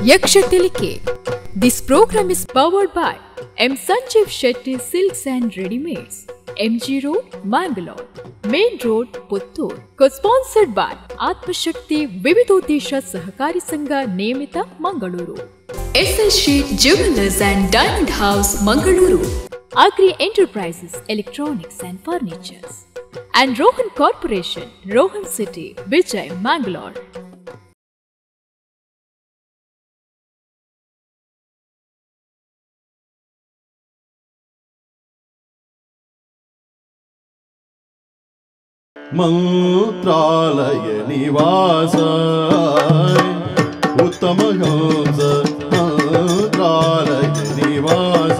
Yaksha Tilike. This program is powered by M. Sanjeev Shetty Silks and Readymades, MG Road, Mangalore, Main Road, Puttur. Co-sponsored by Atmashakti Vividodesha Sahakari Sangha Niyamita, Mangaluru. SL Sheet Jewelers and Diamond House, Mangaluru. Agri Enterprises, Electronics and Furnitures. And Rohan Corporation, Rohan City, Vijay, Mangalore. Mantralaya ನಿವಾಸ ಉತ್ತಮ ಹಂಸ ಮಂತ್ರಾಲಯ ನಿವಾಸ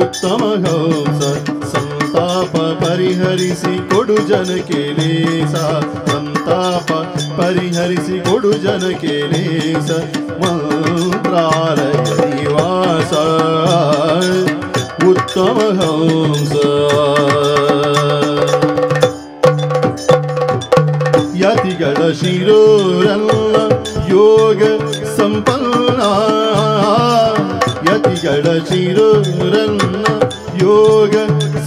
ಉತ್ತಮ ಹಂಸ ಸಂತಾಪ ಪರಿಹರಿಸಿ ಕೊಡು ಜನಕ್ಕೆ ಲೇಸ ಸಂತಾಪ ಪರಿಹರಿಸಿ ಕೊಡು ಜನಕ್ಕೆ ಲೇಸ ಮಂತ್ರಾಲಯ ನಿವಾಸ ಉತ್ತಮ ಹಂಸ. ಯತಿಗಳ ಶಿರೋರಲ್ಲ ಯೋಗ ಸಂಪನ್ನ ಯತಿಗಳ ಶಿರೋರನ್ನ ಯೋಗ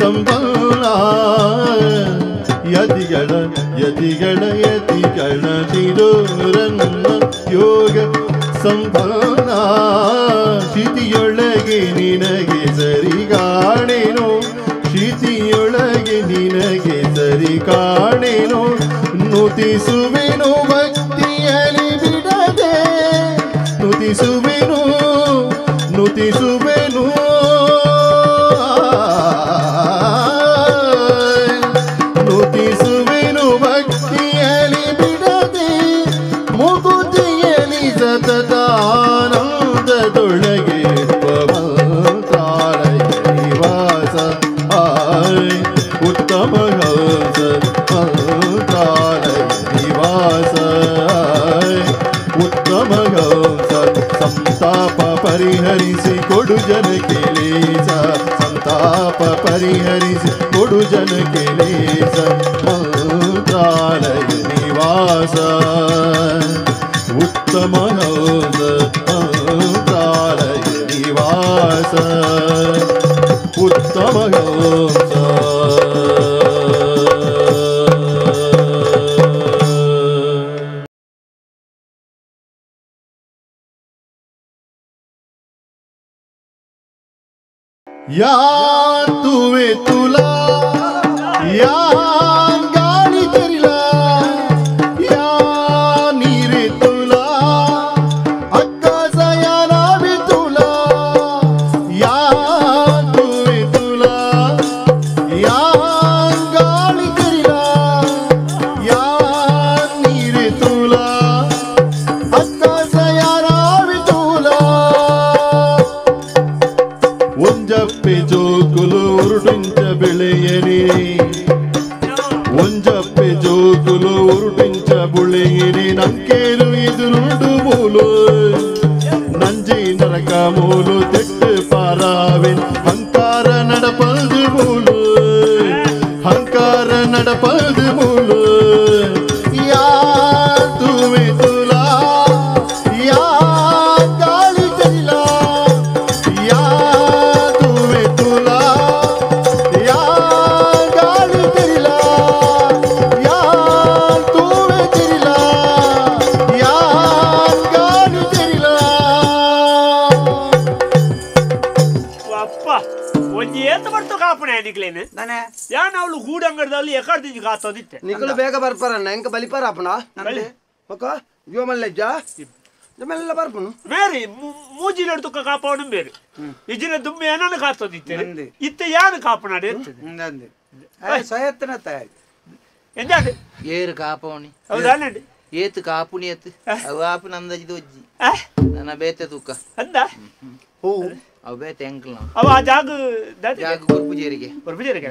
ಸಂಪನ್ನ ಯತಿಗಳ ಯತಿಗಳ ಯತಿಗಳ ಶಿರೋರನ್ನ ಯೋಗ ಸಂಪನ್ನ ಶಿತಿಯೊಳಗೆ ನಿನಗೆ ಸರಿ ಕಾಣೆನು ಶಿತಿಯೊಳಗೆ ನಿನಗೆ ಸರಿ ಕಾಣೆನು ನುತಿಸುವೆನು ಭಕ್ತಿಯಲಿ ಬಿಡದೆ ನುತಿಸುವೆನು ನುತಿಸುವೆನು ನುತಿಸುವೆನು ಭಕ್ತಿಯಲಿ ಬಿಡದೆ ಮುಗುತಿಯಲಿ ಸತತ ಆನಂದದೊಳಗೆ ಮಂತ್ರಾಲಯ ನಿವಾಸ ಉತ್ತಮ ಹಂಸ ಮಂತ್ರಾಲಯ ನಿವಾಸ ಉತ್ತಮ ಹಂಸ ಸಂತಾಪ ಪರಿಹರಿಸಿ ಕೊಡು ಜನಕ್ಕೆ ಲೇಸ ಸಂತಾಪ ಪರಿಹರಿಸಿ ಕೊಡು ಜನಕ್ಕೆ ಲೇಸ ಮಂತ್ರಾಲಯ ನಿವಾಸ ಉತ್ತಮ ಹಂಸ ಮಂತ್ರಾಲಯ ನಿವಾಸ ಉತ್ತಮ ಹಂಸ. या तुवे तुला या गाली तरिला या नीरे तुला अक्कासा या नावे तुला या तुवे तुला या गाली तरिला या नीरे तुला अक्कासा या नावे तुला. ಒಂಜಪ್ಪೆ ಜೋಕುಲು ಉರುಟಿಂಚ ಬೆಳೆಯರಿ ಒಂಜಪ್ಪೆ ಜೋಕುಲು ಉರುಟಿಂಚ ಬುಳೆಯಿರಿ ನಂಕೇರು ಎದುರುಂಡು ಮೂಲು ನಂಜಿ ನರಕ ಮೂಲು ತೆಟ್ಟು ಪಾರಾವಿನ್ ಹಂಕಾರ நடப்பது ಮೂಲು ಹಂಕಾರ நடப்பது ಮೂಲು. ಯಾ ತುವೆ ತುಲಾ ಯಾ ಗಾಳಿ ಚಲಿಲಾ ಯಾ ತುವೆ ತುಲಾ ಯಾ ಗಾಳಿ ತೆರಿಲಾ ಯಾ ತುವೆ ತೆರಿಲಾ ಯಾ ಗಾಳಿ ತೆರಿಲಾ. ಅಪ್ಪ ಒಂಜಿ ಏತ ಬರ್ತು ಕಾಪಣೆ ನಿಕ್ಲೇನು ಯಾನ್ ಅವಳು ಗೂಡಂಗಡದಲ್ಲಿ ಎಕಡ್ದಿಂಜಿ ಕಾತೋದಿತ್ತೆ ನಿಕಲು ಬೇಗ ಬರ್ಪಾರಣ್ಣ ಎಂಕ ಬಲಿಪಾರ ಅಪ್ಪಣ ಒಕ್ಕ ಜೋ ಮಲ್ಲೆಜ್ಜ ಮೆಲ್ಲ ಬರ್ಪನು ಮೇರಿ ಮೂಜಿಲ ತುಕ್ಕ ಕಾಪವನು ಬೇರೆ ಇಜಿನ ದುಮ್ಮೆ ಏನನ್ನು ಕಾತೋದಿತ್ತೆ ಇತ್ತೆ ಯಾನು ಕಾಪನಾಡೆ ಸಯತ್ನ ತಾಯಿ ಎಂಜಾಂಡ್ ಏರು ಕಾಪವನಿ ಹೌದಾನಂడి ಏತು ಕಾಪುನಿ ಏತು ಅವು ಆಪು ನಂದಜಿದ ಒಜ್ಜಿ ನನ್ನ ಬೇತೆ ತೂಕ ಅಂದ ಹೋ ಅವು ಬೇತೆ ಎಂಕಲ್ನ ಅವ ಆ ಜಾಗ ಜಾಗ ಗುರ್ಪುಜೇರಿಗೆ ಗುರ್ಪುಜೇರಿಗೆ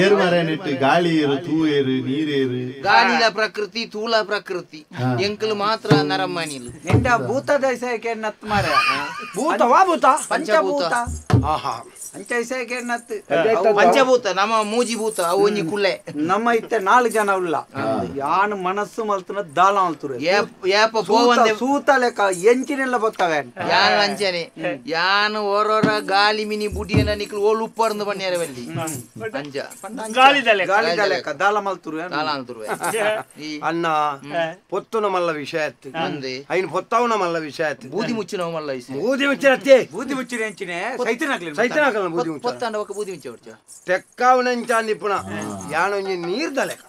ಏರು ಮರನಿಟ್ಟು ಗಾಳಿ ಏರು ತೂ ಏರು ನೀರೇರು ಗಾಳಿಲ ಪ್ರಕೃತಿ ತೂಲ ಪ್ರಕೃತಿ ಎಂಕಲು ಮಾತ್ರ ನರಮ್ಮನಿಲು ನಿಂದ ಭೂತ ದೈಸಕ್ಕೆ ನತ್ ಮಾರ ಭೂತ ವಾ ಭೂತ ಪಂಚಭೂತ. ಅಂಚ ಇಸೇಕೆ ನತ್ತು ಪಂಚಭೂತ ನಮ್ಮ ಮೂಜಿ ಭೂತ ಅವು ಒಂಜಿ ಕುಳ್ಳೆ ನಮ್ಮ ಇತ್ತೆ 4 ಜನ ಉಲ್ಲ ಯಾನು ಮನಸ್ಸು ಮಲ್ತನ ದಾಲ ಮಲ್ತುರು ಏಪ ಪೋವಂದೆ ಸೂತ ಲೆಕ್ಕ ಎಂಚಿನೆಲ್ಲ ಬತ್ತವೆ ಯಾನ್ ಅಂಚನೆ ಯಾನು ಓರೋರ ಗಾಲಿ ಮಿನಿ ಬುಡಿಯನ ನಿಕ್ಲು ಓಲು ಉಪ್ಪರ್ಂದು ಬನ್ನಿಯರೆ ಬಲ್ಲಿ ಅಂಚ ಗಾಳಿದ ಲೆಕ್ಕ ದಾಲ ಮಲ್ತುರು ದಾಲ ಮಲ್ತುರು ಅಣ್ಣ ಪೊತ್ತುನ ಮಲ್ಲ ವಿಷಯ ಆಯ್ತು ಐನ್ ಪೊತ್ತವನ ಮಲ್ಲ ವಿಷಯ ಆಯ್ತು ಬೂದಿ ಮುಚ್ಚಿನ ಮಲ್ಲ ವಿಷಯ ಬೂದಿ ಮುಚ್ಚಿನತ್ತೆ ಬೂದಿ ಮುಚ್ಚಿನ ಎಂಚಿನೆ ಸೈತನಾಗ್ಲಿ ಸೈತನಾಗಲ್ಲ ಬೂದಿ ಮುಚ್ಚ ಪೊತ್ತಂಡ ಒಕ್ಕ ಬೂದಿ ಮುಚ್ಚ ಹೊಡ್ಚ ತೆಕ್ಕಾವನಂಚಾಂದಿಪ್ಪುಣ ಯಾನೊಂಜಿ ನೀರ್ದ ಲೆಕ್ಕ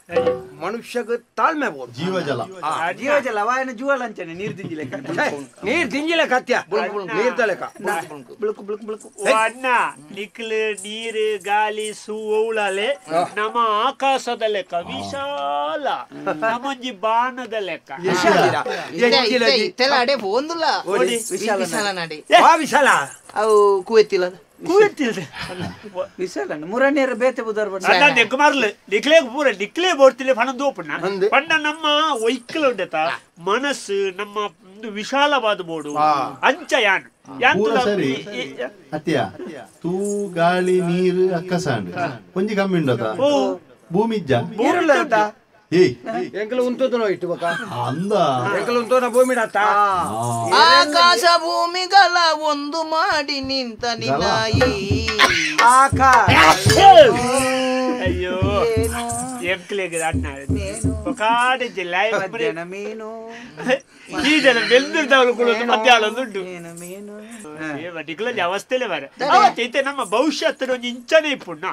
ಮನುಷ್ಯಗ ತಾಳ್ಮೆ ಬೋದು ಜೀವಜಲ ಜೀವಜಲ ವಾಯನ ಜೂವಲ ಅಂಚನೆ ನೀರ್ ದಿಂಜಿ ಲೆಕ್ಕ ನೀರ್ ದಿಂಜಿ ಲೆಕ್ಕ ಅತ್ಯ ನೀರ್ದ ಲೆಕ್ಕ ಬುಳುಕು ಬುಳುಕು ಬುಳುಕು ಅಣ್ಣ ನಿಕ್ಲು ನೀರು ಗಾಲಿ ಸೂ ಓಳಲೆ ನಮ್ಮ ಆಕಾಶದ ಲೆಕ್ಕ ವಿಶಾಲ ನಮ್ಮೊಂಜಿ ಬಾಣದ ಲೆಕ್ಕ ಇತ್ತೆಲ್ಲ ಅಡೆ ಒಂದುಲ್ಲ ವಿಶಾಲ ನಡೆ ವಿಶಾಲ ಅವು ಕುವೆತ್ತಿಲ್ಲ ಕುವೆತ್ತಿಲ್ಲ ವಿಶಾಲ ಮುರನೇರ ಬೇತೆ ಬುದರ್ ಬಣ್ಣ ಅಣ್ಣ ನೆಕ್ ಮಾರ್ಲು ನಿಕ್ಲೇ ಪೂರ ನಿಕ್ಲೇ ಬೋಡ್ತಿಲೆ ಪಣ ದೋಪಣ್ಣ ಪಂಡ ನಮ್ಮ ಒಯ್ಕಲ ಉಂಡತ ಮನಸ್ಸು ನಮ್ಮ ವಿಶಾಲವಾದ ಬೋಡು ಅಂಚ ಯಾನ್ ಸರಿ ಅತ್ಯ ತೂ ಗಾಳಿ ನೀರು ಅಕ್ಕಸಾಂಡ್ ಒಂಜಿ ಕಮ್ಮಿ ಉಂಡತ ಭೂಮಿ ಇಜ್ಜ ಏಯ್ ಎಂಕಲ ಉಂತೋದನೋ ಇಟ್ಟು ಬಕ ಅಂದ ಎಂಕಲ ಉಂತೋನ ಭೂಮಿ ಡಾತ ಆಕಾಶ ಭೂಮಿಗಳ ಒಂದು ಮಾಡಿ ನಿಂತ ನಿನಾಯಿ ಆಕಾಶ ಅಯ್ಯೋ ಎಂಕ್ಲೆಗೆ ಅಣ್ಣ ಕಾಡೆ ಜಿಲ್ಲೆ ಮೀನು ಈ ಜನ ಬೆಂದಿರ್ದವರು ಕೂಡ ಮಧ್ಯಾಹ್ನ ಉಂಟು ನಿಕ್ಲೊಂಜಿ ಅವಸ್ಥೆಲೆ ಬರ ಅವತ್ತು ಇತ್ತೆ ನಮ್ಮ ಭವಿಷ್ಯತ್ತಿನ ಒಂಜಿ ಇಂಚನೆ ಇಪ್ಪುಣ್ಣ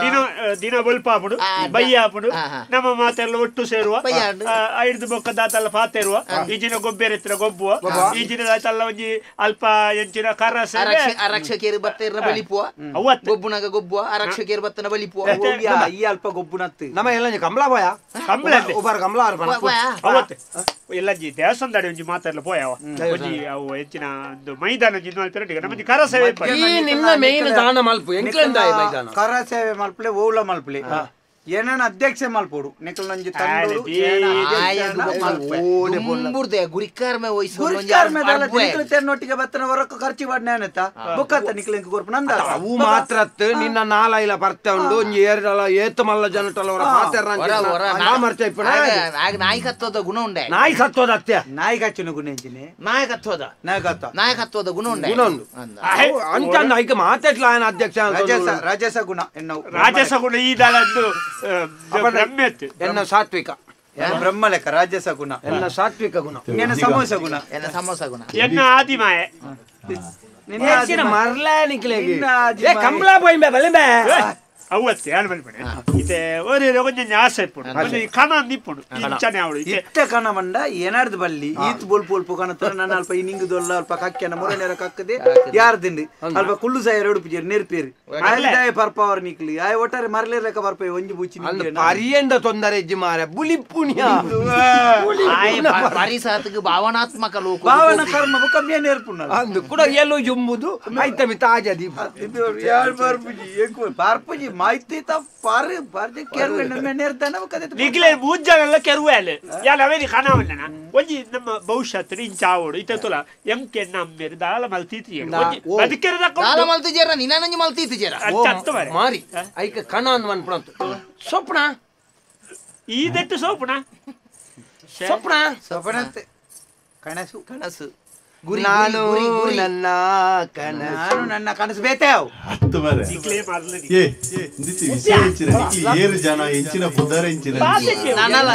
ದಿನ ದಿನ ಬೊಲ್ಪಾಪುಡು ಬಯ್ಯಾಪುಡು ನಮ್ಮ ಮಾತೆಲ್ಲ ಒಟ್ಟು ಸೇರುವ ಐದು ಬೊಕ್ಕ ದಾತಲ್ಲ ಪಾತೆರುವ ಈಜಿನ ಗೊಬ್ಬೆರೆತ್ತಿನ ಗೊಬ್ಬುವ ಈಜಿನ ದಾತಲ್ಲ ಒಂಜಿ ಅಲ್ಪ ಎಂಚಿನ ಕರಸ ಅರಕ್ಷಕೇರು ಬತ್ತ ಬಲಿಪುವ ಗೊಬ್ಬುನಾಗ ಗೊಬ್ಬುವ ಅರಕ್ಷಕೇರು ಬತ್ತನ ಬಲಿಪುವ ಈ ಅಲ್ಪ ಗೊಬ್ಬುನತ್ತು ನಮ್ಮ ಎಲ್ಲ ಕಮಲ ಬಾಯ ಕಮಲ ಒಬ್ಬರ ಕಮಲ ಅವತ್ತು ಎಲ್ಲ ದೇವಸ್ಥಾನದ ಒಂಜಿ ಮಾತಾಡಲ ಪೋಯವ ಒಂಜಿ ಅವು ಹೆಚ್ಚಿನ ಒಂದು ಮೈದಾನ ಒಂಜಿ ಮಲ್ಪೆರಟಿಗೆ ನಮ್ಮಂಜಿ ಕರ ಸೇವೆ ನಿನ್ನ ಮೇನ್ ದಾನ ಮಲ್ಪು ಎಂಕ್ಲೆಂದಾಯ ಮೈದಾನ ಕರ ಸೇವೆ ಮಲ್ಪಲೆ ಓವ್ಲ ಮಲ್ಪಲೆ ಏನನ ಅಧ್ಯಕ್ಷ ಮಲ್ಪೋಡು ನಿಕಲ್ನೊಂಜಿ ತಂಡೋಡು ದುಂಬುರ್ದೆ ಗುರಿಕಾರ್ಮೆ ವಹಿಸು ಗುರಿಕಾರ್ಮೆ ದಲ್ಲ ನಿಕಲ್ ತೆನ್ನೊಟ್ಟಿಗೆ ಬತ್ತನ ಹೊರಕ ಖರ್ಚು ಮಾಡ್ನೇನತ ಬೊಕ್ಕತ್ತ ನಿಕಲ್ ಕೊರ್ಪು ನಂದ ಅವು ಮಾತ್ರ ನಿನ್ನ ನಾಲೈಲ ಬರ್ತಾ ಉಂಡು ಒಂಜಿ ಏರ್ಡಲ ಏತು ಮಲ್ಲ ಜನಟಲ ಹೊರ ಪಾತೆರ್ನ ಮರ್ಚ ಇಪ್ಪಣ ಆಗ ನಾಯಕತ್ವದ ಗುಣ ಉಂಡೆ ನಾಯಿ ಸತ್ವದ ಅತ್ಯ ನಾಯಿಗಚ್ಚನ ಗುಣ ಎಂಚಿನಿ ನಾಯಕತ್ವದ ನಾಯಕತ್ವ ನಾಯಕತ್ವದ ಗುಣ ಉಂಡೆ ಗುಣ ಉಂಡು ಅಂಚ ನಾಯ್ಕ ಮಾತಾಡ್ಲ ఆయన ಅಧ್ಯಕ್ಷ ರಾಜಸ ರಾಜಸ ಗುಣ ಎನ್ನವು ರಾಜಸ ಗುಣ ಈ ದಳದ್ದು ಎನ್ನ ಸಾತ್ವಿಕ ಬ್ರಹ್ಮಲೇಖ ರಾಜಸ ಗುಣ ಎನ್ನ ಸಾತ್ವಿಕ ಗುಣ ನಿನ್ನ ಸಮೋಸ ಗುಣ ಎನ್ನ ಸಮೋಸ ಗುಣ ಎನ್ನ ಆದಿಮಾಯ ನಿನ್ನ ಮರ್ಲ ನಿಕ್ಲೇಗಿ ಏ ಕಂಬಳ ಪೋಯಿಂಬೆ ಬಲಿಂಬೆ ಅವತ್ತೆ ಯಾರು ಮಲ್ಪಣೆ ಇತ್ತೆ ಒರೆ ಒಂಜಿ ಆಸೆ ಇಪ್ಪುಂಡು ಒಂಜಿ ಕಣ ನಿಪ್ಪುಂಡು ಇಂಚನೆ ಅವಳು ಇತ್ತೆ ಕಣ ಮಂಡ ಏನಾರ್ದು ಬಲ್ಲಿ ಈತ್ ಬೋಲ್ಪು ಬೋಲ್ಪು ಕಣ ತರ ನನ್ನ ಅಲ್ಪ ಈ ನಿಂಗು ದೊಲ್ಲ ಅಲ್ಪ ಕಕ್ಕೆನ ಮೊರನೇರ ಕಕ್ಕದೆ ಯಾರು ದಿಂಡು ಅಲ್ಪ ಕುಳ್ಳು ಸಾಯರ್ ಉಡುಪು ನೆರ್ಪೇರು ಆಯ್ದಾಯ ಪರ್ಪವರ್ ನಿಕ್ಲಿ ಆಯ್ ಒಟ್ಟಾರೆ ಮರಲೇ ಲೆಕ್ಕ ಬರ್ಪೆ ಒಂಜಿ ಬುಚ್ಚಿ ಪರಿಯಂದ ತೊಂದರೆ ಇಜ್ಜಿ ಮಾರೆ ಬುಲಿಪುಣ್ಯ ಪರಿಸಾತಿಗೆ ಭಾವನಾತ್ಮಕ ಲೋಕ ಭಾವನ ಕರ್ಮ ಕಮ್ಮಿಯ ನೇರ್ಪುಣ್ಣ ಅಂದು ಕೂಡ ಎಲ್ಲೋ ಜುಂಬುದು ಐತಮಿ ತಾಜ ದೀಪ ಯಾರು ಬರ್ಪುಜಿ ಬರ್ಪುಜಿ ಮಾಹಿತಿ ಪಾರು ಪಾರ್ಜಿ ಕೆರುವೆ ನಮ್ಮ ನೇರ್ತಾನ ಕದೆ ನಿಕ್ಲೆ ಮೂಜನೆಲ್ಲ ಕೆರುವೆ ಅಲ್ಲ ಯಾಲ ಅವೇನಿ ಕಣವಲ್ಲನ ಒಂಜಿ ನಮ್ಮ ಭವಿಷ್ಯತ್ ಇಂಚಾವೋಡು ಇತ್ತೆ ತುಲ ಎಂಕೆ ನಮ್ಮೇರು ದಾಲ ಮಲ್ತೀತಿ ಬದುಕೆರದ ದಾಲ ಮಲ್ತಿಜೇರ ನಿನ್ನಂಜಿ ಮಲ್ತೀತಿಜೇರ ಮಾರಿ ಐಕ ಕಣ ಅನ್ ಮನ್ಪುಣಂತು ಸೊಪ್ನ ಈ ದೆಟ್ಟು ಸೋಪುಣ ಸೊಪ್ನ ಸೊಪ್ನಂತೆ ಕಣಸು ಕಣಸು ನಾನು ನನ್ನ ಕನಸು ನಾನು ನನ್ನ ಕನಸು ಬೇತೆ ಅವು ಹತ್ತು ಮರೆ ಏ ಇಂದಿತ್ತಿ ವಿಷಯ ಇಂಚಿನ ನಿಕ್ಲಿ ಏರು ಜನ ಇಂಚಿನ ಪುದರ ಇಂಚಿನ ನಾನಲ್ಲ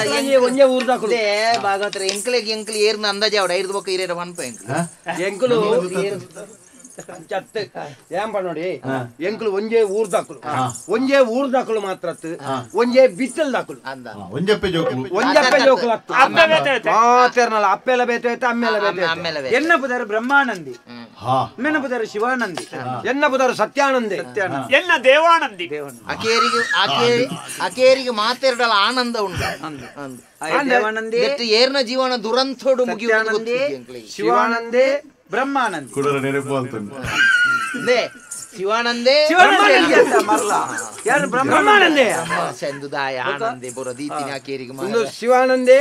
ಒಂಜೆ ಊರ್ದಾಕುಲು ಭಾಗವತರ ಎಂಕ್ಲೆಗ್ ಎಂಕ್ಲು ಏರ್ನ ಅಂದಾಜೆ ಅವಡ ಐದು ಬೊಕ್ಕ ಇರೇರ ಒನ್ ಪಾಯಿಂಟ್ ಎಂಕುಲು ಏನ್ ನೋಡಿ ಎಂಕುಲು ಒಂಜೆ ಊರ್ದಾಕುಲು ಒಂಜೆ ಊರ್ದಾಕುಲು ಮಾತ್ರ ಒಂಜೆ ಬಿತ್ತಲ್ ದಾಕುಲು ಒಂಜಪ್ಪೆ ಜೋಕುಲು ಒಂಜಪ್ಪೆ ಜೋಕುಲು ಮಾತೇರ್ನಲ್ಲ ಅಪ್ಪೆಲ್ಲ ಬೇತೆ ಅಮ್ಮೆಲ್ಲ ಬೇತೆ ಎನ್ನ ಪುದರ್ ಬ್ರಹ್ಮಾನಂದಿ ಎನ್ನ ಪುದರ್ ಶಿವಾನಂದಿ ಎನ್ನ ಪುದರ್ ಸತ್ಯಾನಂದಿ ಎನ್ನ ದೇವಾನಂದಿ ಅಕೇರಿಗೆ ಅಕೇರಿಗೆ ಮಾತೆರಡಲ ಆನಂದ ಉಂಟು ದೇವಾನಂದಿ ಏರ್ನ ಜೀವನ ದುರಂತೋಡು ಮುಗಿಯುವುದು ಶಿವಾನಂದಿ ಬ್ರಹ್ಮಾನಂದಿ ಕುಡರ ನೆನಪು ಅಂತಂದು ಶಿವಾನಂದೇ ಯಾರು ಬ್ರಹ್ಮಾನಂದೇ ಚಂದುದಾಯ ಆನಂದೆ ಬರೋ ದೀತಿನ ಕೇರಿಗೆ ಒಂದು ಶಿವಾನಂದೇ,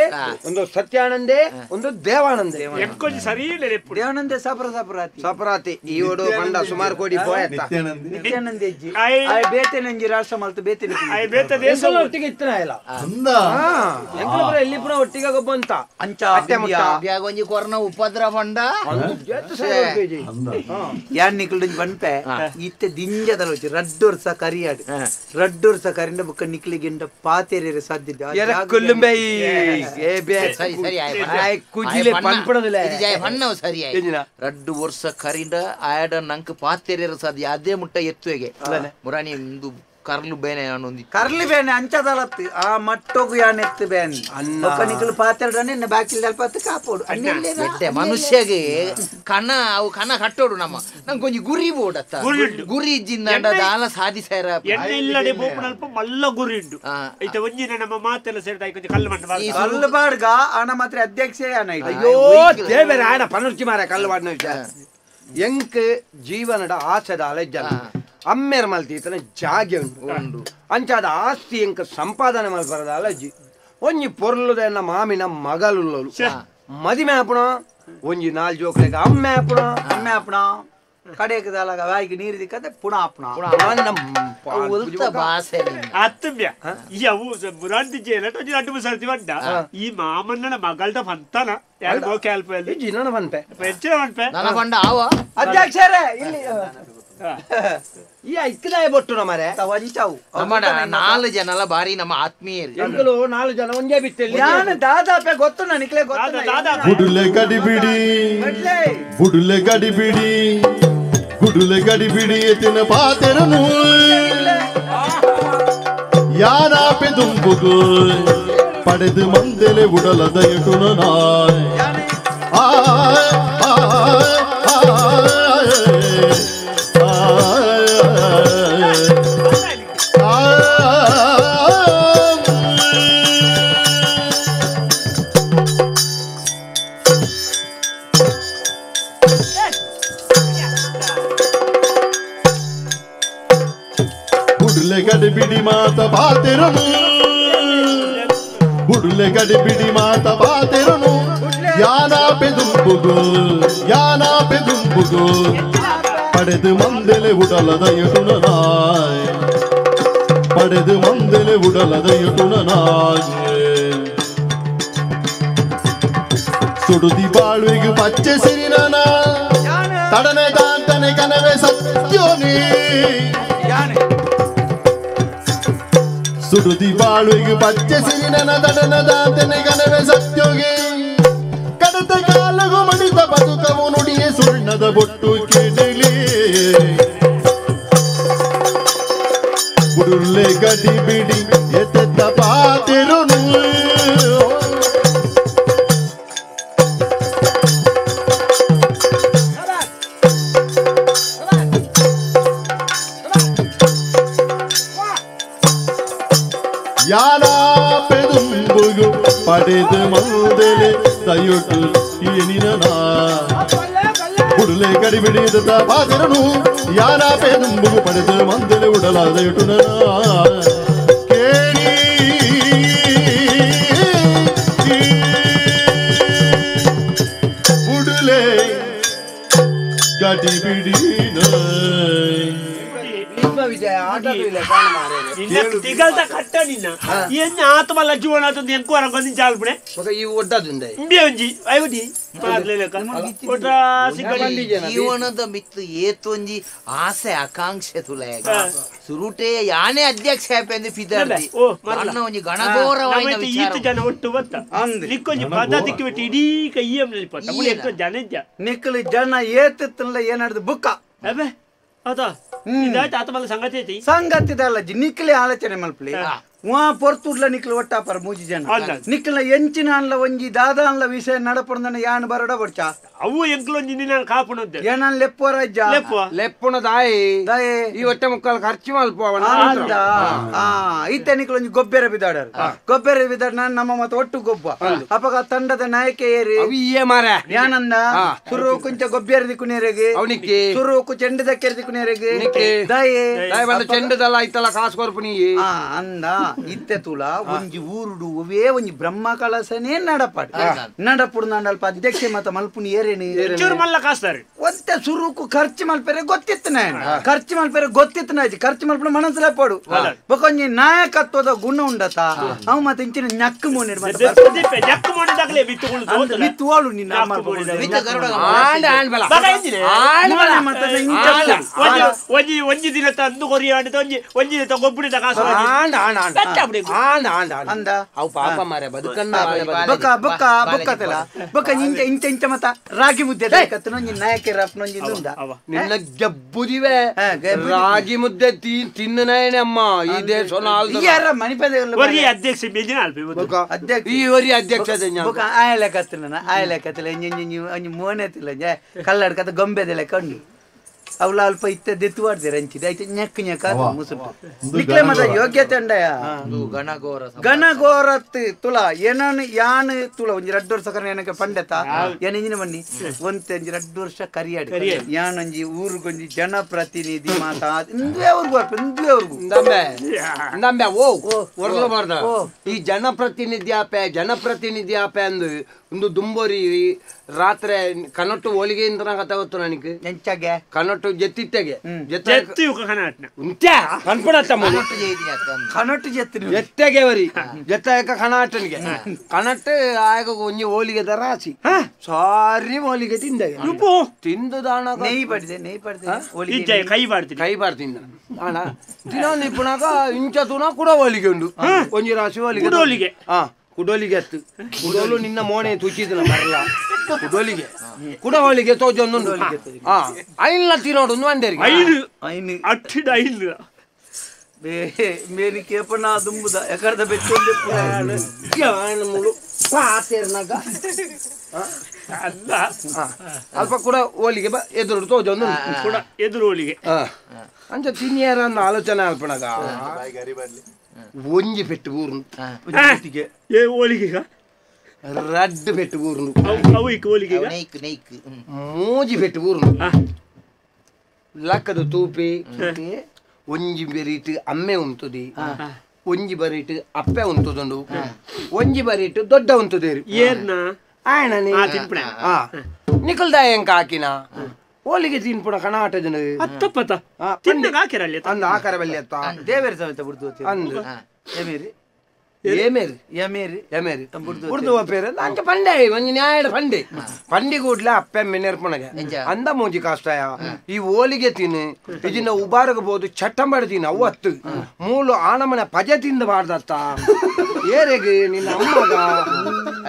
ಒಂದು ಸತ್ಯಾನಂದೇ, ಒಂದು ದೇವಾನಂದೇ. ಎಕ್ಕೊಂಜಿ ಸರಿ ಇಲ್ಲ ದೇವಾನಂದೇ ಸಪರ ಸಪರಾತಿ ಸಪರಾತಿ ಈ ಓಡು ಬಂಡ ಸುಮಾರು ಕೋಡಿ ಪೋಯತ್ತ ನಿತ್ಯಾನಂದಿ ನಿತ್ಯಾನಂದ ಅಜ್ಜಿ ಆಯ್ ಬೇತೆ ನಂಜಿ ರಾಷ್ಟ್ರ ಮಲ್ತು ಬೇತೆ ಆಯ್ ಬೇತೆ ದೇಶ ಒಟ್ಟಿಗೆ ಇತ್ತನ ಇಲ್ಲ ಅಂದ ಎಂಕಲ ಎಲ್ಲಿ ಪುನ ಒಟ್ಟಿಗೆ ಗೊಬ್ಬಂತ ಅಂಚ ಅಟ್ಟೆ ಮುಟ್ಟ ಬ್ಯಾಗೊಂಜಿ ಕೊರ್ನ ಉಪದ್ರ ಬಂಡ ಯಾನ್ ನಿಕುಲ್ಡಂಜಿ ಬನ್ಪೆ ಇತ್ತೆ ದಿಂಜದಲ ರಡ್ಡು ವರ್ಷ ಕರಿಯಾಡು ರಡ್ಡು ವರ್ಷ ಕರಿಂದ ಬುಕ್ಕ ನಿಕ್ಲಿಗೆಂಡ ಪಾತೇರಿಯರೆ ಸಾಧ್ಯ ಕೊಲ್ಲುಂಬೆ ಸರಿ ಸರಿ ಕುಜಿಲೆ ಪನ್ಪಣದಿಲ್ಲ ಬಣ್ಣವು ಸರಿ ರಡ್ಡು ವರ್ಷ ಕರಿಂದ ಆಯಡ ನಂಕ್ ಪಾತೇರಿಯರ ಸಾಧ್ಯ ಅದೇ ಮುಟ್ಟ ಎತ್ತುವೆಗೆ ಮುರಾಣಿ ಇಂದು ಕರ್ಲು ಬೇನೆ ಅನ್ನೊಂದು ಕರ್ಲಿ ಬೇನೆ ಅಂಚದಲತ್ತು ಆ ಮಟ್ಟೋಗು ಯಾನೆತ್ತು ಬೇನೆ ಒಕ್ಕ ನಿಕಲು ಪಾತೆರಡನೆ ಇನ್ನ ಬಾಕಿಲ್ ಅಲ್ಪ ಕಾಪೋಡು ಎಡ್ಡೆ ಮನುಷ್ಯಗೆ ಕಣ ಅವು ಕಣ ಕಟ್ಟೋಡು ನಮ್ಮ ನಂಗೆ ಒಂಜಿ ಗುರಿ ಬೋಡತ್ತ ಗುರಿ ಇಜ್ಜಿಂದ ದಾಲ ಸಾಧಿಸಾರ ಎಣ್ಣೆ ಇಲ್ಲಡೆ ಬೋಪನಲ್ಪ ಮಲ್ಲ ಗುರಿ ಉಂಡು ಐತೆ ಒಂಜಿನ ನಮ್ಮ ಮಾತೆಲ್ಲ ಸೇರ್ದ ಕೊಂಚ ಕಲ್ಲು ಮಂಡ ಕಲ್ಲು ಬಾಡ್ಗ ಆನ ಮಾತ್ರ ಅಧ್ಯಕ್ಷ ಅಯ್ಯೋ ದೇವರ ಆಡ ಪನರ್ಚಿ ಮಾರ ಕಲ್ಲು ಬಾಡಿನ ವಿಚಾರ ಎಂಕ್ ಜೀವನದ ಆಸೆದ ಅಲೆಜ್ಜನ ಅಮ್ಮೇರ್ ಮಲ್ತೀತನ ಜಾಗೆ ಉಂಟು ಅಂಚಾದ ಆಸ್ತಿ ಎಂಕ ಸಂಪಾದನೆ ಮಲ್ಪರದ ಅಲಜ್ಜಿ ಒಂಜಿ ಪೊರ್ಲುದ ಮಾಮಿನ ಮಗಲುಲ್ಲಲು ಮದಿಮೆ ಆಪುಣ ಒಂಜಿ ನಾಲ್ ಜೋಕ್ಲೆಗ ಅಮ್ಮೆ ಆಪುಣ ಅಮ್ಮೆ ಆಪುಣ ಕಡೆಗೆ ಬಾಯಿಗೆ ನೀರು ದಿಕ್ಕದೆ ಪುಣ ಆಪುಣ ಅತ್ತುಂಬ್ಯ ಈ ಅವು ಮುರಾಂತಿ ಜೇಲ ಒಂಜಿ ರಡ್ಡು ಮುಸರ್ತಿ ಬಂಡ ಈ ಮಾಮಣ್ಣನ ಮಗಳ್ದ ಪಂತನ ಯಾರು ಗೋಕೆ ಅಲ್ಪ ಜಿನನ ಪನ್ಪೆ ಹೆಚ್ಚಿನ ಪನ್ಪೆ ನನ್ನ ಪಂಡ ಆವ ಅಧ್ಯಕ್ಷರೇ ಇಲ್ಲಿ ಈ ಐಕ್ದಾಯ ಬೊಟ್ಟು ಮಾರೆ ವಂಚಾವು ನಮ್ಮ ನಾಲ್ ಜನಲ ಬಾರಿ ನಮ್ಮ ಆತ್ಮೀಯರು ಎಂಕಲು ನಾಲ್ ಜನ ಒಂಜೇ ಬಿತ್ತಲ್ಲಿ ನಾನು ದಾದಾಪೆ ಗೊತ್ತು ನನಗೆ ಗೊತ್ತು ದಾದಾ ಗುಡುಲೆ ಗಡಿಬಿಡಿ ಗುಡುಲೆ ಗಡಿಬಿಡಿ ಗುಡುಲೆ ಗಡಿಬಿಡಿ ಎತ್ತಿನ ಪಾತೆರನು ಯಾರಾಪೆ ದುಂಬುಗು ಪಡೆದು ಮಂದೆಲೆ ಉಡಲದ ಎಟುನ ನಾಯ್ ಆಯ್ ಆಯ್ ಗುಡುಲೆ ಗಡಿಬಿಡಿ ಮಾತ ಬಾತೆರನು ಗುಡುಲೆ ಗಡಿಬಿಡಿ ಮಾತ ಬಾತೆರನು ಯಾನಾಪೆ ದುಂಬುಗು ಯಾನಾಪೆ ದುಂಬುಗು ಪಡೆದು ಮಂದೆಲೆ ಉಡಲದ ಎಟುನ ನಾಯ್ ಪಡೆದು ಮಂದೆಲೆ ಉಡಲದ ಎಟುನ ನಾಯ್ ಸುಡುದಿ ಬಾಳ್ವೆಗು ಪಚ್ಚೆ ಸಿರಿನ ತಡನೆ ತಾಂತನೆ ಕನವೆ ಸತ್ಯೋನಿ ಸುಡುದಿ ಬಾಳುವಿಗೆ ಪಚ್ಚೆ ಸಿರಿನ ತಡನ ದಾಂತನೆ ಕನವೆ ಸತ್ಯೋಗಿ ಕಡತ ಕಾಲಗು ಮಡಿತ ಬದುಕವು ನುಡಿಯೇ ಸುಣ್ಣದ ಬೊಟ್ಟು ಕೆಡಲಿ ಗುಡುಲೆ ಗಡಿ ಬಿಡಿ ಎತ್ತೆತ್ತ ಪಾತಿರುನು ಯಾರಾಪೆ ದುಂಬುಗು ಪಡೆದು ಮಂದೆಲೆ ದಯೊಟ್ಟು ಏನಿನ ಉಡಲೆ ಗಡಿಬಿಡಿದ ಬಾದಿರನು ಯಾರಾಪೆ ದುಂಬುಗು ಪಡೆದು ಮಂದೆಲೆ ಉಡಲ ದಯೊಟ್ಟು ಕೇಳಿ ಉಡಲೆ ಗಡಿಬಿಡಿನ ತಿಗಲ್ದ ಕಟ್ಟ ನಿನ್ನ ಏನ್ ಆತ್ಮಲ್ಲ ಜೀವನ ಆತಂದು ಎಂಕು ಅರಂಗೊಂದು ಜಾಲ್ಪುಣೆ ಈ ಒಡ್ಡದುಂದೆ ಇಂಬೆ ಒಂಜಿ ಐವದಿ ಜೀವನದ ಮಿತ್ತು ಏತೊಂಜಿ ಆಸೆ ಆಕಾಂಕ್ಷೆ ತುಲಾಯ ಸುರುಟೆ ಯಾನೇ ಅಧ್ಯಕ್ಷ ಆಪೆಂದು ಫಿದರ್ದಿ ಅನ್ನ ಒಂಜಿ ಗಣಗೌರವಾಯಿನ ವಿಚಾರ ಈತ ಜನ ಒಟ್ಟು ಬತ್ತ ನಿಕ್ಕೊಂಜಿ ಪದ ದಿಕ್ಕಿ ಬಿಟ್ಟು ಇಡೀ ಕೈಯಂ ನೆನಪತ್ತ ಮುಳಿ ಎಷ್ಟೋ ಜನ ಇದ್ದ ನಿಕ್ಕಲು ಜನ ಏತಿತ್ತಲ್ಲ ಏನಾಡ್ದು ಬುಕ್ಕ ಅಬೆ ಹೌದಾ ಇದಾಯ್ತು ಆತಮಲ್ಲ ಸಂಗತಿ ಐತಿ ಸಂಗತಿದಲ್ಲ ಜಿ ನಿಕ್ಕಲೆ ಆಲೋಚನೆ ಮಲ್ಪಲಿ ವಾ ಪೊರ್ತುಡ್ಲ ನಿಕ್ಕಲು ಒಟ್ಟಾಪರ ಮೂಜಿ ಜನ ನಿಕ್ಕಲ ಎಂಚಿನ ಅನ್ಲ ಒಂಜಿ ದಾದಾ ಅನ್ಲ ವಿಷಯ ನಡಪಡ್ದನ ಯಾನ್ ಬರಡ ಬಡ್ಚ ಅವು ಎಂಕ್ಲೊಂಜಿ ನಿನ್ನ ಕಾಪುಣದ್ದೆ ಏನನ್ ಲೆಪ್ಪು ರಜ್ಜ ಲೆಪ್ಪು ಲೆಪ್ಪುಣ ದಾಯಿ ದಾಯಿ ಈ ಒಟ್ಟೆ ಮುಕ್ಕಾಲು ಖರ್ಚು ಮಲ್ಪ ಆ ಇತ್ತೆ ನಿಕ್ಲೊಂಜಿ ಗೊಬ್ಬೆರ ಬಿದಾಡರ್ ಗೊಬ್ಬೆರ ಬಿದಾಡ ನಾನು ನಮ್ಮ ಮತ್ತ ಒಟ್ಟು ಗೊಬ್ಬ ಅಪಗ ತಂಡದ ನಾಯಕ ಏರಿ ಅವಿಯೇ ಮಾರ ಯಾನಂದ ಸುರು ಕುಂಚ ಗೊಬ್ಬೆರ ದಿಕ್ಕುನೇರೆಗೆ ಅವನಿಕ್ಕೆ ಸುರುಕು ಚೆಂಡದ ಕೆರೆ ದಿಕ್ಕುನೇರೆಗೆ ದಾಯಿ ದಾಯಿ ಬಂದ ಚೆಂಡದಲ್ಲ ಐತಲ್ಲ ಕಾಸು ಕೊರ್ಪು ನೀ ಅಂದ ಇತ್ತೆ ತುಲ ಒಂಜಿ ಊರುಡು ಒವೇ ಒಂಜಿ ಬ್ರಹ್ಮ ಕಳಸನೇ ನಡಪಾಡು ನಡಪುಡು ನಾಡಲ್ಪ ಅಧ್ಯಕ್ಷೆ ಮತ್ತ ಮಲ್ಪುನಿ ಏರೇನು ಮಲ್ಲ ಕಾಸ್ತಾರೆ ಒಂತೆ ಸುರುಕು ಖರ್ಚು ಮಲ್ಪೆರೆ ಗೊತ್ತಿತ್ತು ನಾನು ಖರ್ಚು ಮಲ್ಪೆರೆ ಗೊತ್ತಿತ್ತು ನಾಜಿ ಖರ್ಚು ಮಲ್ಪಡ ಮನಸ್ಸು ಪಾಡು ಬೊಕೊಂಜಿ ನಾಯಕತ್ವದ ಗುಣ ಉಂಡತ ಅವ ಮತ್ತೆ ಇಂಚಿನ ನಕ್ಕು ಮೋನೆ ನಕ್ಕು ಮೋನೆ ಮಿತ್ತುವಾಳು ನಿನ್ನ ಒಂಜಿ ಒಂಜಿ ದಿನ ತಂದು ಕೊರಿಯ ಒಂಜಿ ಒಂಜಿ ದಿನ ಗೊಬ್ಬುಡಿದ ಕಾಸು ಅಂದ ಅವು ಪಾಪ ಮಾರೆ ಬದುಕನ್ನ ಬೊಕ್ಕ ಬೊಕ್ಕ ಬೊಕ್ಕತಲ್ಲ ಬೊಕ್ಕ ಇಂಚ ಇಂಚ ಇಂಚ ಮತ್ತ ರಾಗಿ ಮುದ್ದೆ ಒಂಜಿ ನಾಯಕ ರಪ್ನೊಂಜಿ ಉಂಡ ನಿನ್ನ ಜಬ್ಬುದಿವೆ ರಾಗಿ ಮುದ್ದೆ ತಿನ್ನನೇನೆ ಅಮ್ಮ ಈ ದೇಶ ಒರಿ ಅಧ್ಯಕ್ಷ ಅಧ್ಯಕ್ಷ ಈ ಒರಿ ಅಧ್ಯಕ್ಷ ಬೊಕ್ಕ ಆಯಲೆ ಕತ್ತಲ ಆಯಲೆ ಕತ್ತಲ ಒಂಜಿ ಮೋನೆ ತಿಲ್ಲ ಕಲ್ಲಡ್ಕತ್ತ ಗೊಂಬೆದ ಲೆಕ್ಕ ಉಂಡು ಅವಳ ಅಲ್ಪ ಇತ್ತ ದೆತ್ತುವಾಡ್ದೆ ರಂಚಿದೆ ಐತೆ ನೆಕ್ ನೆಕ್ ಮುಸುಟು ನಿಕ್ಲೆ ಮತ ಯೋಗ್ಯತೆ ಉಂಡಯ ಗಣಗೋರ ಗಣಗೋರತ್ ತುಲ ಏನನು ಯಾನು ತುಲ ಒಂಜಿ ರಡ್ಡು ವರ್ಷ ಕರ್ನ ಏನಕ್ಕೆ ಪಂಡೆತ ಏನ ಇಂಜಿನ ಬನ್ನಿ ಒಂತೆ ಒಂಜಿ ರಡ್ಡು ವರ್ಷ ಕರಿಯಾಡಿ ಯಾನೊಂಜಿ ಊರುಗೊಂಜಿ ಜನಪ್ರತಿನಿಧಿ ಮಾತಾ ಇಂದುವೆ ಅವ್ರಿಗೂ ಅರ್ಪ ಇಂದುವೆ ಅವ್ರಿಗೂ ಇಂದಂಬೆ ಇಂದಂಬೆ ಓ ಒರ್ಲಬಾರ್ದ ಈ ಜನಪ್ರತಿನಿಧಿ ಆಪೆ ಜನಪ್ರತಿನಿಧಿ ಆಪೆ ಅಂದು ಒಂದು ದುಂಬೋರಿ ರಾತ್ರಿ ಕನಟ್ಟು ಹೋಳಿಗೆಯಿಂದ ಕತೆ ಗೊತ್ತು ನನಗೆ ಎಂಚಾಗೆ ಕನಟ್ಟು ಜೆತ್ತಿತ್ತೆಗೆ ಕನಟ್ಟು ಜೆತ್ತಿ ಜೆತ್ತೆಗೆ ವರಿ ಜೆತ್ತಾಯಕ ಕನಾಟನಿಗೆ ಕನಟ್ಟು ಆಯಕ ಒಂಜಿ ಹೋಳಿಗೆ ರಾಸಿ ಸಾರಿ ಹೋಳಿಗೆ ತಿಂದೆ ತಿಂದು ದಾಣ ನೆಯ್ ಪಡಿದೆ ನೆಯ್ ಪಡಿದೆ ಕೈ ಬಾಡ್ತೀನಿ ಕೈ ಬಾಡ್ತೀನಿ ಅಣ್ಣ ದಿನ ನಿಪುಣಾಗ ಇಂಚ ತುನ ಕೂಡ ಹೋಳಿಗೆ ಉಂಡು ಒಂಜಿ ರಾಶಿ ಹೋಳಿಗೆ ಕುಡೋಲಿಗೆ ಹಾ ಕುಡೋಲಿಗೆ ಅತ್ತು ಕುಡೋಲು ನಿನ್ನ ಮೋನೆ ತುಚಿದನ ಬರಲ್ಲ ಕುಡೋಲಿಗೆ ಕುಡ ಹೋಳಿಗೆ ತೋಜೊಂದುಂಡು ಹಾ ಐನ್ಲ ತಿನ್ನೋಡು ಒಂದೇರಿಗೆ ಐನು ಐನು ಅಟ್ಟಿದ ಐನು ಮೇನಿ ಕೇಪಣ ದುಂಬುದ ಎಕರ್ದ ಬೆಚ್ಚೊಂದು ಮುಳು ಪಾತೇರ್ನಾಗ ಅಲ್ಲ ಅಲ್ಪ ಕೂಡ ಹೋಳಿಗೆ ಬ ಎದುರು ತೋಜೊಂದು ಕೂಡ ಎದುರು ಹೋಳಿಗೆ ಅಂಚ ತಿನ್ನಿಯಾರ ಅಂದ ಆಲೋಚನೆ ಅಲ್ಪಣಗ ಒಂಜಿ ಪೆಟ್ಟು ಊರುನು ಏ ಹೋಳಿಗೆ ರಡ್ಡು ಪೆಟ್ಟು ಊರುನು ಹೋಳಿಗೆ ಮೂಜಿ ಪೆಟ್ಟು ಊರುನು ಲಕ್ಕದ ತೂಪಿ ಒಂಜಿ ಬೆರೀಟ್ ಅಮ್ಮೆ ಉಂತುದಿ ಒಂಜಿ ಬರೀಟ್ ಅಪ್ಪೆ ಉಂತುದುಂಡು ಒಂಜಿ ಬರೀಟ್ ದೊಡ್ಡ ಉಂತುದೇರು ಏರ್ನ ಆಯಣನೆ ಹಾ ನಿಕಲ್ದ ಎಂಕ ಹಾಕಿನ ಹೋಳಿಗೆ ತಿನ್ಪುಣ ಕಣಾಟ ಜನ ಅತ್ತಪ್ಪತ ತಿನ್ನಗ ಹಾಕಿರಲ್ಲ ಅಂದ ಆಕಾರ ಬಲ್ಲಿ ಅತ್ತ ದೇವೇರ ಸಮೇತ ಬಿಡ್ದು ಅಂದು ಎಮೇರಿ ಏಮೇರಿ ಎಮೇರಿ ಎಮೇರಿ ಉರ್ದು ಪೇರು ಅಂಚ ಪಂಡೆ ಒಂಜಿ ನ್ಯಾಯಡ ಪಂಡೆ ಪಂಡಿ ಕೂಡ್ಲೆ ಅಪ್ಪೆ ಮೆನ್ನೆರ್ಪಣಗೆ ಅಂದ ಮೂಜಿ ಕಾಸ್ತಾಯ ಈ ಹೋಳಿಗೆ ತಿನ್ನು ಇದನ್ನ ಉಬಾರಗ ಬೋದು ಚಟ್ಟಂಬಡ ತಿನ್ನು ಅವು ಹತ್ತು ಮೂಲು ಆನಮನೆ ಪಜೆ ತಿಂದು ಬಾರ್ದತ್ತ ಏರೆಗೆ ನಿನ್ನ ಅಮ್ಮಗ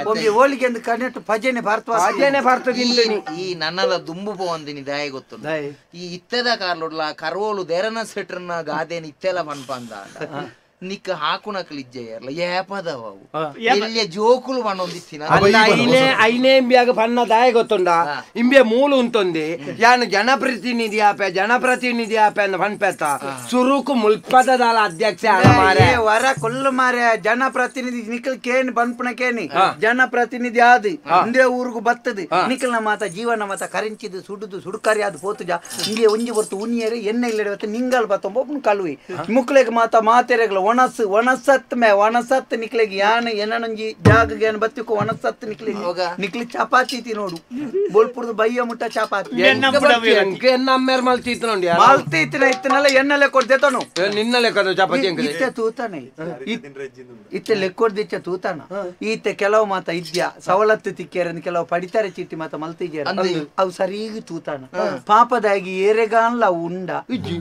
ಒಮ್ಮೆ ಹೋಳಿಗೆ ಅಂದ್ ಕನೆಟ್ಟು ಪಜೆನೆ ಭಾರತ ಪಜೆನೆ ಭಾರತ ತಿಂತೇನಿ ಈ ನನ್ನಲ್ಲ ದುಂಬು ಪೋವಂದಿನಿ ದಾಯ ಗೊತ್ತು ಈ ಇತ್ತೆದ ಕಾರ್ಲೊಡ್ಲ ಕರ್ವೋಲು ದೇರನ ಸೆಟ್ರನ್ನ ಗಾದೇನ ಇತ್ತೆಲ್ಲ ಪನ್ಪ ಅಂದ ನಿಕ್ಕ ಹಾಕುನಕಲಿಜ್ಜೆಯರ್ಲ ಏಪದವು ಎಲ್ಲಿಯ ಜೋಕುಲು ಪಣ್ಣೊಂದಿತ್ತಿನ ಅಲ್ಲ ಐನೇ ಐನೇ ಇಂಬಿಯಾಗ ಪನ್ನ ದಾಯ ಗೊತ್ತುಂಡ ಇಂಬಿಯ ಮೂಲು ಉಂಟೊಂದಿ ಯಾನು ಜನಪ್ರತಿನಿಧಿ ಆಪೆ ಜನಪ್ರತಿನಿಧಿ ಆಪೆ ಅಂದ ಪನ್ಪೆತ್ತ ಸುರುಕು ಮುಲ್ಪದದಾಲ ಅಧ್ಯಕ್ಷ ಮಾರೆ ವರ ಕೊಲ್ಲು ಮಾರೆ ಜನಪ್ರತಿನಿಧಿ ನಿಖಲ್ ಕೇಣಿ ಬನ್ಪುಣ ಕೇಣಿ ಜನಪ್ರತಿನಿಧಿ ಆದಿ ಇಂದೇ ಊರುಗು ಬತ್ತದು ನಿಖಲ್ನ ಮಾತ ಜೀವನ ಮಾತ ಕರಿಂಚಿದು ಸುಡುದು ಸುಡುಕಾರಿ ಅದು ಪೋತುಜ ಇಂಗೆ ಒಂಜಿ ಹೊರ್ತು ಉನಿಯರೆ ಎಣ್ಣೆ ಇಲ್ಲಡೆ ನಿಂಗಲ್ ಬತ್ತೊಂಬ ಕಳುವಿ ಮುಕ್ಲೆಗ್ ಮಾತ ಮಾತೆರೆಗ್ಲ ಒಣಸು ಒಣಸತ್ ಮೇ ಒಣಸತ್ ನಿಕ್ಲೆಗ್ ಯಾನ ಏನೊಂಜಿ ಜಾಗಗೆ ಏನ್ ಬತ್ತಿಕೋ ಒಣಸತ್ ನಿಕ್ಲೆಗ್ ನಿಕ್ಲಿ ಚಪಾತಿ ತಿನ್ನೋಡು ಬೋಲ್ಪುರ್ದು ಬಯ್ಯ ಮುಟ್ಟ ಚಪಾತಿ ಎನ್ನಮ್ಮೇರ್ ಮಲ್ತಿತ್ತು ನೋಡಿ ಮಲ್ತಿತ್ತಿನ ಇತ್ತನಲ್ಲ ಎನ್ನಲೆ ಕೊಡ್ತೇತನು ನಿನ್ನ ಲೆಕ್ಕದ ಚಪಾತಿ ಇತ್ತೆ ತೂತಾನೆ ಇತ್ತೆ ಲೆಕ್ಕೊಡ್ದಿಚ್ಚ ತೂತಾನ ಈತೆ ಕೆಲವು ಮಾತ ಇದ್ಯಾ ಸವಲತ್ತು ತಿಕ್ಕೇರ ಕೆಲವು ಪಡಿತಾರೆ ಚೀಟಿ ಮಾತ ಮಲ್ತಿಜೇರ ಅವು ಸರಿಗಿ ತೂತಾನ ಪಾಪದಾಗಿ ಏರೆಗಾನ್ಲ ಉಂಡ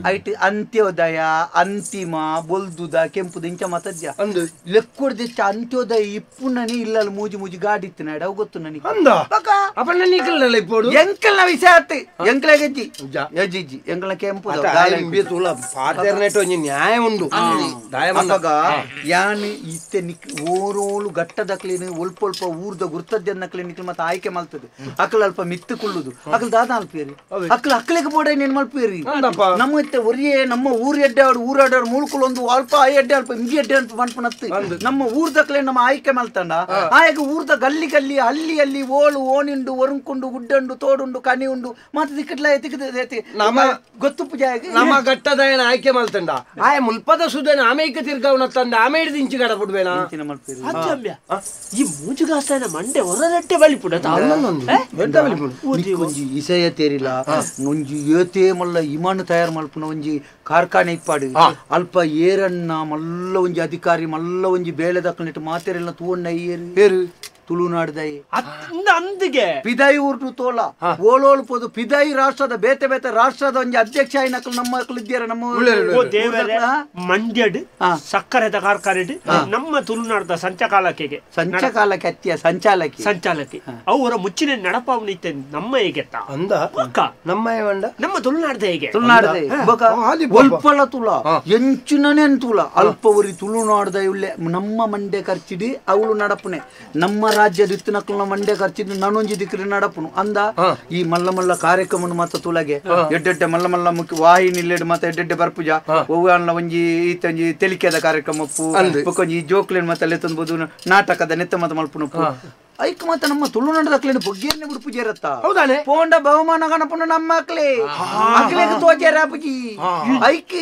ಐಟ್ ಅಂತ್ಯೋದಯ ಅಂತಿಮ ಬೊಲ್ದುದ ಕೆಂಪುದು ಇಂಚ ಮತದ್ಯ ಲೆಕ್ಕೊಡ್ದಿಚ್ಚ ಅಂತ್ಯೋದಯ ಇಪ್ಪುನನಿ ಇಲ್ಲ ಮೂಜಿ ಮೂಜಿ ಗಾಡಿ ಇತ್ತು ನಾಡ ಅವು ಗೊತ್ತು ನನಗೆ ಎಂಕಲ್ನ ವಿಷಯ ಆತ್ ಎಂಕಲ ಗೆಜ್ಜಿ ಯಜ್ಜಿ ಎಂಕಲ್ನ ಕೆಂಪು ನ್ಯಾಯ ಉಂಡು ಯಾನ್ ಇತ್ತೆ ನಿಕ್ ಓರೋಳು ಗಟ್ಟದಕ್ಲೇನು ಒಲ್ಪ ಒಲ್ಪ ಊರ್ದ ಗುರ್ತದ್ಯನ್ನಕ್ಲೆ ನಿಕ್ಲು ಮತ್ತೆ ಆಯ್ಕೆ ಮಲ್ತದೆ ಅಕಲ್ ಅಲ್ಪ ಮಿತ್ತು ಕುಳ್ಳುದು ಅಕಲ್ ದಾದ ಅಲ್ಪೇರಿ ಅಕಲ್ ಅಕ್ಲಿಗೆ ಬೋಡ ಏನ್ ಮಲ್ಪೇರಿ ನಮ್ಮ ಇತ್ತೆ ಒರಿಯೇ ನಮ್ಮ ಊರು ಎಡ್ಡೆ ಅವ್ರು ಊರಾಡೋರು ಮೂಳ್ಕುಲೊಂದು ಅಲ್ಪ ಆ ಎಡ್ಡೆ ಅಲ್ಪ ಇಂಜಿ ಎಡ್ಡೆ ಅಂತ ಪನ್ಪುನತ್ತು ನಮ್ಮ ಊರ್ದಕ್ಲೆ ನಮ್ಮ ಆಯ್ಕೆ ಮಲ್ತಂಡ ಆಯ್ಕೆ ಊರ್ದ ಗಲ್ಲಿ ಗಲ್ಲಿ ಅಲ್ಲಿ ಅಲ್ಲಿ ಓಳು ಓನಿಂಡು ಒರುಂಕುಂಡು ಗುಡ್ಡಂಡು ತೋಡುಂಡು ಕನಿ ಉಂಡು ಮತ್ತೆ ದಿಕ್ಕಟ್ಲ ಎತ್ತಿಕ ನಮ್ಮ ಗೊತ್ತುಪ್ಪು ಜಾಗ ನಮ್ಮ ಗಟ್ಟದಾಯನ ಆಯ್ಕೆ ಮಲ್ತಂಡ ಆಯ ಮುಲ್ಪದ ಸುಧನ ಆಮೇಕ ತಿರ್ಗವನ ತಂದ ಆಮೆ ಹಿಡಿದು ಇಂಚು ಗಡ ಬಿಡ್ಬೇನ ಈ ಮೂಜುಗಾಸನ ಮಂಡೆ ಹೊರನಟ್ಟೆ ಬಲಿಪುಡ ಒಂಜಿ ಇಸಯ ತೇರಿಲ್ಲ ಒಂಜಿ ಏತೇ ಮಲ್ಲ ಇಮಾನು ತಯಾರು ಮಲ್ಪುನ ಒಂಜಿ ಕಾರ್ಖಾನೆ ಇಪ್ಪಾಡು ಅಲ್ಪ ಏರನ್ನ ಮಲ್ಲ ಒಂಜಿ ಅಧಿಕಾರಿ ಮಲ್ಲ ಒಂಜಿ ಬೇಳೆ ದಕ್ಕನಿಟ್ಟು ಮಾತೆರೆಲ್ಲ ತೂವಣ್ಣ ಏರು ಏರು ತುಳುನಾಡ್ದೈ ಅಂದಿಗೆ ಪಿದಾಯಿ ಊರ್ನು ತೋಲ ಓಲೋಳು ಪೋದು ಪಿದಾಯಿ ರಾಷ್ಟ್ರದ ಬೇತೆ ಬೇತೆ ರಾಷ್ಟ್ರದ ಒಂಜಿ ಅಧ್ಯಕ್ಷ ಆಯ್ನಕಲ್ ನಮ್ಮ ಇದ್ದೀರ ನಮ್ಮ ದೇವರೇ ಮಂಡ್ಯಡ್ ಸಕ್ಕರೆದ ಕಾರ್ಖಾನೆ ನಮ್ಮ ತುಳುನಾಡದ ಸಂಚಕಾಲಕ್ಕೆ ಸಂಚಕಾಲಕ್ಕೆ ಅತ್ಯ ಸಂಚಾಲಕಿ ಸಂಚಾಲಕಿ ಅವರ ಮುಚ್ಚಿನ ನಡಪಾವನಿತ್ತೆ ನಮ್ಮ ಹೇಗೆ ಅಂದ ನಮ್ಮ ನಮ್ಮ ತುಳುನಾಡ್ದ ಹೇಗೆ ತುಳುನಾಡ್ದ ಅಲ್ಪಲ ತುಳ ಎಂಚಿನೇ ತುಳ ಅಲ್ಪ ಒರಿ ತುಳುನಾಡ್ದ ಇಲ್ಲೇ ನಮ್ಮ ಮಂಡ್ಯ ಖರ್ಚಿಡಿ ಅವಳು ನಡಪುನೆ ನಮ್ಮ ರಾಜ್ಯದ ಇತ್ತಿನಕ್ಕಲ್ನ ಮಂಡ್ಯ ಖರ್ಚಿದ್ದು ನಾನೊಂಜಿ ದಿಕ್ಕಿನ ನಡಪುನು ಅಂದ ಈ ಮಲ್ಲ ಮಲ್ಲ ಕಾರ್ಯಕ್ರಮ ಮಾತ ತುಳಗೆ ಎಡ್ಡೆಡ್ಡೆ ಮಲ್ಲ ಮಲ್ಲ ಮುಖ್ಯ ವಾಹಿನಿ ಇಲ್ಲೆಡ್ ಮಾತ ಎಡ್ಡೆಡ್ಡೆ ಬರ್ಪುಜ ಒವ್ವಾನ್ಲ ಒಂಜಿ ಈತೊಂಜಿ ತೆಲಿಕೆದ ಕಾರ್ಯಕ್ರಮ ಬೊಕ್ಕೊಂಜಿ ಈ ಜೋಕ್ಲೇನ್ ಮಾತ ಲೆತ್ತೊಂದು ನಾಟಕದ ನೆತ್ತ ಮಾತ ಮಲ್ಪುನಪ್ಪು ಐಕ್ ಮಾತ ನಮ್ಮ ತುಳುನಾಡದಕ್ಲೇನು ಬೊಗ್ಗೇರ್ನೆ ಬಿಡ್ಪುಜೇರತ್ತ ಹೌದಾನೆ ಪೋಂಡ ಬಹುಮಾನ ಗಣಪನ ನಮ್ಮ ಅಕ್ಲೆ ಅಕ್ಲೆಗೆ ತೋಜೇರ ಅಪ್ಪುಜಿ ಐಕ್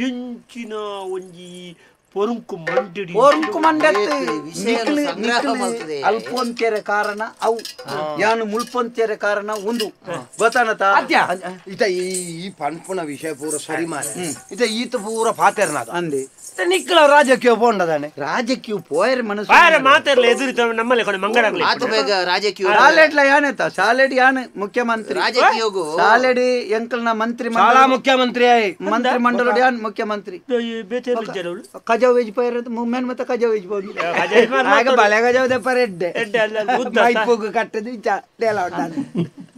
ಎಂಚಿನ ಒಂಜಿ ಪೊರುಂಕು ಮಂಡಿ ಪೊರುಂಕು ಮಂಡತ್ತೆ ಅಲ್ಪೊಂತೆರೆ ಕಾರಣ ಅವು ಯಾನು ಮುಲ್ಪೊಂತೆರೆ ಕಾರಣ ಒಂದು ಗೊತ್ತಾನತ ಇತ ಈ ಪನ್ಪುನ ವಿಷಯ ಪೂರ ಸರಿ ಮಾರ ಇತ ಈತ ಪೂರ ಪಾತೆರ್ನಾದ ಅಂದೆ ನಿಕ್ಕಲ ರಾಜಕೀಯ ಪೋಂಡದಾನೆ ರಾಜಕೀಯ ಪೋಯರ್ ಮನಸ್ಸು ಮಾತಾಡಲಿ ಎದುರಿತ ನಮ್ಮಲ್ಲಿ ಕೊನೆ ಮಂಗಳಾಗ್ಲಿ ಆತು ಬೇಗ ರಾಜಕೀಯ ಸಾಲೆಡ್ಲ ಯಾನೇತ ಸಾಲೆಡ್ ಯಾನು ಮುಖ್ಯಮಂತ್ರಿ ರಾಜಕೀಯಗೂ ಸಾಲೆಡ್ ಎಂಕಲ್ನ ಮಂತ್ರಿ ಶಾಲಾ ಮುಖ್ಯಮಂತ್ರಿ ಮಂತ್ರಿ ಮಂಡಲ ಯಾನ್ ಮುಖ್ಯಮಂತ್ರಿ ಕಜಾವ್ ವೆಜ್ ಪೈರ್ ಮುಮ್ಮೆನ್ ಮತ್ತೆ ಕಜಾವ್ ವೆಜ್ ಪೋಗಿ ಆಗ ಬಲೆ ಕಜಾವ್ ದೆಪ್ಪರ ಎಡ್ಡೆ ಮೈಪುಗು ಕಟ್ಟದು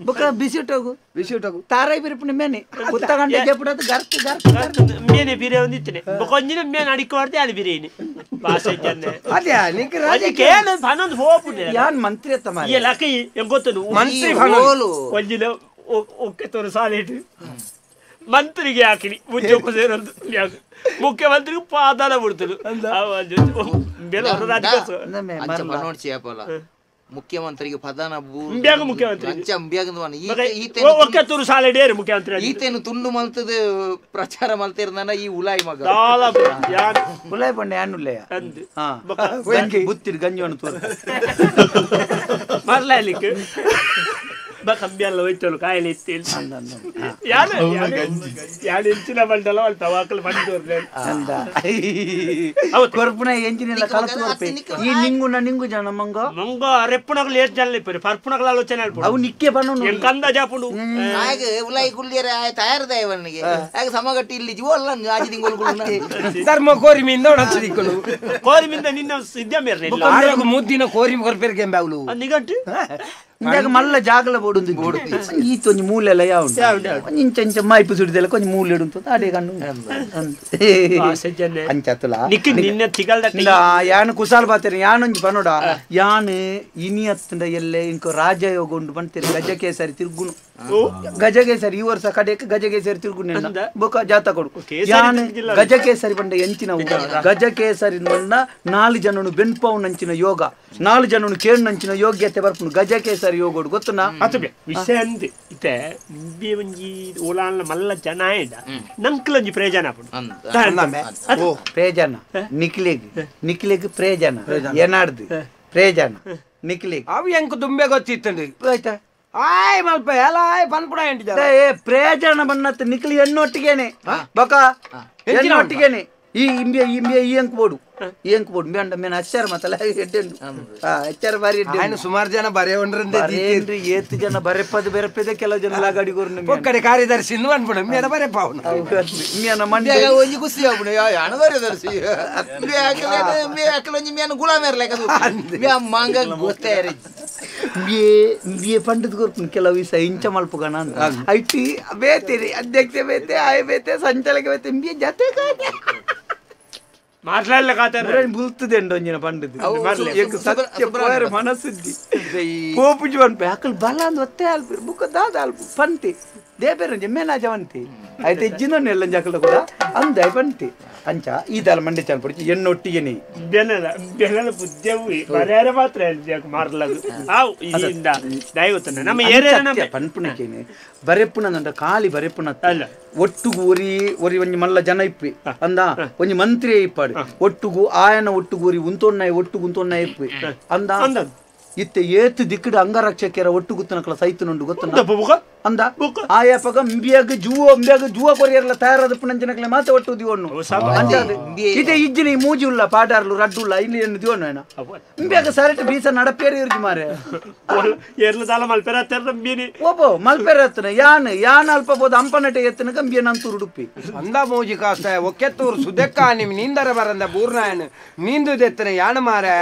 ಬೊಕ ಬಿಸಿಟೋಗು ಬಿಸಿಟೋಗು ತಾರೈ ಬಿರುಪುನ ಮೇನೆ ಉತ್ತಗಂಡೆ ಜೆಪುಡದು ಗರ್ತು ಗರ್ತು ಮೇನೆ ಬಿರೆ ಒಂದಿತ್ತನೆ ಬೊಕೊಂಜಿನ ಮೇನೆ ಅಡಿಕೋರ್ದೆ ಅಲ್ಲಿ ಬಿರೇನಿ ಭಾಷೆ ಜನ್ನೆ ಅದೇ ನಿಕ್ ರಾಜಕೀಯ ಫನೊಂದು ಹೋಪುನೆ ಯಾನ್ ಮಂತ್ರಿ ಅತ್ತ ಮಾರೆ ಈ ಲಕಿ ಎಂಗೊತ್ತನು ಮಂತ್ರಿ ಫನೋಲು ಒಂಜಿನ ಒಕ್ಕೆ ತೋರು ಸಾಲೇಟು ಮಂತ್ರಿಗೆ ಹಾಕಿನಿ ಉದ್ಯೋಗ ಸೇರೊಂದು ಮುಖ್ಯಮಂತ್ರಿಗೆ ಪಾದಾನ ಬಿಡ್ತರು ಮುಖ್ಯಮಂತ್ರಿಗೆ ಪದಾನ ಮುಖ್ಯಮಂತ್ರಿ ಈತೇನು ತುಂಡು ಮಲ್ತದ ಪ್ರಚಾರ ಮಲ್ತಿರ್ದಾನ ಈ ಉಲಾಯಿ ಮಗ ಉಲಾಯಿ ಪಂಡ ಯಾನ್ ಉಲ್ಲಯ ಬುತ್ತಿರ್ ಗಂಜಿವನ್ನು ತೋರ ಮರ್ಲಾಲಿಕ್ಕೆ ಕಂಬಿಯಲ್ಲ ಹೋಯ್ತಳು ಕಾಯಿಲೆ ಇತ್ತು ಯಾರು ಯಾರು ಎಂಚಿನ ಬಂಡಲ ಅಲ್ಪ ವಾಕಲ್ ಬಂದು ಕೊರ್ಪುನ ಎಂಜಿನೆಲ್ಲ ಕಲತು ಬರ್ಪೆ ಈ ನಿಂಗುನ ನಿಂಗು ಜನ ಮಂಗ ಮಂಗ ರೆಪ್ಪುನಗಲು ಏಟ್ ಜನ ಇಪ್ಪರು ಪರ್ಪುನಗಲ ಆಲೋಚನೆ ಅಲ್ಪ ಅವು ನಿಕ್ಕೆ ಬನ್ನು ಕಂದ ಜಾಪುಂಡು ಹಾಗೆ ಉಲಾಯಿ ಕುಳ್ಳಿಯರ ತಯಾರದ ಇವನಿಗೆ ಹಾಗೆ ಸಮಗಟ್ಟಿ ಇಲ್ಲಿ ಜೀವ ಅಲ್ಲ ಆಜಿ ತಿಂಗಳು ಧರ್ಮ ಕೋರಿಮಿಂದ ಒಣಸಿದಿಕ್ಕಳು ಕೋರಿಮಿಂದ ನಿನ್ನ ಸಿದ್ಧ ಮೇರೆ ಮುದ್ದಿನ ಕೋರಿ ಕೊರ್ಪೆರ್ಗೆ ಅವಳು ನಿಗಂಟು ಇಂದಾಗ ಮಲ್ಲ ಜಾಗಲ ಬೋಡುಂದು ಬೋಡು ಈತ ಒಂಜಿ ಮೂಲೆಲ್ಲ ಯಾವ ಇಂಚ ಇಂಚ ಮಾಯ್ಪು ಸುಡಿದೆಲ್ಲ ಕೊಂಚ ಮೂಲೆ ಉಂಟು ಅಡೆ ಕಣ್ಣು ಅಂಚತ್ತಲ ಯಾನು ಕುಸಾಲ್ ಬಾತೇನೆ ಯಾನೊಂಜಿ ಪನೋಡ ಯಾನು ಇನಿ ಅತ್ತಂಡ ಎಲ್ಲೆ ಇಂಕ ರಾಜಯೋಗ ಉಂಡು ಬಂತೇನೆ ಗಜಕೇಸರಿ ತಿರುಗುನು ಗಜಕೇಸರಿ ಈ ವರ್ಷ ಕಡೆಕ್ ಗಜಕೇಸರಿ ತಿರುಗುನು ಬೊಕ ಜಾತ ಕೊಡು ಯಾನು ಗಜಕೇಸರಿ ಬಂಡ ಎಂಚಿನ ಗಜಕೇಸರಿ ಬಂಡ ನಾಲು ಜನನು ಬೆನ್ಪಾವು ನಂಚಿನ ಯೋಗ ನಾಲು ಜನನು ಕೇಳು ನಂಚಿನ ಯೋಗ್ಯತೆ ಬರ್ಪುನು ಗಜಕೇಸರಿ ಯೋಗೋಡು ಗೊತ್ತುನಾ ಅತ್ತಬೆ ವಿಷಯ ಅಂದ್ ಇತ್ತೆ ನಿಂಬೆ ಒಂಜಿ ಓಲಾನ್ಲ ಮಲ್ಲ ಜನ ಆಯ್ದ ನಂಕ್ಲೊಂಜಿ ಪ್ರಯೋಜನ ಆಪುಂಡು ಪ್ರಯೋಜನ ನಿಕ್ಲೆಗ್ ನಿಕ್ಲೆಗ್ ಪ್ರಯೋಜನ ಏನಾಡ್ದು ಪ್ರಯೋಜನ ನಿಕ್ಲೆಗ್ ಅವು ಎಂಕ್ ದುಂಬೆ ಗೊತ್ತಿತ್ತಂడి ಆಯ್ತಾ ಆಯ್ ಮಲ್ಪ ಎಲ್ಲ ಆಯ್ ಪನ್ಪುಡ ಏ ಪ್ರಯೋಜನ ಬನ್ನತ್ ನಿಕ್ಲಿ ಎಣ್ಣೊಟ್ಟಿಗೇನೆ ಬಕ ಎಣ್ಣೊಟ್ಟಿಗೇನೆ ಈ ಇಂಬಿಯ ಇಂಬಿಯ ಈ ಅಂಕ್ ಬೋಡು ಈ ಅಂಕ್ ಬೋಡು ಮೇಂಡ ಮೇನ ಅಚ್ಚಾರ ಮತ್ತಲ್ಲ ಎಡ್ಡೆಂಡು ಅಚ್ಚಾರ ಬಾರಿ ಎಡ್ಡೆ ಸುಮಾರು ಜನ ಬರೆ ಬರೇನ್ರಿ ಏತ್ ಜನ ಬರೆಪದ ಬೆರಪದೆ ಕೆಲವು ಜನ ಲಾಗಾಡಿ ಕೊರ್ನು ಒಕ್ಕಡೆ ಕಾರ್ಯದರ್ಶಿ ಅನ್ಪುಣ ಮೇನ ಬರೆ ಪಾವುನ ಮೇನ ಮಂಡ್ಯ ಒಂಜಿ ಖುಷಿ ಆಪುಣ ಯಾಣ ಕಾರ್ಯದರ್ಶಿ ಅಕ್ಕಲ ಒಂಜಿ ಮೇನ ಗುಲಾಮೇರ್ ಲೆಕ್ಕ ಮಂಗ ಗೊತ್ತೇ ಇಂಬಿಯೆ ಇಂಬಿಯೆ ಪಂಡದ ಕೊರ್ಪುನ ಕೆಲವು ದಿವಸ ಇಂಚ ಮಲ್ಪುಗಣ ಅಂತ ಐಟಿ ಬೇತೇರಿ ಅಧ್ಯಕ್ಷ ಬೇತೆ ಆಯ ಬೇತೆ ಸಂಚಾಲಕ ಬೇತೆ ಇಂಬಿಯೆ ಜತೆ ಕಾತೆ ಮಾట్లాಡ್ಲಿಕ್ಕೆ ಬುಲ್ತದೆ ಒಂಜಿನ ಪಂಡದ ಸತ್ಯ ಪೋಯರ ಮನಸ್ಸುದ್ದಿ ಪೋಪುಜಿ ಪನ್ಪೆ ಅಕಲ್ ಬಲ ಅಂದ್ ಒತ್ತೆ ಅಲ್ಪ ಬುಕ್ಕ ದಾದ ಅಲ್ಪ ಪಂತಿ ದೇಬೇರಂಜೆ ಮೇನಾಜ ವಂತಿ ಆಯ್ತು ಇಜ್ಜಿನೊನ್ನೆ ಎಲ್ಲ ಜಕಲ ಕೂಡ ಅಂದಾಯ್ ಪಂತಿ ಅಂಚ ಈ ದಾಲ ಮಂಡೆ ಚಾನ್ ಪೊಡಿಚಿ ಎಣ್ಣೊಟ್ಟಿಗೆ ನೀ ಬೆನಲ ಬೆನಲ ಬುದ್ಧವು ಬರೆಯರ ಮಾತ್ರ ಮಾರ್ಲದು ಆವು ಇಂದ ದಯಗೊತ್ತನ ನಮ್ಮ ಏರಿಯಾ ಪನ್ಪುನಕೇನೆ ಬರೆಪುನಂದ ಖಾಲಿ ಬರೆಪುನ ಅಲ್ಲ ಒಟ್ಟುಗು ಒರಿ ಒರಿ ಒಂಜಿ ಮಲ್ಲ ಜನ ಇಪ್ಪಿ ಅಂದ ಒಂಜಿ ಮಂತ್ರಿ ಇಪ್ಪಾಡು ಒಟ್ಟುಗು ಆಯನ ಒಟ್ಟುಗು ಒರಿ ಉಂತೊನ್ನಾಯ ಒಟ್ಟುಗು ಉಂತೊನ್ನಾಯ ಇಪ್ಪಿ ಅಂದ ಇತ್ತೆ ಏತು ದಿಕ್ಕಡ ಅಂಗರಕ್ಷಕರ ಒಟ್ಟು ಗುತ್ತನಕಲ ಸೈತನುಂಡು ಗೊತ್ತ ಅಂದ ಆಯಪಗ ಇಂಬಿಯಾಗ ಜೂವ ಇಂಬಿಯಾಗ ಜೂವ ಕೊರಿಯರ್ಲ ತಯಾರಾದ ಪುನಂಜನಕಲೆ ಮಾತೆ ಒಟ್ಟು ದಿವಣ್ಣು ಇತ್ತೆ ಇಜ್ಜಿನ ಈ ಮೂಜಿ ಉಲ್ಲ ಪಾಡಾರ್ಲು ರಡ್ಡುಲ್ಲ ಇಲ್ಲಿ ಏನು ದಿವಣ್ಣು ಏನ ಇಂಬಿಯಾಗ ಸರಟ್ ಬೀಸ ನಡಪೇರಿ ಇರ್ಜಿ ಮಾರೆ ಎರ್ಲ ದಾಲ ಮಲ್ಪೆರ ತೆರ್ನ ಮೀನಿ ಓಬೋ ಮಲ್ಪೆರ ಎತ್ತನ ಯಾನ್ ಯಾನ್ ಅಲ್ಪ ಬೋದು ಅಂಪನಟೆ ಎತ್ತನಕ ಇಂಬಿಯ ನಂತೂರು ಉಡುಪಿ ಅಂದ ಮೂಜಿ ಕಾಸ್ತ ಒಕ್ಕೆತ್ತೂರು ಸುದೆಕ್ಕ ನಿಮ್ ನೀಂದರ ಬರಂದ ಬೂರ್ನಾಯನ್ ನೀಂದು ದೆತ್ತನ ಯಾನ ಮಾರೆ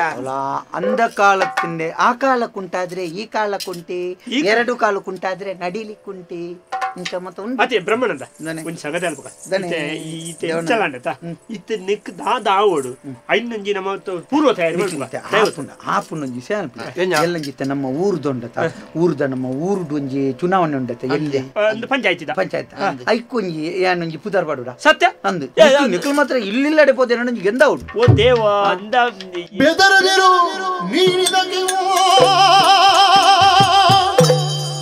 ಅಂದ ಕಾಲತ್ತಿಂದೆ ಆ ಕಾಲಕ್ಕುಂಟಾದ್ರೆ ಈ ಕಾಲಕ್ಕುಂಟಿ ಎರಡು ಕಾಲಕ್ಕುಂಟಾದ್ರೆ ನಡಿಲಿಕ್ಕುಂಟಿ ಇಂಚ ಮತ್ತ ಉಂಟು ಅದೇ ಬ್ರಹ್ಮಣಂದ ಒಂಜಿ ಸಂಗತಿ ಅಲ್ಪ ಇತ್ತೆ ಇಂಚಲಾಂಡತ ಇತ್ತೆ ನಿಕ್ ದಾದ ಆವೋಡು ಐನಂಜಿ ನಮ್ಮ ಪೂರ್ವ ತಯಾರಿ ಆಪುನೊಂಜಿ ಎಲ್ಲಂಜಿತ್ತೆ ನಮ್ಮ ಊರುದೊಂಡತ ಊರುದ ನಮ್ಮ ಊರುಡು ಒಂಜಿ ಚುನಾವಣೆ ಉಂಡತ ಎಲ್ಲಿ ಪಂಚಾಯತ್ ಪಂಚಾಯತ್ ಐಕೊಂಜಿ ಯಾನೊಂಜಿ ಪುದರ್ ಪಾಡುಡ ಸತ್ಯ ಅಂದು ನಿಕ್ಲು ಮಾತ್ರ ಇಲ್ಲಿಲ್ಲಡೆ ಪೋದೆ ನಂಜಿ ಗೆಂದ ಉಂಟು ಓ ದೇವ ಅಂದ ಬೆದರದಿರು ನೀನಿದಕ್ಕೆ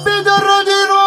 ಬೆದರದಿರು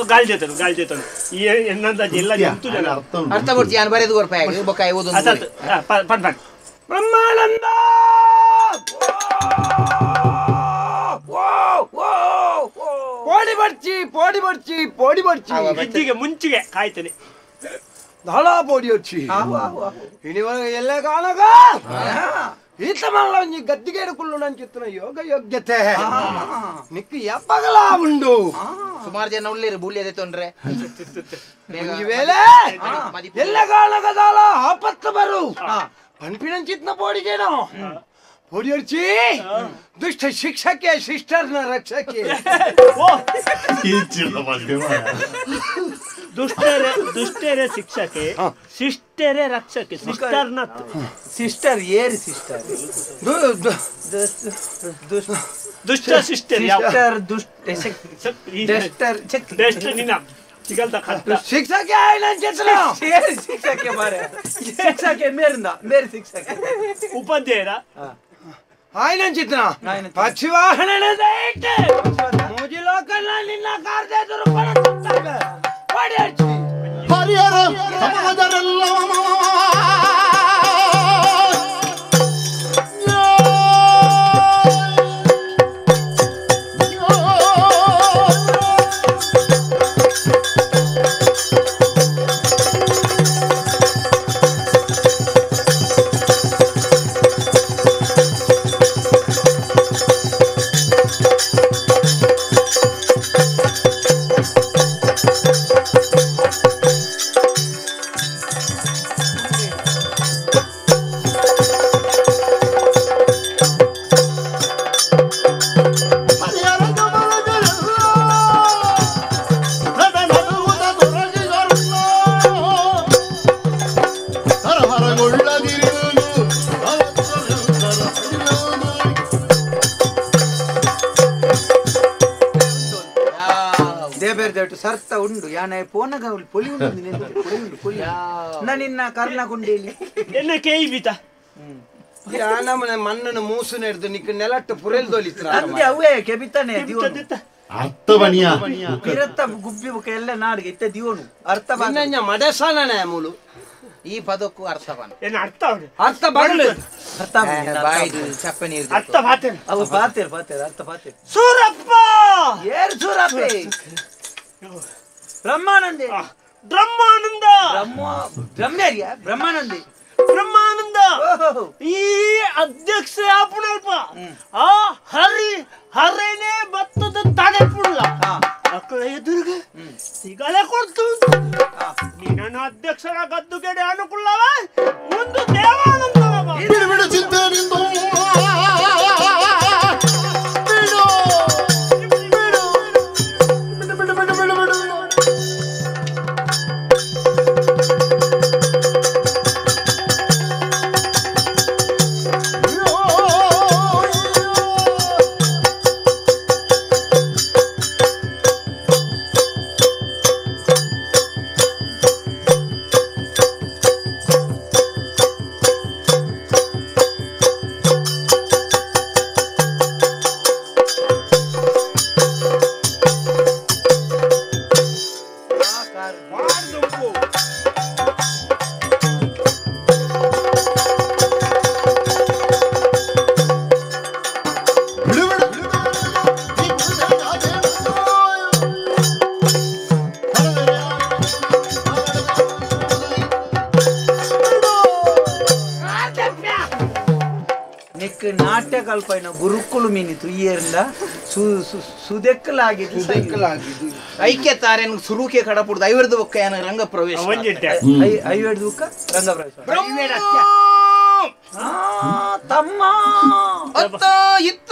ಗಾಳಿ ಜೊತೆ ಗಾಳಿ ಜೊತೆ ಈ ಎನ್ನಂತ ಎಲ್ಲ ಅರ್ಥ ಕೊಡ್ತಿ ಯಾನ್ ಬರೆದು ಕೊರ್ಪಾಯ ಬೊಕ್ಕ ಓದು ಪನ್ ಪನ್ ಬ್ರಹ್ಮಾನಂದ ಪೋಡಿ ಬರ್ಚಿ ಪೋಡಿ ಬರ್ಚಿ ಪೋಡಿ ಬರ್ಚಿ ಇಜ್ಜಿಗೆ ಮುಂಚಿಗೆ ಕಾಯ್ತಾನೆ ದಾಳ ಪೋಡಿ వచ్చಿ ಇನಿವರ ಎಲ್ಲ ಕಾಣಗ ಈತ ಮಲ್ಲ ಒಂಜಿ ಗದ್ದಿಗೆ ಕುಳ್ಳು ನಂಚಿತ್ತನ ಯೋಗ ಯೋಗ್ಯತೆ ನಿಕ್ಕು ಎಪ್ಪಗಲ ಉಂಡು ಸುಮಾರು ಜನ ಉಳ್ಳೇರು ಬೂಲ್ಯದೆ ತೊಂದ್ರೆ ಒಂಜಿ ವೇಳೆ ಎಲ್ಲ ಕಾಣಗ ದಾಳ ಆಪತ್ತು ಬರು ಪನ್ಪಿನಂಚಿತ್ನ ಪೋಡಿಗೇನೋ ಪೋಡಿ ದುಷ್ಟ ಶಿಕ್ಷಕೆ ಶಿಷ್ಟರ್ನ ರಕ್ಷಕೆ ದುಷ್ಟರೇ ದುಷ್ಟರೇ ಶಿಕ್ಷಕೆ ಶಿಷ್ಟರೇ ರಕ್ಷಕೆ ಸಿಸ್ಟರ್ನ ಸಿಸ್ಟರ್ ಏರಿ ಸಿಸ್ಟರ್ ದುಷ್ಟ ಸಿಸ್ಟರ್ ಸಿಸ್ಟರ್ ದುಷ್ಟ ಡಸ್ಟರ್ ಡಸ್ಟರ್ ನಿನ್ನ ಸಿಗಲ್ತ ಕಷ್ಟ ಶಿಕ್ಷಕೆ ಆಯ್ನಂಚಿತ್ನ ಏರಿ ಶಿಕ್ಷಕೆ ಮಾರೆ ಶಿಕ್ಷಕೆ ಮೇರಿಂದ ಮೇರಿ ಶಿಕ್ಷಕೆ ಉಪಾಧ್ಯಾಯರ ಆಯ್ನಂಚಿತ್ನ ಪಕ್ಷಿವಾಹನ ಮೂಜಿ ಲೋಕಲ್ನ ನಿನ್ನ ಕಾರ್ದೇದರು ಹರಿಹರ ಸಮಾಜರೆಲ್ಲ ದೇಬೇರ್ ದೇಟು ಸರ್ತ ಉಂಡು ಯಾನೆ ಪೋನಗ ಪೊಲಿ ಉಂಡು ಪೊಲಿ ಉಂಡು ಪೊಲಿ ನಿನ್ನ ಕರ್ಣ ಕುಂಡೇಲಿ ಎನ್ನ ಕೇಯಿ ಬಿತ ಯಾನಮನೆ ಮಣ್ಣನ್ನು ಮೂಸು ನೆಡ್ದು ನಿಕ್ ನೆಲಟ್ಟು ಪುರೆಲ್ ದೊಲಿತ್ರ ಅಂದೆ ಅವೇ ಕೆಬಿತಾನೆ ದಿವನು ಅರ್ಥವನಿಯ ಇರತ್ತ ಗುಬ್ಬಿ ಬುಕ ಎಲ್ಲ ನಾಡಿಗೆ ಇತ್ತೆ ದಿವನು ಅರ್ಥ ನಿನ್ನ ಮಡೆಸಾನನೆ ಮೂಲು ಈ ಪದಕ್ಕೂ ಅರ್ಥವನ ಏನ ಅರ್ಥ ಅರ್ಥ ಬರಲು ಅರ್ಥ ಬಾಯ್ದು ಚಪ್ಪೆ ನೀರು ಅರ್ಥ ಬಾತೇನೆ ಅವು ಬಾತೇರ್ ಬಾತೇರ್ ಅರ್ಥ ಬಾತೇರ್ ಸೂರಪ್ಪ ಏರ್ ಸೂರಪ್ಪ ಬ್ರಹ್ಮಾನಂದೆ ಬ್ರಹ್ಮಾನಂದ ಬ್ರಹ್ಮ ಬ್ರಹ್ಮೇರಿಯ ಬ್ರಹ್ಮಾನಂದೆ ಬ್ರಹ್ಮಾನಂದ ಈ ಅಧ್ಯಕ್ಷ ಆಪುಣಲ್ಪ ಆ ಹರಿ ಹರೇನೆ ಬತ್ತದ ತಡೆಪುಲ್ಲ ಅಕ್ಕಳ ಎದುರುಗ ಸಿಗಲೆ ಕೊಡ್ತು ನಿನ್ನ ಅಧ್ಯಕ್ಷರ ಗದ್ದುಗೆಡೆ ಅನುಕೂಲವ ಒಂದು ದೇವಾನಂದ ಬಿಡು ಬಿಡು ಚಿಂತೆ ನಿಂದು ಬಿಡು ಬಿಡು ಬಿಡು ಬಿಡು ಬಿಡು ಬಿಡು ಬಿಡು ನಾಟ್ಯ ಕಲ್ಪನ ಗುರುಕುಲು ಮೀನಿತು ಈ ಸುದೆಕ್ಕಲಾಗಿದ್ದು ಸುದೆಕ್ಕಲಾಗಿದ್ದು ಐಕ್ಯ ತಾರೇನು ಸುರುಕೆ ಕಡಪುಡ್ದು ಐವರ್ದು ಬೊಕ್ಕ ಏನ ರಂಗ ಪ್ರವೇಶ ಐವರ್ದು ಬೊಕ್ಕ ರಂಗ ಪ್ರವೇಶ ತಮ್ಮ ಅತ್ತ ಇತ್ತ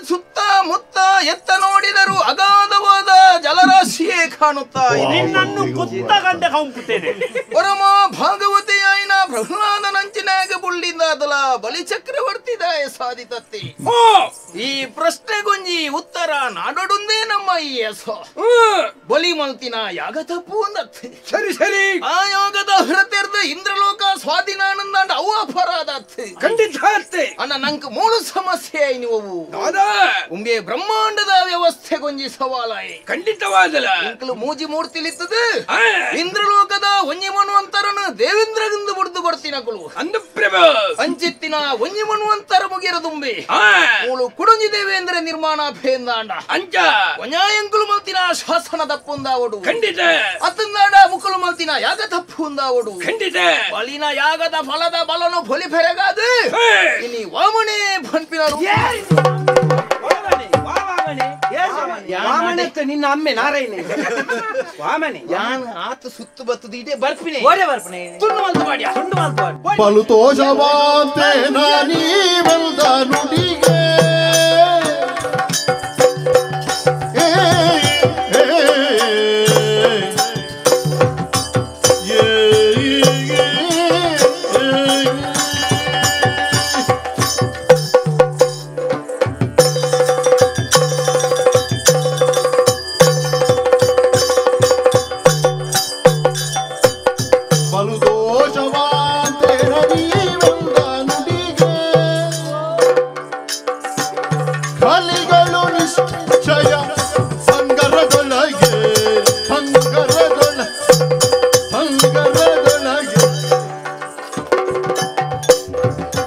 ಸುತ್ತ ಮುತ್ತ ಎತ್ತ ನೋಡಿದರು ಅಗಾಧವಾದ ಜಲರಾಶಿಯೇ ಕಾಣುತ್ತಾ ನಿನ್ನನ್ನು ಕುತ್ತ ಗಂಟೆ ಕಂಪುತ್ತೇನೆ ಪರಮ ಭಾಗವತೆಯಾಯಿನ ಪ್ರಹ್ಲಾದನಂಚಿನಾಗ ಬುಳ್ಳಿಂದಾದಲ ಬಲಿ ಚಕ್ರವರ್ತಿ ದಾಯ ಸಾಧಿತತ್ತಿ ಈ ಪ್ರಶ್ನೆಗೊಂಜಿ ಉತ್ತರ ನಾಡೊಡುಂದೇ ನಮ್ಮ ಈ ಎಸೋ ಬಲಿ ಮಲ್ತಿನ ಯಾಗ ತಪ್ಪು ಅಂದತ್ತಿ ಸರಿ ಸರಿ ಆ ಯಾಗದ ಹೃತೆರ್ದ ಇಂದ್ರಲೋಕ ಸ್ವಾಧೀನಾನಂದ ಅವು ಅಪರಾಧತ್ತಿ ಖಂಡಿತ ಅಣ್ಣ ನಂಕ್ ಮೂರು ಸಮಸ್ಯೆ ನೀವು ಉಂಬೆ ಬ್ರಹ್ಮಾಂಡದ ವ್ಯವಸ್ಥೆ ಗೊಂಜಿ ಸವಾಲಾಯಿ ಖಂಡಿತವಾದಲ ಇಂಕಲು ಮೂಜಿ ಮೂರ್ತಿಲಿತ್ತದು ಇಂದ್ರಲೋಕದ ಒಂಜಿ ಮನುವಂತರನು ದೇವೇಂದ್ರಗಿಂದು ಬುಡ್ದು ಕೊಡ್ತಿನಕುಲು ಅಂಚಿತ್ತಿನ ಒಂಜಿ ಮನುವಂತರ ಮುಗಿರದುಂಬೆ ಮೂಳು ಕುಡೊಂಜಿ ದೇವೇಂದ್ರ ನಿರ್ಮಾಣ ಭೇಂದಾಂಡ ಅಂಚ ಒಂಜಾಯಂಕುಲು ಮಲ್ತಿನ ಶಾಸನ ತಪ್ಪುಂದಾವಡು ಖಂಡಿತ ಅತ್ತಂದಾಡ ಮುಕುಲು ಮಲ್ತಿನ ಯಾಗ ತಪ್ಪುಂದಾವಡು ಖಂಡಿತ ಬಲಿನ ಯಾಗದ ಫಲದ ಬಲನು ಬಲಿ ಫೆರಗಾದು ಇನಿ ವಾಮನೆ ಪನ್ಪಿನ ವಾಮನೆ ನಿನ್ನ ಅಮ್ಮೆ ನಾರಾಯಣ ವಾಮನೆ ಯಾನ್ ಆತ ಸುತ್ತು ಬತ್ತದು ಇದೇ ಬರ್ಪಿನೆ ಓಡೆ ಬರ್ಪಿನೆ ತುಂಡು ಮಲ್ತು ಬಾಡಿಯ ತುಂಡು ಮಲ್ತು ಬಾಡಿ ಬಲು ತೋಷವಾಂತೆ ನಾನೀ ಬಂದ ನುಡಿಗೆ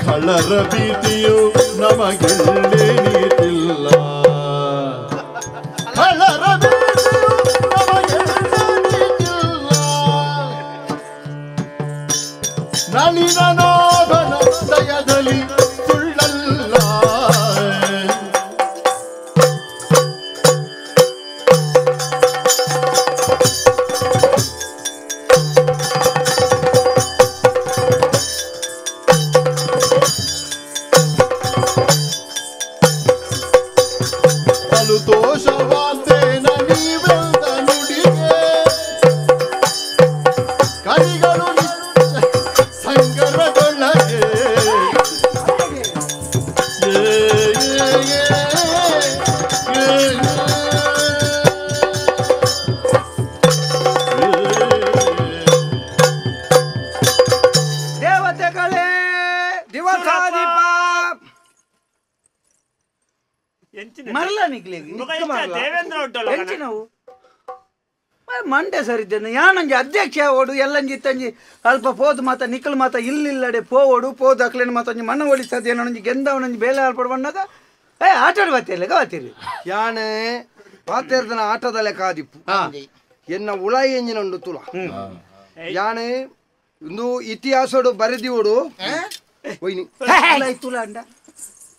ಕಳ್ಳರ ಭೀತಿಯು ನಮಗೆಲ್ಲೇ ನೀತಿಲ್ಲ ಕಳ್ಳರ ಭೀತಿಯು ನಮಗೆಲ್ಲೇ ನೀತಿಲ್ಲ ನಳಿನನಾಭನ ದಯದಲ್ಲಿ ಸುಳ್ಳಲ್ಲ ಮರಲ ನಿಕ್ಲೆಗ್ ದೇವೇಂದ್ರ ಉಂಟಲ್ಲ ಎಂಚಿನವು ಮಂಡೆ ಸರಿದ್ದೇನೆ ಯಾನಂಜಿ ಅಧ್ಯಕ್ಷ ಓಡು ಎಲ್ಲಂಜಿ ಇತ್ತಂಜಿ ಅಲ್ಪ ಪೋದು ಮಾತ ನಿಕ್ಕಲ್ ಮಾತ ಇಲ್ಲಿಲ್ಲಡೆ ಪೋವೋಡು ಪೋದು ಅಕ್ಲೇನು ಮಾತ ಒಂಜಿ ಮಣ್ಣ ಒಡಿಸದು ಏನೊಂಜಿ ಗೆಂದವನೊಂಜಿ ಬೇಲೆ ಆಲ್ಪಡು ಬಣ್ಣದ ಏ ಆಟಾಡು ಬಾತಿರ್ಲೆ ಬಾತಿರ್ಲಿ ಯಾನೆ ಪಾತೇರ್ದನ ಆಟದಲೆ ಕಾದಿಪ್ಪು ಎನ್ನ ಉಳಾಯಿ ಎಂಜಿನ ಉಂಡು ತುಲ ಯಾನೆ ಇಂದು ಇತಿಹಾಸಡು ಬರೆದಿವಡು ಒಯ್ನಿ ತುಲ ಅಂಡ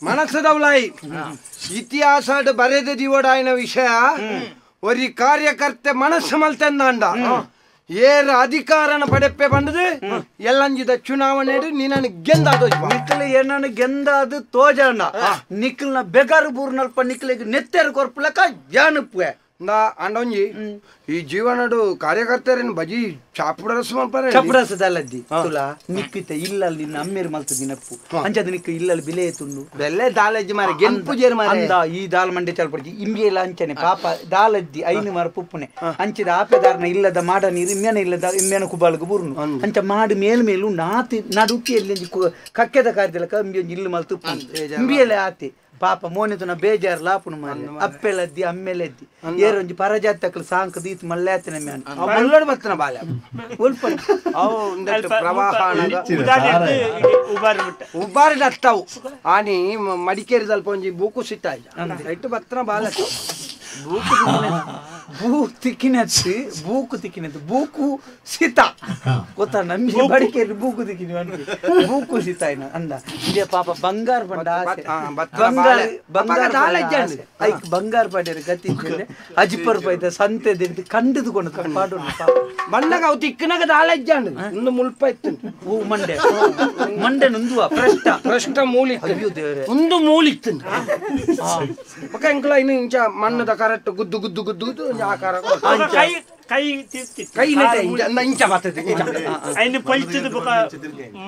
ಮನಸ್ಸದ ಉಳಾಯಿ ಇತಿಹಾಸ ಬರೆದಿವಡಾಯಿನ ವಿಷಯ ಒರಿ ಕಾರ್ಯಕರ್ತೆ ಮನಸ್ಸು ಮಲ್ತೆಂದಾಂಡ ಏರ ಅಧಿಕಾರನ ಪಡೆಪ್ಪೆ ಬಂದದು ಎಲ್ಲಂಜಿದ ಚುನಾವಣೆ ನಿನ್ನ ಗೆಂದಾದ ನಿಕ್ಕಲು ಏನನ್ನು ಗೆಂದಾದು ತೋಜಣ್ಣ ನಿಕ್ಕಲ್ನ ಬೆಗಾರು ಬೂರ್ನಲ್ಪ ನಿಕ್ಕಲಿಗೆ ನೆತ್ತೆರು ಕೊರ್ಪಲಕ ಜಾನಪ್ಪೆ ನಾ ಅಂಡೊಂಜಿ ಈ ಜೀವನಡು ಕಾರ್ಯಕರ್ತರೇನು ಬಜಿ ಚಾಪುಡರಸ ಮಲ್ಪರೆ ಚಪುಡರಸದಲ್ಲದ್ದಿ ತುಲಾ ನಿಕ್ಕಿತ ಇಲ್ಲಲ್ಲಿ ನಿನ್ನ ಅಮ್ಮೇರು ಮಲ್ತು ದಿನಪ್ಪು ಅಂಚದ ನಿಕ್ಕ ಇಲ್ಲಲ್ಲಿ ಬಿಲೆ ತುಂಡು ಬೆಲ್ಲೆ ದಾಲಜ್ಜಿ ಮಾರೆ ಗೆಂಪು ಜೇರು ಮಾರೆ ಅಂದ ಈ ದಾಲ್ ಮಂಡೆ ಚಾಲ್ಪಡ್ಜಿ ಇಂಬಿಯಲ ಅಂಚನೆ ಪಾಪ ದಾಲದ್ದಿ ಐನು ಮಾರ ಪುಪ್ಪುನೆ ಅಂಚಿದ ಆಪೆದಾರನ ಇಲ್ಲದ ಮಾಡ ನೀರು ಇಮ್ಮೆನ ಇಲ್ಲದ ಇಮ್ಮೆನ ಕುಬಾಲ್ಗ ಬೂರ್ನು ಅಂಚ ಮಾಡು ಮೇಲ್ ಮೇಲು ನಾತಿ ನಡುಕಿಯಲ್ಲಿ ಕಕ್ಕೆದ ಕಾರ್ಯದಲಕ ಇಂಬಿ ಇಲ್ಲು ಮಲ್ತು ಇಂಬಿಯಲೆ ಆತಿ ಪಾಪ ಮೋನಿತನ ಬೇಜಾರ್ ಲಾಪುನು ಮಾರೆ ಅಪ್ಪೆಲದ್ದಿ ಅಮ್ಮೆಲದ್ದಿ ಏರೊಂಜಿ ಪರಜಾತಕ್ಲು ಸಾಂಕ್ ದೀತ್ ಮಲ್ಲಾತನ ಮ್ಯಾನ್ ಮಲ್ಲೋಡು ಬತ್ತನ ಬಾಲ ಉಲ್ಪ ಅವು ಒಂದಷ್ಟು ಪ್ರವಾಹ ಉಬಾರಿ ದತ್ತವು ಆನಿ ಮಡಿಕೇರಿ ಸ್ವಲ್ಪ ಒಂಜಿ ಬೂಕು ಸಿಟ್ಟ ಇಟ್ಟು ಬತ್ತನ ಬಾಲ ಬೂಕು ಬೂ ತಿಕ್ಕಿನತ್ತು ಬೂಕು ತಿಕ್ಕಿನತ್ತು ಬೂಕು ಸಿತ ಗೊತ್ತಾ ನಮ್ಗೆ ಮಡಿಕೇರಿ ಬೂಕು ತಿಕ್ಕಿನಿ ಬೂಕು ಸಿತ ಇನ್ನ ಅಂದ ಇದೇ ಪಾಪ ಬಂಗಾರ ಪಂಡ ಆಸೆ ಬಂಗಾರ ಬಂಗಾರ ಐಕ್ ಬಂಗಾರ ಪಡೆಯರು ಗತಿ ಅಜಿಪ್ಪ ರೂಪಾಯಿ ಸಂತೆ ದಿನ ಕಂಡಿದುಕೊಂಡು ಪಾಡು ಪಾಪ ಬಣ್ಣಗ ಅವು ತಿಕ್ಕಿನಾಗ ದಾಲಜ್ಜಾಂಡು ಒಂದು ಮುಲ್ಪ ಇತ್ತು ಹೂ ಮಂಡೆ ಮಂಡೆ ನೊಂದುವ ಭ್ರಷ್ಟ ಭ್ರಷ್ಟ ಮೂಲಿ ಅಯ್ಯೋ ದೇವರೇ ಒಂದು ಮೂಲಿ ಇತ್ತು ಬೊಕ ಎಂಕುಲ ಇನ್ನು ಇಂಚ ಮಣ್ಣದ ಕರೆಕ್ಟ್ ಗುದ್ದು ಗುದ್ದು ಗುದ್ದು ಗುದ್ದು ಆಕಾರ ಕೈ ಕೈ ಕೈ ಇಂಚ ಬರ್ತದೆ ಐನು ಪೊಲ್ಚದ ಬೊಕ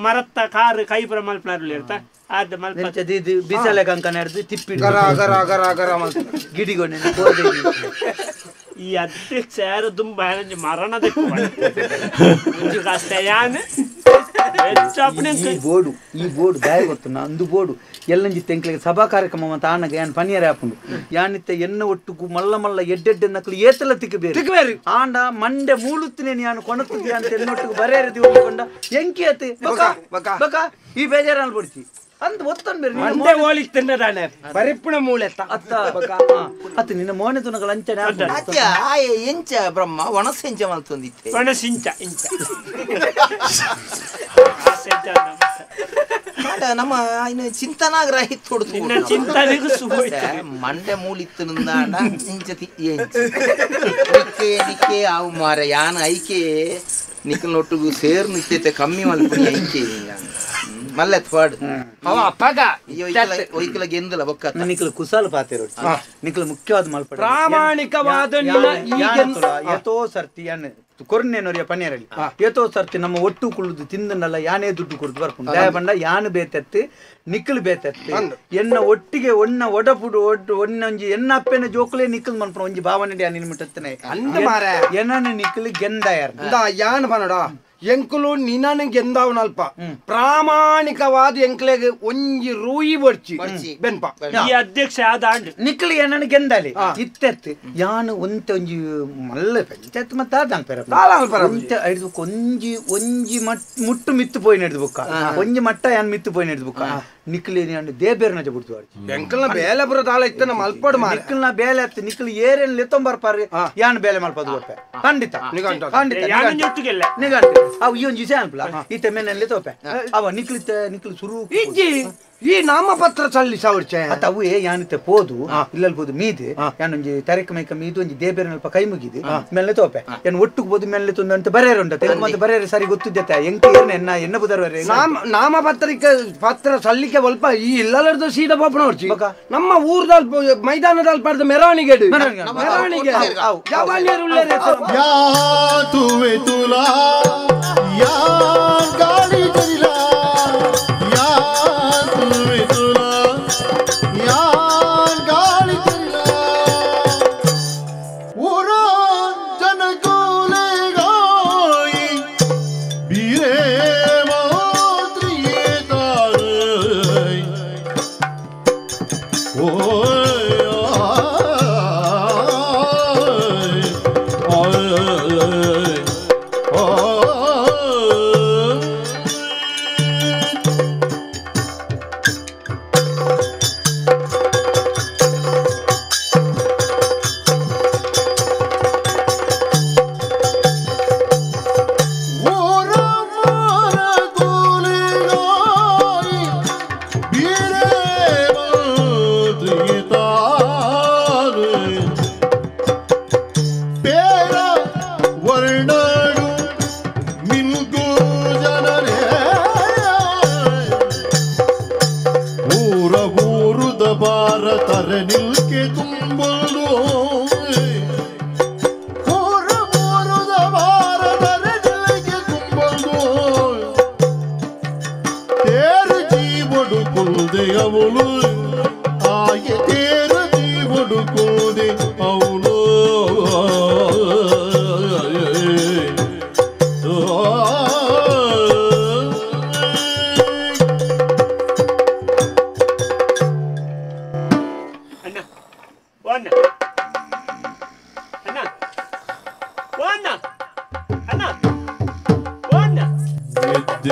ಮರತ್ತ ಕಾರು ಕೈ ಪುರ ಮಲ್ಪನಾರು ಇರ್ತ ಆದ ಮಲ್ಪ ಇದು ಬಿಸಲೆ ಕಂಕ ನಡೆದು ತಿಪ್ಪಿ ಗರ ಗರ ಗರ ಗರ ಮಲ್ತ ಗಿಡಿಗೊಂಡೆ ಈ ಅಧ್ಯಕ್ಷ ಯಾರು ದುಂಬ ಮರಣದ ಈ ಬೋರ್ಡು ಈ ಬೋರ್ಡು ದಾಯ ಗೊತ್ತು ಅಂದು ಬೋರ್ಡು ಎಲ್ಲಂಜಿ ತೆಂಕ್ಲಿಗೆ ಸಭಾ ಕಾರ್ಯಕ್ರಮ ಮತ್ತು ಆನಗ ಯಾನ್ ಪನಿಯರ ಆಪುಂಡು ಯಾನಿತ್ತ ಎನ್ನ ಒಟ್ಟುಗು ಮಲ್ಲ ಮಲ್ಲ ಎಡ್ಡೆಡ್ಡೆ ನಕಲು ಏತಲ ತಿಕ್ಕಬೇರು ತಿಕ್ಕಬೇರು ಆಂಡ ಮಂಡೆ ಮೂಳುತ್ತಿನೇನು ಯಾನು ಕೊಣತ್ತಿದ್ದೆ ಅಂತ ಎನ್ನೊಟ್ಟಿಗೆ ಬರೇರ ದಿವಕೊಂಡ ಎಂಕಿ ಅತಿ ಬಕ ಬಕ ಈ ಬೇಜಾರು ಅನ್ಬಿಡ್ತಿ ಅಂದ್ ಒತ್ತನ್ ಬೇರೆ ಮಂಡೆ ಓಳಿತ್ತಿನ್ನದಾನೆ ಬರಿಪ್ಪುಣ ಮೂಲೆತ್ತ ಅತ್ತ ಅತ್ತ ನಿನ್ನ ಮೋನೆ ತುನಗಳ ಅಂಚನೆ ಅತ್ಯ ಆಯೆ ಎಂಚ ಬ್ರಹ್ಮ ಒಣಸೆಂಚ ಮಲ್ತೊಂದಿತ್ತೆ ಒಣಸಿಂಚ ಇಂಚ ನಮ್ಮ ಇನ್ನು ಚಿಂತನಾಗ್ರಹಿ ತೊಡ್ತು ಚಿಂತನೆಗೂ ಸುಖ ಮಂಡೆ ಮೂಲಿತ್ತು ನಂದಾಂಡ ಇಂಚ ಎಂಚ ನಿಕ್ಕೆ ನಿಕ್ಕೆ ಆವು ಮಾರ ಯಾನ ಐಕೆ ನಿಕ್ಕನೊಟ್ಟಿಗೂ ಸೇರ್ ನಿತ್ಯತೆ ಕಮ್ಮಿ ಮಲ್ಪುನಿ ಐಕೆ ಮಲ್ಲೆತ್ ಪಾಡು ಅವ ಅಪ್ಪಗ ಒಯ್ಕಲ ಗೆಂದಲ ಬೊಕ್ಕ ನಿಕ್ಕಲು ಕುಸಾಲ ಪಾತೆರು ನಿಕ್ಕಲು ಮುಖ್ಯವಾದ ಮಲ್ಪಡ ಪ್ರಾಮಾಣಿಕವಾದ ಯಥೋ ಸರ್ತಿ ಯಾನ್ ಕೊರ್ನೇನೋರಿಯ ಪನ್ನೇರಲ್ಲಿ ಏತೋ ಸರ್ತಿ ನಮ್ಮ ಒಟ್ಟು ಕುಳ್ಳುದು ತಿಂದನಲ್ಲ ಯಾನೇ ದುಡ್ಡು ಕೊಡ್ದು ಬರ್ಪುಂಡು ದಯ ಬಂಡ ಯಾನು ಬೇತೆತ್ತು ನಿಕ್ಕಲು ಬೇತೆತ್ತು ಎನ್ನ ಒಟ್ಟಿಗೆ ಒಣ್ಣ ಒಡಪುಡು ಒಟ್ಟು ಒಣ್ಣೊಂಜಿ ಎನ್ನ ಅಪ್ಪೆನ ಜೋಕುಲೇ ನಿಕ್ಕಲ್ ಮನ್ಪುಣ ಒಂಜಿ ಭಾವನೆ ಯಾನ್ ನಿನ್ಮಿಟ್ಟತ್ತನೆ ಅಂದ ಮಾರೆ ಎನ್ನನ ನಿಕ್ಕಲು ಗೆಂದಾಯರ್ ಯಾನ್ ಪನಡ ಎಂಕುಲು ನಿನನ ಗೆಂದಾವನಲ್ಪ ಪ್ರಾಮಾಣಿಕವಾದ ಎಂಕ್ಲೆಗ್ ಒಂಜಿ ರೂಯಿ ಬಡ್ಚಿ ಬೆನ್ಪ ಈ ಅಧ್ಯಕ್ಷ ಆದ ನಿಕ್ಕಲು ಏನನ ಗೆಂದಾಲಿ ಇತ್ತೆತ್ತು ಯಾನು ಒಂತೆ ಒಂಜಿ ಮಲ್ಲ ಪಂಚಾಯತ್ ಮತ್ತೆ ಆದ ಒಂತೆ ಹಿಡಿದು ಒಂಜಿ ಒಂಜಿ ಮುಟ್ಟು ಮಿತ್ತು ಪೋಯಿ ನಡೆದು ಬುಕ್ಕ ಒಂಜಿ ಮಟ್ಟ ಯಾನ್ ಮಿತ್ತು ಪೋಯಿ ನಡೆದು ಬುಕ್ಕ ನಿಕ್ಕಲು ಯಾನು ದೇಬೇರ್ ನಜ ಬಿಡ್ತು ಎಂಕಲ್ನ ಬೇಲೆ ಬರೋ ದಾಳ ಇತ್ತ ನಮ್ಮ ಅಲ್ಪಡು ಮಾರೆ ನಿಕ್ಕಲ್ನ ಬೇಲೆ ಅತ್ತು ನಿಕ್ಕಲು ಏರೇನು ಲೆತ್ತೊಂಬರ್ಪಾರು ಯಾನ್ ಬೇಲೆ ಮಲ್ಪದು ಗೊಪ್ಪೆ ಖಂಡಿತ ಖಂಡಿತ ನಿಗಂಟ ಅವು ಈ ಒಂದು ವಿಷಯ ಅನ್ಪಲ ಈತ ಮೇನಲ್ಲಿ ತೋಪೆ ಅವ ನಿಕ್ಲಿತ ನಿಕ್ಲು ಸುರು ಇಜ್ಜಿ ಈ ನಾಮಪತ್ರ ಸಲ್ಲಿಸವರ್ಚೆ ಅತ್ತ ಅವು ಯಾನಿತ ಪೋದು ಇಲ್ಲಲ್ಲಿ ಪೋದು ಮೀದು ಯಾನೊಂಜಿ ತರಕ ಮೈಕ ಮೀದು ಒಂಜಿ ದೇಬೇರನಲ್ಪ ಕೈ ಮುಗಿದು ಮೇಲೆ ತೋಪೆ ಏನ್ ಒಟ್ಟುಗ್ ಬೋದು ಮೇಲೆ ತೊಂದು ಅಂತ ಬರೇರು ಉಂಟ ತೆಲುಗು ಮತ್ತೆ ಬರೇರು ಸರಿ ಗೊತ್ತಿದ್ದೆ ಎಂಕ ಏರ್ನ ಎನ್ನ ಎನ್ನ ಬುದರ್ವರೆ ನಾಮಪತ್ರಿಕೆ ಪತ್ರ ಸಲ್ಲಿಕೆ ಒಲ್ಪ ಈ ಇಲ್ಲಲರ್ದು ಸೀದಾ ಪಾಪನವರ್ಚಿ ನಮ್ಮ ಊರ್ದಲ್ ಮೈದಾನದಲ್ಲಿ ಪಡೆದ ಮೆರವಣಿಗೆ ಮೆರವಣಿಗೆ ಯಾ ತುವೆ ತುಲಾ ಯಾ ಗಾಳಿ ಜರಿಲಾ ಯಾ ತುವೆ ತುಲಾ ಯಾ ಗಾಳಿ ಜರಿಲಾ ಊರ ಜನಕುಲೆ ಗಾಯಿ ಬೀರೆ ಮಾತ್ರಿಯೇ ತಾರೈ ಓ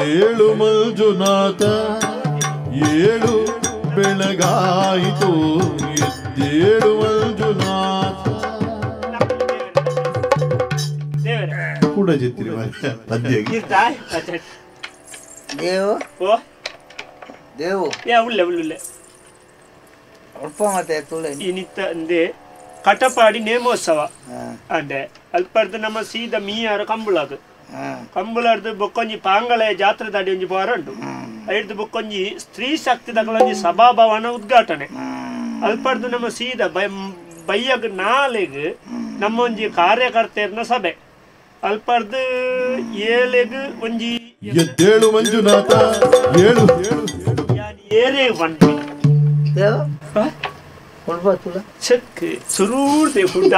ಏಳು ಮಂಜುನಾಥ ಏಳು ಬೆಳಗಾಯಿತು ಎದ್ದೇಳು ಮಂಜುನಾಥ ಕೂಡ ಜಿತ್ತಿರಿ ದೇವು ದೇವು ಅಲ್ಪ ಮತ್ತೆ ಇನಿತ್ತಂದೆ ಕಟಪಾಡಿ ನೇಮೋತ್ಸವ ಅಂದೆ ಅಲ್ಪರ್ದು ನಮ್ಮ ಸೀದ ಮೀಯಾರ ಕಂಬುಳದು ಕಂಬುಳರ್ದು ಬೊಕ್ಕೊಂಜಿ ಪಾಂಗಳೆ ಜಾತ್ರೆ ದಾಡಿ ಒಂಜಿ ವಾರ ಉಂಟು ಐದು ಬೊಕ್ಕೊಂಜಿ ಸ್ತ್ರೀ ಶಕ್ತಿ ತಗೊಳೊಂಜಿ ಸಭಾಭವನ ಉದ್ಘಾಟನೆ ಅಲ್ಪರ್ದು ನಮ್ಮ ಸೀದ ಬೈಯಗ್ ನಾಲೆಗ್ ನಮ್ಮ ಒಂಜಿ ಕಾರ್ಯಕರ್ತೆಯರ್ನ ಸಭೆ ಅಲ್ಪರ್ದು ಏಳೆಗ್ ಒಂಜಿ ಎದ್ದೇಳು ಮಂಜುನಾಥ ಏಳು ಏರೇ ಬಂದ್ವಿ ಚೆಕ್ ಸುರೂರ್ದೆ ಹುಡ್ಡ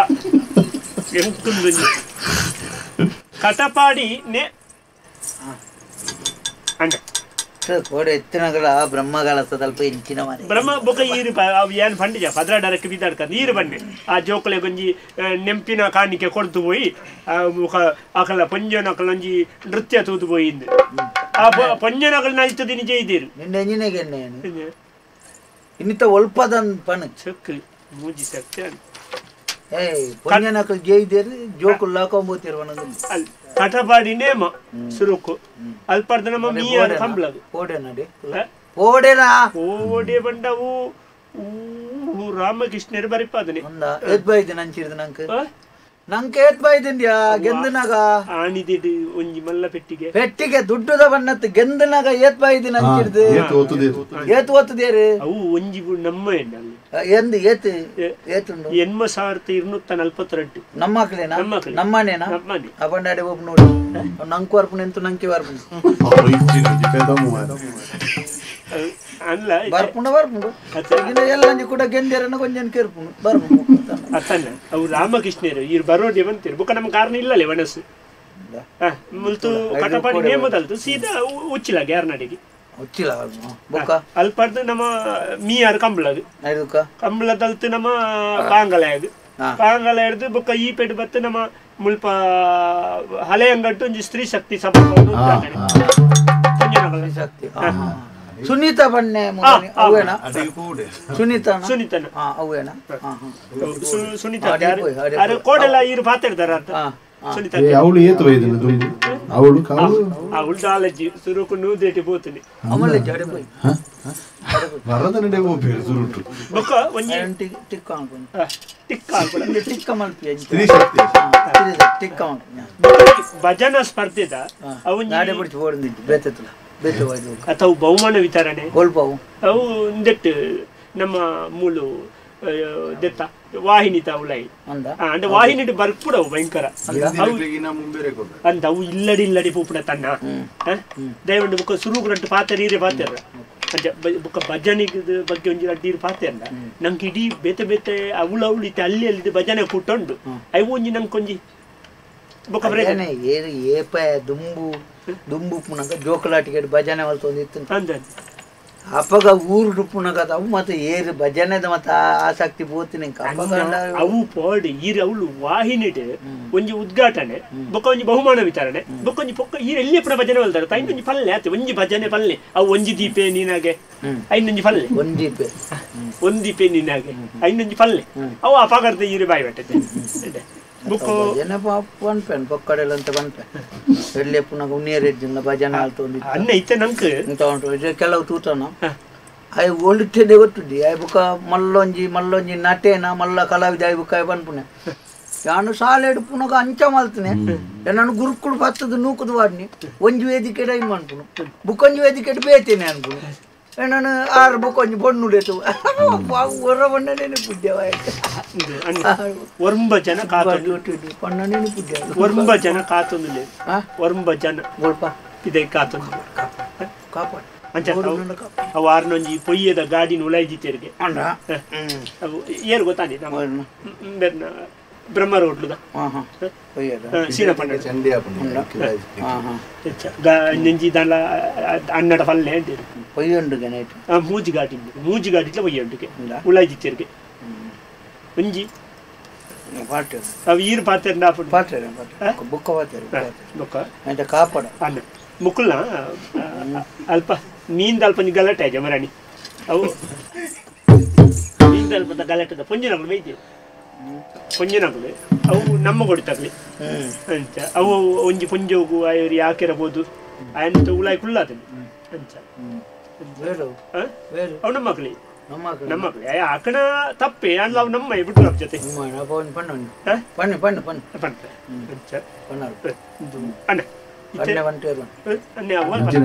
ಎಂಕುಂದೊಂಜಿ ಕಟಪಾಡಿ ನೆ ಅಂಡ ಕೋಡೆ ಎತ್ತಿನಗಳ ಬ್ರಹ್ಮಗಳ ಸ್ವಲ್ಪ ಇಂಚಿನ ಮನೆ ಬ್ರಹ್ಮ ಬೊಕ ಈರು ಏನು ಪಂಡಿಜ ಪದ್ರಾಡರಕ್ಕೆ ಬಿದ್ದಾಡ್ಕ ನೀರು ಬನ್ನಿ ಆ ಜೋಕುಲೆ ಒಂಜಿ ನೆಂಪಿನ ಕಾಣಿಕೆ ಕೊಡ್ತು ಪೋಯಿ ಅಕಲ ಪಂಜನಕಲ ಒಂಜಿ ನೃತ್ಯ ತೂತು ಪೋಯಿ ಇಂದು ಆ ಪಂಜನಕಲ್ ನಲಿತದಿ ನಿಜ ಇದ್ದೀರು ನಿಂಡೆ ಎಂಜಿನೆಗೆ ಇನ್ನಿತ ಒಲ್ಪದನ್ ಪಣ ಚೆಕ್ ಮೂಜಿ ಸತ್ಯ ಏಯ್ ಪಂಜನಕಲ್ ಜೈದೇರು ಜೋಕುಲ್ ಲಾಕೊಂಬೋತಿರು ಅಲ್ಲಿ ಕಟಪಾಡಿ ನೇಮ ಸುರುಕು ಅಲ್ಪರ್ದ ನಮ್ಮ ಮೀಯಾರ ಕಂಬ್ಳದು ಓಡೆನಡೆ ಓಡೆನಾ ಓಡೆ ಬಂಡವು ರಾಮಕೃಷ್ಣರು ಬರಿಪಾದನೆ ಏತ್ ಬೈದೆ ನಂಚಿರ್ದು ನಂಕ ನಂಗೆ ಏತ್ ಬೈದಿಂದ್ಯಾ ಗೆಂದನಾಗ ಆಣಿದಿಡು ಒಂಜಿ ಮಲ್ಲ ಪೆಟ್ಟಿಗೆ ಪೆಟ್ಟಿಗೆ ದುಡ್ಡುದ ಬಣ್ಣತ್ತು ಗೆಂದನಾಗ ಏತ್ ಬೈದೆ ನಂಚಿರ್ದು ಏತ್ ಓತುದೇರು ಅವು ಒಂಜಿ ನಮ್ಮ ಎಣ್ಣಲ್ಲಿ ಎಂದು ಏತ್ ಏತುಂಡು 8242 ನಮ್ಮಕ್ಲೇನಾ ನಮ್ಮನೇನಾ ಅಪಂಡಾಡೆ ಒಬ್ಬ ನೋಡಿ ನಂಕು ವರ್ಪುಣ ಎಂತು ನಂಕಿ ವರ್ಪುಣ ಅಲ್ಲ ಬರ್ಪುಂಡ ಬರ್ಪುಂಡು ಎಲ್ಲ ಕೂಡ ಗೆಂದೇರನ್ನ ಕೊಂಜನ್ ಕೇರ್ಪುಂಡು ಬರ್ಪುಂಡು ಅತ್ತಲ್ಲ ಅವು ರಾಮಕೃಷ್ಣರು ಇರು ಬರೋಡಿ ಬಂತೀರು ಬುಕ್ಕ ನಮ್ಮ ಕಾರಣ ಇಲ್ಲಲೇ ಮನಸ್ಸು ಮುಲ್ತು ಕಟಪಾಡಿ ನೇಮದಲ್ತು ಸೀದಾ ಉಚ್ಚಿಲ ಗ್ಯಾರ್ನಡಿಗೆ ಉಚ್ಚಿಲ ಬುಕ್ಕ ಅಲ್ಪರ್ದು ನಮ್ಮ ಮೀಯಾರು ಕಂಬಳದು ಕಂಬಳದಲ್ತು ನಮ್ಮ ಪಾಂಗಲಯದು ಪಾಂಗಲ ಹಿಡ್ದು ಬುಕ್ಕ ಈ ಪೇಟೆ ಬತ್ತು ನಮ್ಮ ಮುಲ್ಪ ಹಳೆಯಂಗಟ್ಟು ಒಂಜಿ ಸ್ತ್ರೀ ಶಕ್ತಿ ಸಭಾ ಶಕ್ತಿ ಸುನೀತಾ ಬನ್ನೆ ಅವೇನಾ ಸುನೀತಾ ಸುನೀತನ ಅವೇನಾ ಸುನೀತಾ ಅರೆ ಕೋಡೆಲ್ಲ ಇರು ಪಾತಿರ್ತಾರ ಅಂತ ಸುನೀತಾ ಅವಳು ಏತು ವೈದಿನ ದುಂಬು ಅವಳು ಕಾವು ಅವಳು ದಾಲಜ್ಜಿ ಸುರುಕು ನೂದೇಟಿ ಪೋತುನಿ ಅಮಲೆ ಜಡೆ ಪೋಯ್ ವರದ ನಡೆ ಹೋಗ್ಬೇರು ಸುರುಟು ಬೊಕ್ಕ ಒಂಜಿ ಟಿಕ್ಕ ಅನ್ಕೊಂಡು ಟಿಕ್ಕ ಅನ್ಕೊಂಡು ಟಿಕ್ಕ ಮಲ್ಪಿ ಸ್ತ್ರೀ ಶಕ್ತಿ ಟಿಕ್ಕ ಮಲ್ಪಿ ಭಜನಾ ಸ್ಪರ್ಧೆದ ಅವನ್ ನಾಡೆ ಬಿಡ್ಚಿ ಓಡಿದ್ದು ಬೇತೆತ್ತಲ ಅಥವಾ ಬಹುಮಾನ ವಿತರಣೆ ಅವು ಒಂದೆಟ್ಟು ನಮ್ಮ ಮೂಲು ದೆತ್ತ ವಾಹಿನಿ ತಾವುಲೈ ಅಂದ್ರೆ ವಾಹಿನಿ ಬರ್ಪುಡವು ಭಯಂಕರ ಅಂತ ಅವು ಇಲ್ಲಡಿ ಇಲ್ಲಡಿ ಪೂಪುಡ ತನ್ನ ದಯವಂಡು ಬುಕ್ಕ ಸುರುಕು ರಟ್ಟು ಪಾತ್ರ ಈರೆ ಪಾತ್ರ ಅಂಚ ಬುಕ್ಕ ಭಜನೆಗೆ ಬಗ್ಗೆ ಒಂಜಿ ರಡ್ಡು ಈರು ಪಾತ್ರ ನಂಗೆ ಇಡೀ ಬೇತೆ ಬೇತೆ ಅವಳು ಅವಳು ಇತ್ತೆ ಅಲ್ಲಿ ಅಲ್ಲಿ ಭಜನೆ ಕೂಟ ಉಂಡು ಅವು ಒಂಜಿ ನಂಗೆ ಬೊಕ್ಕ ಏಪ ದುಂಬು ದುಂಬು ಪುನಕ ಜೋಕುಲಾಟಿಗೆ ಭಜನೆ ಮಲ್ತೊಂದಿತ್ತು ಅಂದ ಅಪಗ ಊರು ಡುಪ್ಪುನಗ ಅವು ಮತ್ತೆ ಏರು ಭಜನೆದ ಮತ್ತೆ ಆಸಕ್ತಿ ಪೋತಿನ ಅವು ಪೋಡ್ ಈರ್ ಅವಳು ವಾಹಿನಿಡ್ ಒಂಜಿ ಉದ್ಘಾಟನೆ ಬೊಕ್ಕ ಒಂಜಿ ಬಹುಮಾನ ವಿತರಣೆ ಬೊಕ್ಕ ಒಂಜಿ ಪೊಕ್ಕ ಈರ್ ಎಲ್ಲಿ ಪುನ ಭಜನೆ ಬಲ್ದಾರ ತೈನೊಂಜಿ ಪಲ್ಲೆ ಆತ ಒಂಜಿ ಭಜನೆ ಪಲ್ಲೆ ಅವು ಒಂಜಿ ದೀಪೆ ನೀನಾಗೆ ಐನೊಂಜಿ ಪಲ್ಲೆ ಒಂದೀಪೆ ಒಂದೀಪೆ ನೀನಾಗೆ ಐನೊಂಜಿ ಪಲ್ಲೆ ಅವು ಅಪಗರ್ದ ಈರು ಬಾಯಿ ಬಟ್ಟೆ ಬುಕ್ ಭಜನೆ ಪನ್ಪೆನ್ ಪೊಕ್ಕಡೆಲ್ಲ ಅಂತ ಪನ್ಪೆ ಎಲ್ಲಿ ಪುನಗ ಉನ್ನೇರೆಜ್ಜಿನ ಭಜನೆ ಆಲ್ತೊಂದು ಅನ್ನ ಇತ್ತೆ ನಂಕ್ ಉಂಟು ಕೆಲವು ತೂತನ ಆಯ್ ಒಳಿಟ್ಟೆ ಗೊತ್ತುಂಡಿ ಆಯ್ ಬುಕ್ಕ ಮಲ್ಲೊಂಜಿ ಮಲ್ಲೊಂಜಿ ನಟೇನ ಮಲ್ಲ ಕಲಾವಿದ ಆಯ್ ಬುಕ್ಕ ಪನ್ಪುನೆ ಯಾನು ಸಾಲೆಡ್ ಪುನಗ ಅಂಚ ಮಲ್ತನೆ ನಾನು ಗುರುಕುಳು ಬತ್ತದ ನೂಕುದು ವಾಡ್ನಿ ಒಂಜಿ ವೇದಿಕೆ ಐನ್ ಮನ್ಪುನು ಬುಕ್ಕೊಂಜಿ ವೇದಿಕೆ ಬೇತೇನೆ ಅನ್ಪುನು ನಾನು ಆರು ಬುಕ್ಕೊಂಜಿ ಬೊಣ್ಣುಡೇತು ಒರ ಬಣ್ಣನೇನೆ ಪುಡ್ಯವಾಯ್ತು ಒರ್ಂಬ ಜನ ಕಾತೊಂದು ಪಣ್ಣನೇನೆ ಪುಡ್ಯ ಒರ್ಂಬ ಜನ ಕಾತೊಂದು ಒರ್ಂಬ ಜನ ಒಲ್ಪ ಇದೆ ಕಾತೊಂದು ಕಾಪಾಡು ಅಂಚ ಅವು ಆರ್ನೊಂಜಿ ಪೊಯ್ಯದ ಗಾಡಿನ ಉಲಾಯ್ಜಿತೆರಿಗೆ ಅವು ಏರು ಗೊತ್ತಾನೆ ನಮ್ಮ ಬ್ರಹ್ಮ ರೋಡ್ಲುದ ಸೀನಪಣ್ಣ ನೆಂಜಿ ದಾಲ ಅನ್ನಡ ಪಲ್ಲೆ ಅಂಟೇರು ಪೊಯ್ಯುಂಡುಗೆ ಮೂಜಿ ಗಾಡಿ ಮೂಜಿ ಗಾಡಿಟ್ಲ ಪೊಯ್ಯುಂಡುಗೆ ಉಲಾಯ್ಜಿತೆರಿಗೆ ಒಂಜಿ ಅವು ಈರು ಪಾತೆರ್ ಪಾತೆರ್ ಬುಕ್ಕ ಪಾತೆರ್ ಬುಕ್ಕ ಅಂಚ ಕಾಪಾಡ ಅನ್ನ ಮುಕ್ಕುಲ್ನ ಅಲ್ಪ ಮೀನ್ದ ಅಲ್ಪ ಗಲಾಟೆ ಆಯ್ತು ಮರಾಣಿ ಅವು ಮೀನ್ದ ಅಲ್ಪದ ಗಲಾಟೆದ ಪೊಂಜಿನಗಳು ಬೈದೆ ಪೊಂಜಿನಗಳು ಅವು ನಮ್ಮ ಕೊಡಿತಾಗ್ಲಿ ಅಂಚ ಅವು ಒಂಜಿ ಪೊಂಜೋಗು ಆಯರಿ ಯಾಕಿರಬಹುದು ಆಯಂತ ಉಲಾಯ್ ಕುಳ್ಳಾತನೆ ಅಂಚ ಅವು ನಮ್ಮ ಮಕ್ಕಳಿ ನಮ್ಮ ಮಕ್ಕಳಿ ಆಕಣ ತಪ್ಪೆ ಅಲ್ಲ ಅವು ನಮ್ಮ ಬಿಟ್ಟು ನಮ್ಮ ಜೊತೆ ಪಣ್ಣು ಪಣ್ಣು ಪಣ್ಣು ಪಣ್ಣು ಅಂಚ ಅಣ್ಣ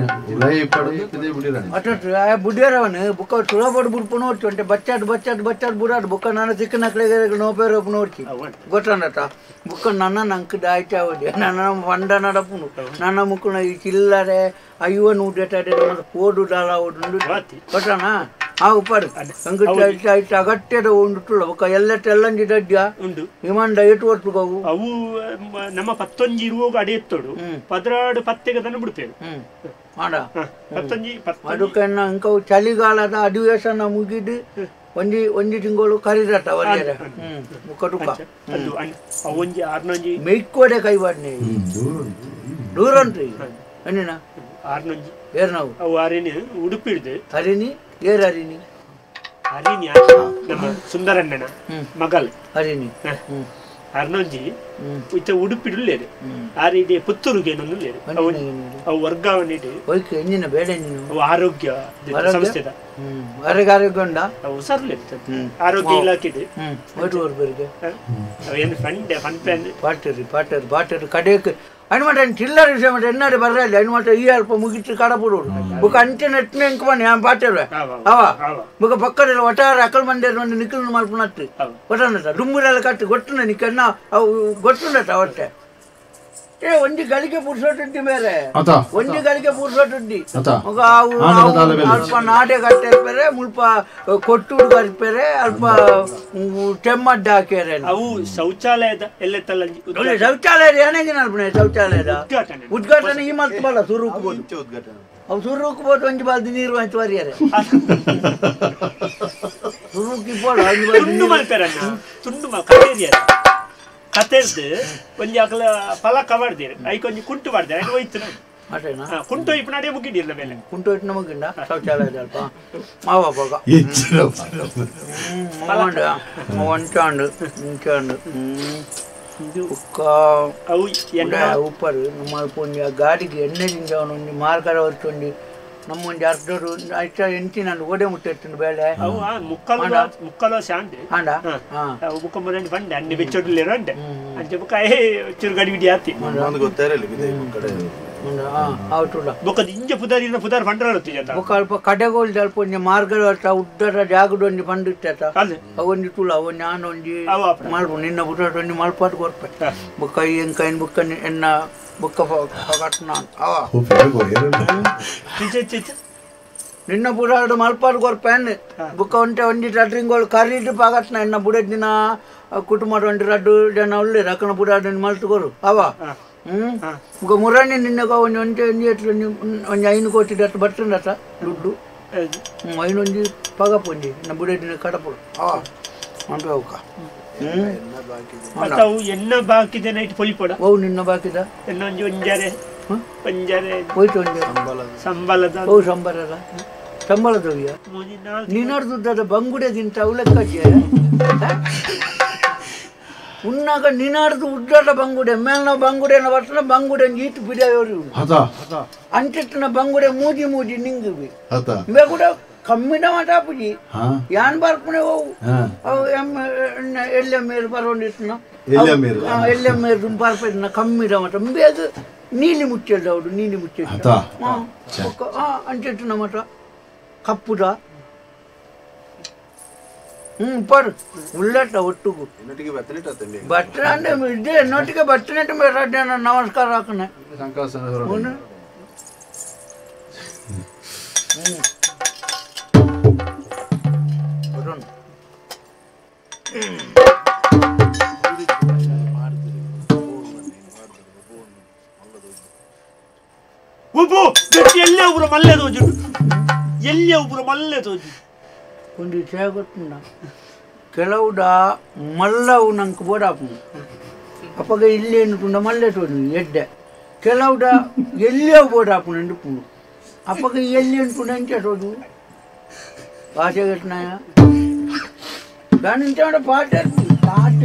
ಬುಡಿಯರವನು ಬುಕ್ಕ ತುಳಬಾಡು ಬುಡ್ಪು ನೋಡ್ತಿ ಉಂಟೆ ಬಚ್ಚಾಟ್ ಬಚ್ಚಾಟ್ ಬಚ್ಚಾಟ್ ಬುಡಾಡು ಬುಕ್ಕ ನನ್ನ ಸಿಕ್ಕನಕ್ಲೆ ನೋಪೇರಪ್ಪು ನೋಡ್ತಿ ಗೊತ್ತಂಡಟ ಬುಕ್ಕ ನನ್ನ ನಂಗೆ ದಾಯ್ತ ಅವಡಿ ನನ್ನ ಬಂಡ ನಡಪುನು ನನ್ನ ಮುಕ್ಕುನ ಈ ಚಿಲ್ಲರೆ ಅಯ್ಯೋ ನೂಟೆ ಪೋಡು ಡಾಲ ಉಂಡು ಗೊತ್ತಣ ಆ ಉಪ್ಪಾಡು ಅಂಗಡಿ ಅಗತ್ಯದ ಉಂಡು ಬುಕ್ಕ ಎಲ್ಲಟ್ಟ ಎಲ್ಲಂಜಿ ದಡ್ಡ ಉಂಡು ವಿಮಾನ ಏಟು ಹೊತ್ತು ಅವು ನಮ್ಮ ಪತ್ತೊಂಜಿ ಇರುವಾಗ ಅಡೆಯತ್ತೋಡು ಪದ್ರಾಡು ಪತ್ತೆಗೆ ತನ್ನ ಬಿಡ್ತೇವೆ ಪತ್ತೊಂಜಿ ಅದಕ್ಕೆ ಅಂಕವು ಚಳಿಗಾಲದ ಅಧಿವೇಶನ ಮುಗಿದು ಒಂಜಿ ಒಂಜಿ ತಿಂಗಳು ಕರಿದಟ ಅವರಿಗೆ ಮುಖ ಒಂಜಿ ಆರ್ನೊಂಜಿ ಮೆಯ್ಕೋಡೆ ಕೈವಾಡ್ನೆ ದೂರ ಉಂಟು ಅಣ್ಣ ಆರ್ನೊಂಜಿ ಏರ್ ನಾವು ಅವು ಆರೇನು ಉಡುಪಿ ಹಿಡ್ದು ಹರಿಣಿ ಏರ್ ಹರಿಣಿ ಹರಿಣಿ ನಮ್ಮ ಸುಂದರಣ್ಣನ ಮಗಲ್ ಹರಿಣಿ ಅರ್ನೊಂಜಿ ಇತ್ತ ಉಡುಪಿಡುಲ್ಲೇರು ಆರು ಇಡೀ ಪುತ್ತೂರಿಗೆ ಏನೊಂದುಲ್ಲೇರು ಅವು ವರ್ಗಾವಣೆ ಎಂಜಿನ ಬೇಡ ಅವು ಆರೋಗ್ಯ ಸಂಸ್ಥೆದ ಆರೋಗ್ಯ ಉಂಡ ಅವು ಹುಷಾರ್ಲಿರ್ತದೆ ಆರೋಗ್ಯ ಇಲಾಖೆದು ಏನು fund fund plan pottery pottery pottery ಕಡೆಗೆ ಅನ್ಮಟ ಚಿಲ್ಲರ್ ವಿಷಯ ಮಟ್ಟ ಎನ್ನಾಡಿ ಬರ್ರಲ್ಲ ಅನ್ಮಟ ಈ ಅಲ್ಪ ಮುಗಿಟ್ಟು ಕಡಪುಡೋಡು ಬುಕ್ಕ ಅಂಚೆ ನೆಟ್ನೆ ಎಂಕ ಬನ್ನಿ ಆನ್ ಪಾಟೇರ್ವೆ ಅವ ಬುಕ್ಕ ಪಕ್ಕದಲ್ಲಿ ಒಟ್ಟಾರೆ ಅಕಲ್ ಮಂಡೇರು ಒಂದು ನಿಕ್ಕಲು ಮಲ್ಪುನಟ್ಟು ಒಟ್ಟನಟ ಡುಂಬುರೆಲ್ಲ ಕಟ್ಟು ಗೊತ್ತುಂಡ ನಿಕ್ಕನ್ನ ಅವು ಗೊತ್ತುಂಡಟ ಒಟ್ಟೆ ಏ ಒಂಜಿ ಗಳಿಗೆ ಪುರುಷೋಟುಂಟಿ ಬೇರೆ ಒಂಜಿ ಗಳಿಗೆ ಪುರುಷೋಟುಂಟಿ ಅವು ಅಲ್ಪ ನಾಟೆ ಕಟ್ಟಿರ್ಪೇರೆ ಮುಲ್ಪ ಕೊಟ್ಟುಡು ಕರ್ಪೇರೆ ಅಲ್ಪ ಟೆಮ್ಮಡ್ಡ ಹಾಕ್ಯಾರೆ ಅವು ಶೌಚಾಲಯದ ಎಲ್ಲ ಶೌಚಾಲಯದ ಏನೇಗಿನ ಅಲ್ಪನೆ ಶೌಚಾಲಯದ ಉದ್ಘಾಟನೆ ಈ ಮಲ್ತು ಬಲ್ಲ ಸುರುಕ್ಬೋದು ಅವು ಸುರುಕ್ಬೋದು ಒಂಜಿ ಬಾಲ್ದಿ ನೀರು ವಾಂಚ್ ವರಿಯರೆ ಸುರುಕಿ ಪೋಡ ತುಂಡು ಮಲ್ಪೆರನ್ನ ತುಂಡು ಕಟೇರಿಯರ ಕತೆರ್ದು ಒಂಜಿ ಅಕಲ ಫಲಕ ಮಾಡ್ದೇರು ಐಕ್ ಒಂಜಿ ಕುಂಟು ಮಾಡ್ದೇರು ಐಕ್ ಹೋಯ್ತು ಕುಂಟು ಇಪ್ಪ ನಡೆ ಮುಗಿಡಿಲ್ಲ ಮೇಲೆ ಕುಂಟು ಇಟ್ಟು ನಮಗಿಂಡ ಶೌಚಾಲಯದ ಅಲ್ಪ ಮಾವ ಪೋಗ ಒಂಚಾಂಡು ಇಂಚಾಂಡು ಉಕ್ಕ ಅವು ಎಣ್ಣೆ ಉಪ್ಪರು ನಮ್ಮ ಅಲ್ಪ ಒಂಜಿ ಆ ಗಾಡಿಗೆ ಎಣ್ಣೆ ದಿಂಜವನು ಒಂಜಿ ಮಾರ್ಕರ ಹೊರ್ಚೊಂಜಿ ನಮ್ಮ ಒಂಜಿ ಅರ್ಧರು ಅಷ್ಟ ಎಂಚಿನ ಓಡೆ ಮುಟ್ಟೆತ್ತುಂಡು ಬೇಳೆ ಅವು ಮುಕ್ಕಲು ಮುಕ್ಕಲು ಶಾಂಡ್ ಆಂಡ ಅವು ಬುಕ್ಕ ಮುರಂಡಿ ಬಂಡೆ ಅಣ್ಣೆ ಬೆಚ್ಚೊಡ್ಲೇರು ಅಂಡೆ ಅಂಚೆ ಬುಕ್ಕ ಏ ಚೂರು ಗಡಿ ಬಿಡಿ ಆತಿ ಬೊಕ್ಕ ಇಂಜ ಪುದಾರಿ ಪುದಾರ್ ಪಂಡ್ರ ಬೊಕ್ಕ ಅಲ್ಪ ಕಡೆಗೋಲ್ ಅಲ್ಪ ಒಂಜಿ ಮಾರ್ಗದ ಉದ್ದರ ಜಾಗದ ಒಂಜಿ ಪಂಡು ಇಟ್ಟ ಅವೊಂಜಿ ತುಳ ಅವೊಂಜಿ ಆನ್ ಒಂಜಿ ಮಲ್ಪ ನಿನ್ನ ಬುಟ್ಟ ಒಂಜಿ ಮಲ್ಪಾಟ್ ಕೊರ್ಪೆ ಬೊಕ್ಕ ಎಂಕೈನ್ ಬುಕ್ಕ ಎನ್ನ ಬೊಕ್ಕ ಕಟ್ನ ಅವ ನಿನ್ನ ಬುಡಾಡು ಮಲ್ಪಾಡ್ ಕೊರ್ಪೆ ಬುಕ್ಕ ಒಂಟೆ ಒಂಜಿ ರಡ್ರಿಂಗೋಳು ಕರೀಡು ಪಾಗಟ್ನ ಎನ್ನ ಬುಡ ದಿನ ಕುಟುಂಬ ಒಂಟಿ ರಡ್ಡು ಜನ ಉಳ್ಳಿ ರಕ್ಕನ ಬುಡಾಡು ಮಲ್ತುಕೊರು ಅವ ಮುಖ ಮುರಾಣಿ ನಿನ್ನ ಒಂಜಿ ಒಂಟೆ ಒಂಜಿ ಎಟ್ಲು ಒಂಜಿ 5 ಕೋಟಿ ದಟ್ಟ ಬರ್ತುಂಡಟ ದುಡ್ಡು ಐನೊಂಜಿ ಪಗ ಪೊಂಜಿ ನಮ್ಮ ಬುಡೇಟಿನ ಕಡಪುಡು ಅಂಟು ಅವಕ ಅವು ಎನ್ನ ಬಾಕಿದೆ ನೈಟ್ ಪೊಲಿಪೊಡ ಓ ನಿನ್ನ ಬಾಕಿದ ಎನ್ನೊಂಜಿ ಒಂಜಾರೆ ಒಂಜಾರೆ ಹೋಯ್ತು ಒಂಜಾರೆ ಸಂಬಳದ ಓ ಸಂಬಳದ ಸಂಬಳದವ್ಯ ನಿನ್ನರ್ದುದ್ದದ ಬಂಗುಡೆ ತಿಂತ ಅವಲೆಕ್ಕಜ್ಜೆ ಉನ್ನಾಗ ನಿನಾರ್ದು ಉದ್ದಾಟ ಬಂಗುಡೆ ಮೇಲ್ನ ಬಂಗುಡೆನ ಬರ್ತನ ಬಂಗುಡೆ ಈತು ಬಿಡಿಯೋರು ಅಂಚಿಟ್ಟಿನ ಬಂಗುಡೆ ಮೂಜಿ ಮೂಜಿ ನಿಂಗುವಿ ಕೂಡ ಕಮ್ಮಿನ ಮಾತಾಪುಜಿ ಯಾನ್ ಬರ್ಪುಣೆ ಹೋವು ಅವು ಎಲ್ಲ ಮೇರು ಬರೋಂಡಿಟ್ಟನ ಎಲ್ಲ ಮೇರು ಬರ್ಪಿದ್ನ ಕಮ್ಮಿದ ಮಟ ಬೇಗ ನೀಲಿ ಮುಚ್ಚೆಲ್ದ ಅವಡು ನೀಲಿ ಮುಚ್ಚೆಲ್ದ ಅಂಚಿಟ್ಟಿನ ಮಠ ಕಪ್ಪುದ ಪರ್ ಉಳ್ಳಟ ಒಟ್ಟುಗು ಬಟ್ಟೆ ಅಂದ್ರೆ ಇದೇ ನೊಟ್ಟಿಗೆ ಬಟ್ಟೆನೆಟ್ಟು ಮೇರಾಡ್ಯಾನ ನಮಸ್ಕಾರ ಹಾಕನೆ ಉಬ್ಬು ಎಲ್ಲೇ ಒಬ್ರು ಮಲ್ಲೆ ತೋಜು ಎಲ್ಲೇ ಒಬ್ರು ಮಲ್ಲೆ ತೋಜು ಒಂದು ವಿಷಯ ಗೊತ್ತುಂಡ ಕೆಲವುಡ ಮಲ್ಲವು ನಂಗೆ ಬೋಡಾಪು ಅಪ್ಪಗ ಇಲ್ಲಿ ಎನ್ನುಕೊಂಡ ಮಲ್ಲೆ ತೋಜು ಎಡ್ಡೆ ಕೆಲವುಡ ಎಲ್ಲಿಯೋ ಬೋಡಾಪು ಎಂಡುಪುಂಡು ಅಪ್ಪಗ ಎಲ್ಲಿ ಎನ್ನುಕೊಂಡ ಎಂಚ ತೋಜು ಭಾಷೆ ಘಟನಾಯ ನಾನು ಇಂಚ ಪಾಠ ಪಾಠ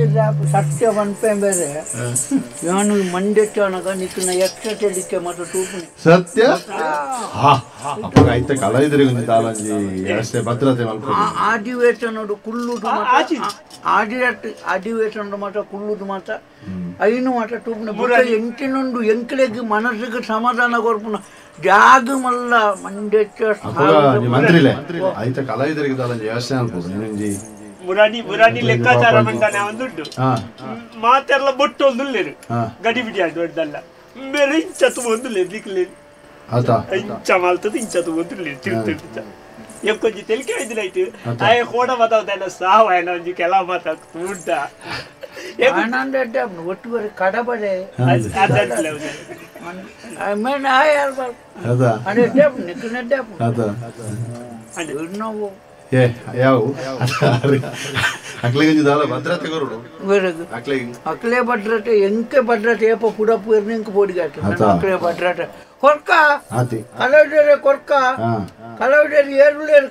ಸತ್ಯ ಪನ್ಪೆ ಬೇರೆ ನಾನು ಮಂಡೆಟ್ಟನಗ ನಿಕ್ಕಿನ ಯಕ್ಷ ತೆಲಿಕೆ ಮತ್ತು ತೂಪುನೆ ಸತ್ಯ ಐತೆ ಕಲಾವಿದರಿಗೆ ಒಂದು ತಾಲಂಜಿ ಅಷ್ಟೇ ಭದ್ರತೆ ಆದಿವೇತನೋಡು ಕುಳ್ಳುದು ಆದಿವೇತನೋಡು ಮಾತ್ರ ಕುಳ್ಳುದು ಮಾತ್ರ ಐನು ಮಾತ್ರ ತೂಪುನೆ ಎಂಟಿನೊಂದು ಎಂಕ್ಲೆಗ್ ಮನಸ್ಸಿಗೆ ಸಮಾಧಾನ ಕೊರ್ಪುನ ಜಾಗ ಮಲ್ಲ ಮಂಡೆಚ್ಚ ಮಂತ್ರಿಲೆ ಐತೆ ಕಲಾವಿದರಿಗೆ ತಾಲಂಜಿ ವ್ಯವಸ್ಥೆ ಅನ್ಬೋದು ಇನ್ನೊಂಜಿ ಮುರಾನಿ ಮುರಾನಿ ಲೆಕ್ಕಾಚಾರ ಮಂಡನೆ ಒಂದುಂಟು ಮಾತೆಲ್ಲ ಬೊಟ್ಟು ಒಂದುಲ್ಲೇರು ಗಡಿ ಬಿಡಿ ದೊಡ್ಡದಲ್ಲ ಬೇರೆ ಇಂಚ ಒಂದುಲ್ಲೇರು ದಿಕ್ಲೇರು ಇಂಚ ಮಾಲ್ತದ ಇಂಚ ಒಂದುಲ್ಲೇರು ತಿರುತಿರ್ತ ಎಕ್ಕೊಂಜಿ ತೆಲಿಕೆ ಇದ್ಲಾಯ್ತು ಆಯ ಕೋಡ ಮಾತಾಡ್ತಾ ಸಾವು ಆಯ್ನ ಒಂಜಿ ಕೆಲ ಮಾತಾಡ್ತು ಉಂಟ ಒಟ್ಟು ಬರೀ ಕಡಬಡೆ ಏ ಯಾವ ಅಕ್ಲೆಗೆ ದಾಲ ಭದ್ರತೆ ಕೊರಡು ಅಕ್ಲೆ ಭದ್ರತೆ ಎಂಕೆ ಭದ್ರತೆ ಏಪ ಪುಡಪ್ಪು ಎಂಕ್ ಬೋಡಿಗಾಟ ಅಕ್ಲೆ ಭದ್ರತೆ ಕೊರ್ಕ ಕಲಾವಿದರೆ ಕೊರ್ಕ ಕಲಾವಿದರು ಏರುಲೇರು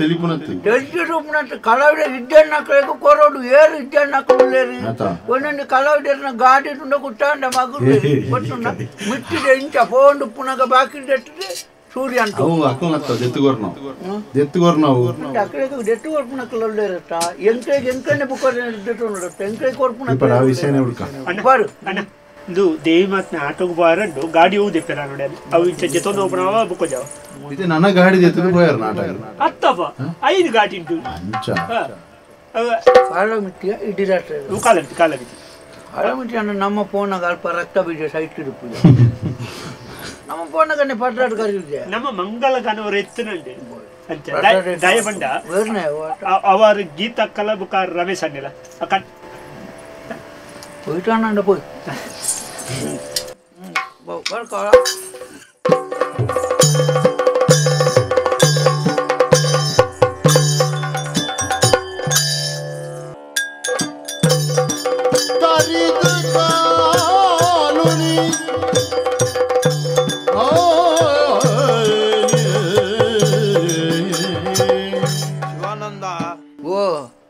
ತೆಲಿಪುನತ್ತು ಕಲಾವಿದರು ಇದ್ದಣ್ಣ ಅಕ್ಲೆಗೆ ಕೊರೋಡು ಏರು ಇದ್ದಣ್ಣ ಅಕ್ಲೇರು ಒಂದೊಂದು ಕಲಾವಿದರನ್ನ ಗಾಡಿ ತುಂಡ ಕುಟ್ಟಾಂಡ ಮಗು ಕೊಟ್ಟುಂಡ ಮಿಟ್ಟಿದೆ ಇಂಚ ಫೋನ್ ಪುನಗ ಬಾಕಿ ದೆಟ್ಟಿದೆ ಸೂರ್ಯ ಅಂತ ಅವು ಅಕ್ಕನತ್ತ ದೆತ್ತುಗೋರ್ನವು ದೆತ್ತುಗೋರ್ನವು ಅಕ್ಕಳಿಗೆ ದೆತ್ತು ಕೊರ್ಪುನ ಇರತ್ತ ಎಂಕಳಿಗೆ ಎಂಕನೆ ಬುಕ್ಕ ದೆತ್ತು ನೋಡತ್ತ ಎಂಕಳಿಗೆ ಕೊರ್ಪುನ ಇಪ್ಪಡ ಆ ವಿಷಯನೇ ಹುಡುಕ ಬಾರು ಅಣ್ಣ ಇದು ದೇವಿ ಮಾತ್ನ ಆಟೋಗೆ ಬಾರಂಡು ಗಾಡಿ ಹೋದೆ ಪೆರ ನೋಡಿ ಅವು ಇಂಚ ಜೊತೆ ಓಪನ್ ಬುಕ್ಕ ಜಾವ ಇದು ನನ್ನ ಗಾಡಿ ದೆತ್ತು ಹೋಯಾರ ನಾಟ ಅತ್ತಪ್ಪ 5 ಗಾಡಿ ಉಂಟು ಅಂಚ ಕಾಲಮಿತಿಯ ಇಡಿರಾಟ ಕಾಲಮಿತಿ ಕಾಲಮಿತಿ ಕಾಲಮಿತಿ ಅಣ್ಣ ನಮ್ಮ ಫೋನಾಗ ಅಲ್ಪ ರಕ್ತ ಬೀಜ ಸೈಟ್ ಇಡುಪುಜ ನಮ್ಮ ಫೋನಾಗನೆ ಪಟ್ರಾಟ ಕರೀದೆ ನಮ್ಮ ಮಂಗಲ ಕನವರು ಎತ್ತನಂಡೆ ಅಂಚ ದಯಬಂಡ ಅವರು ಗೀತಾ ಕಲಬುಕಾರ ರಮೇಶ್ ಅನ್ನಿಲ್ಲ ಹೋಯ್ತಾನಂಡ ಪೋಯ್ ಶಿವಾನಂದ ಓ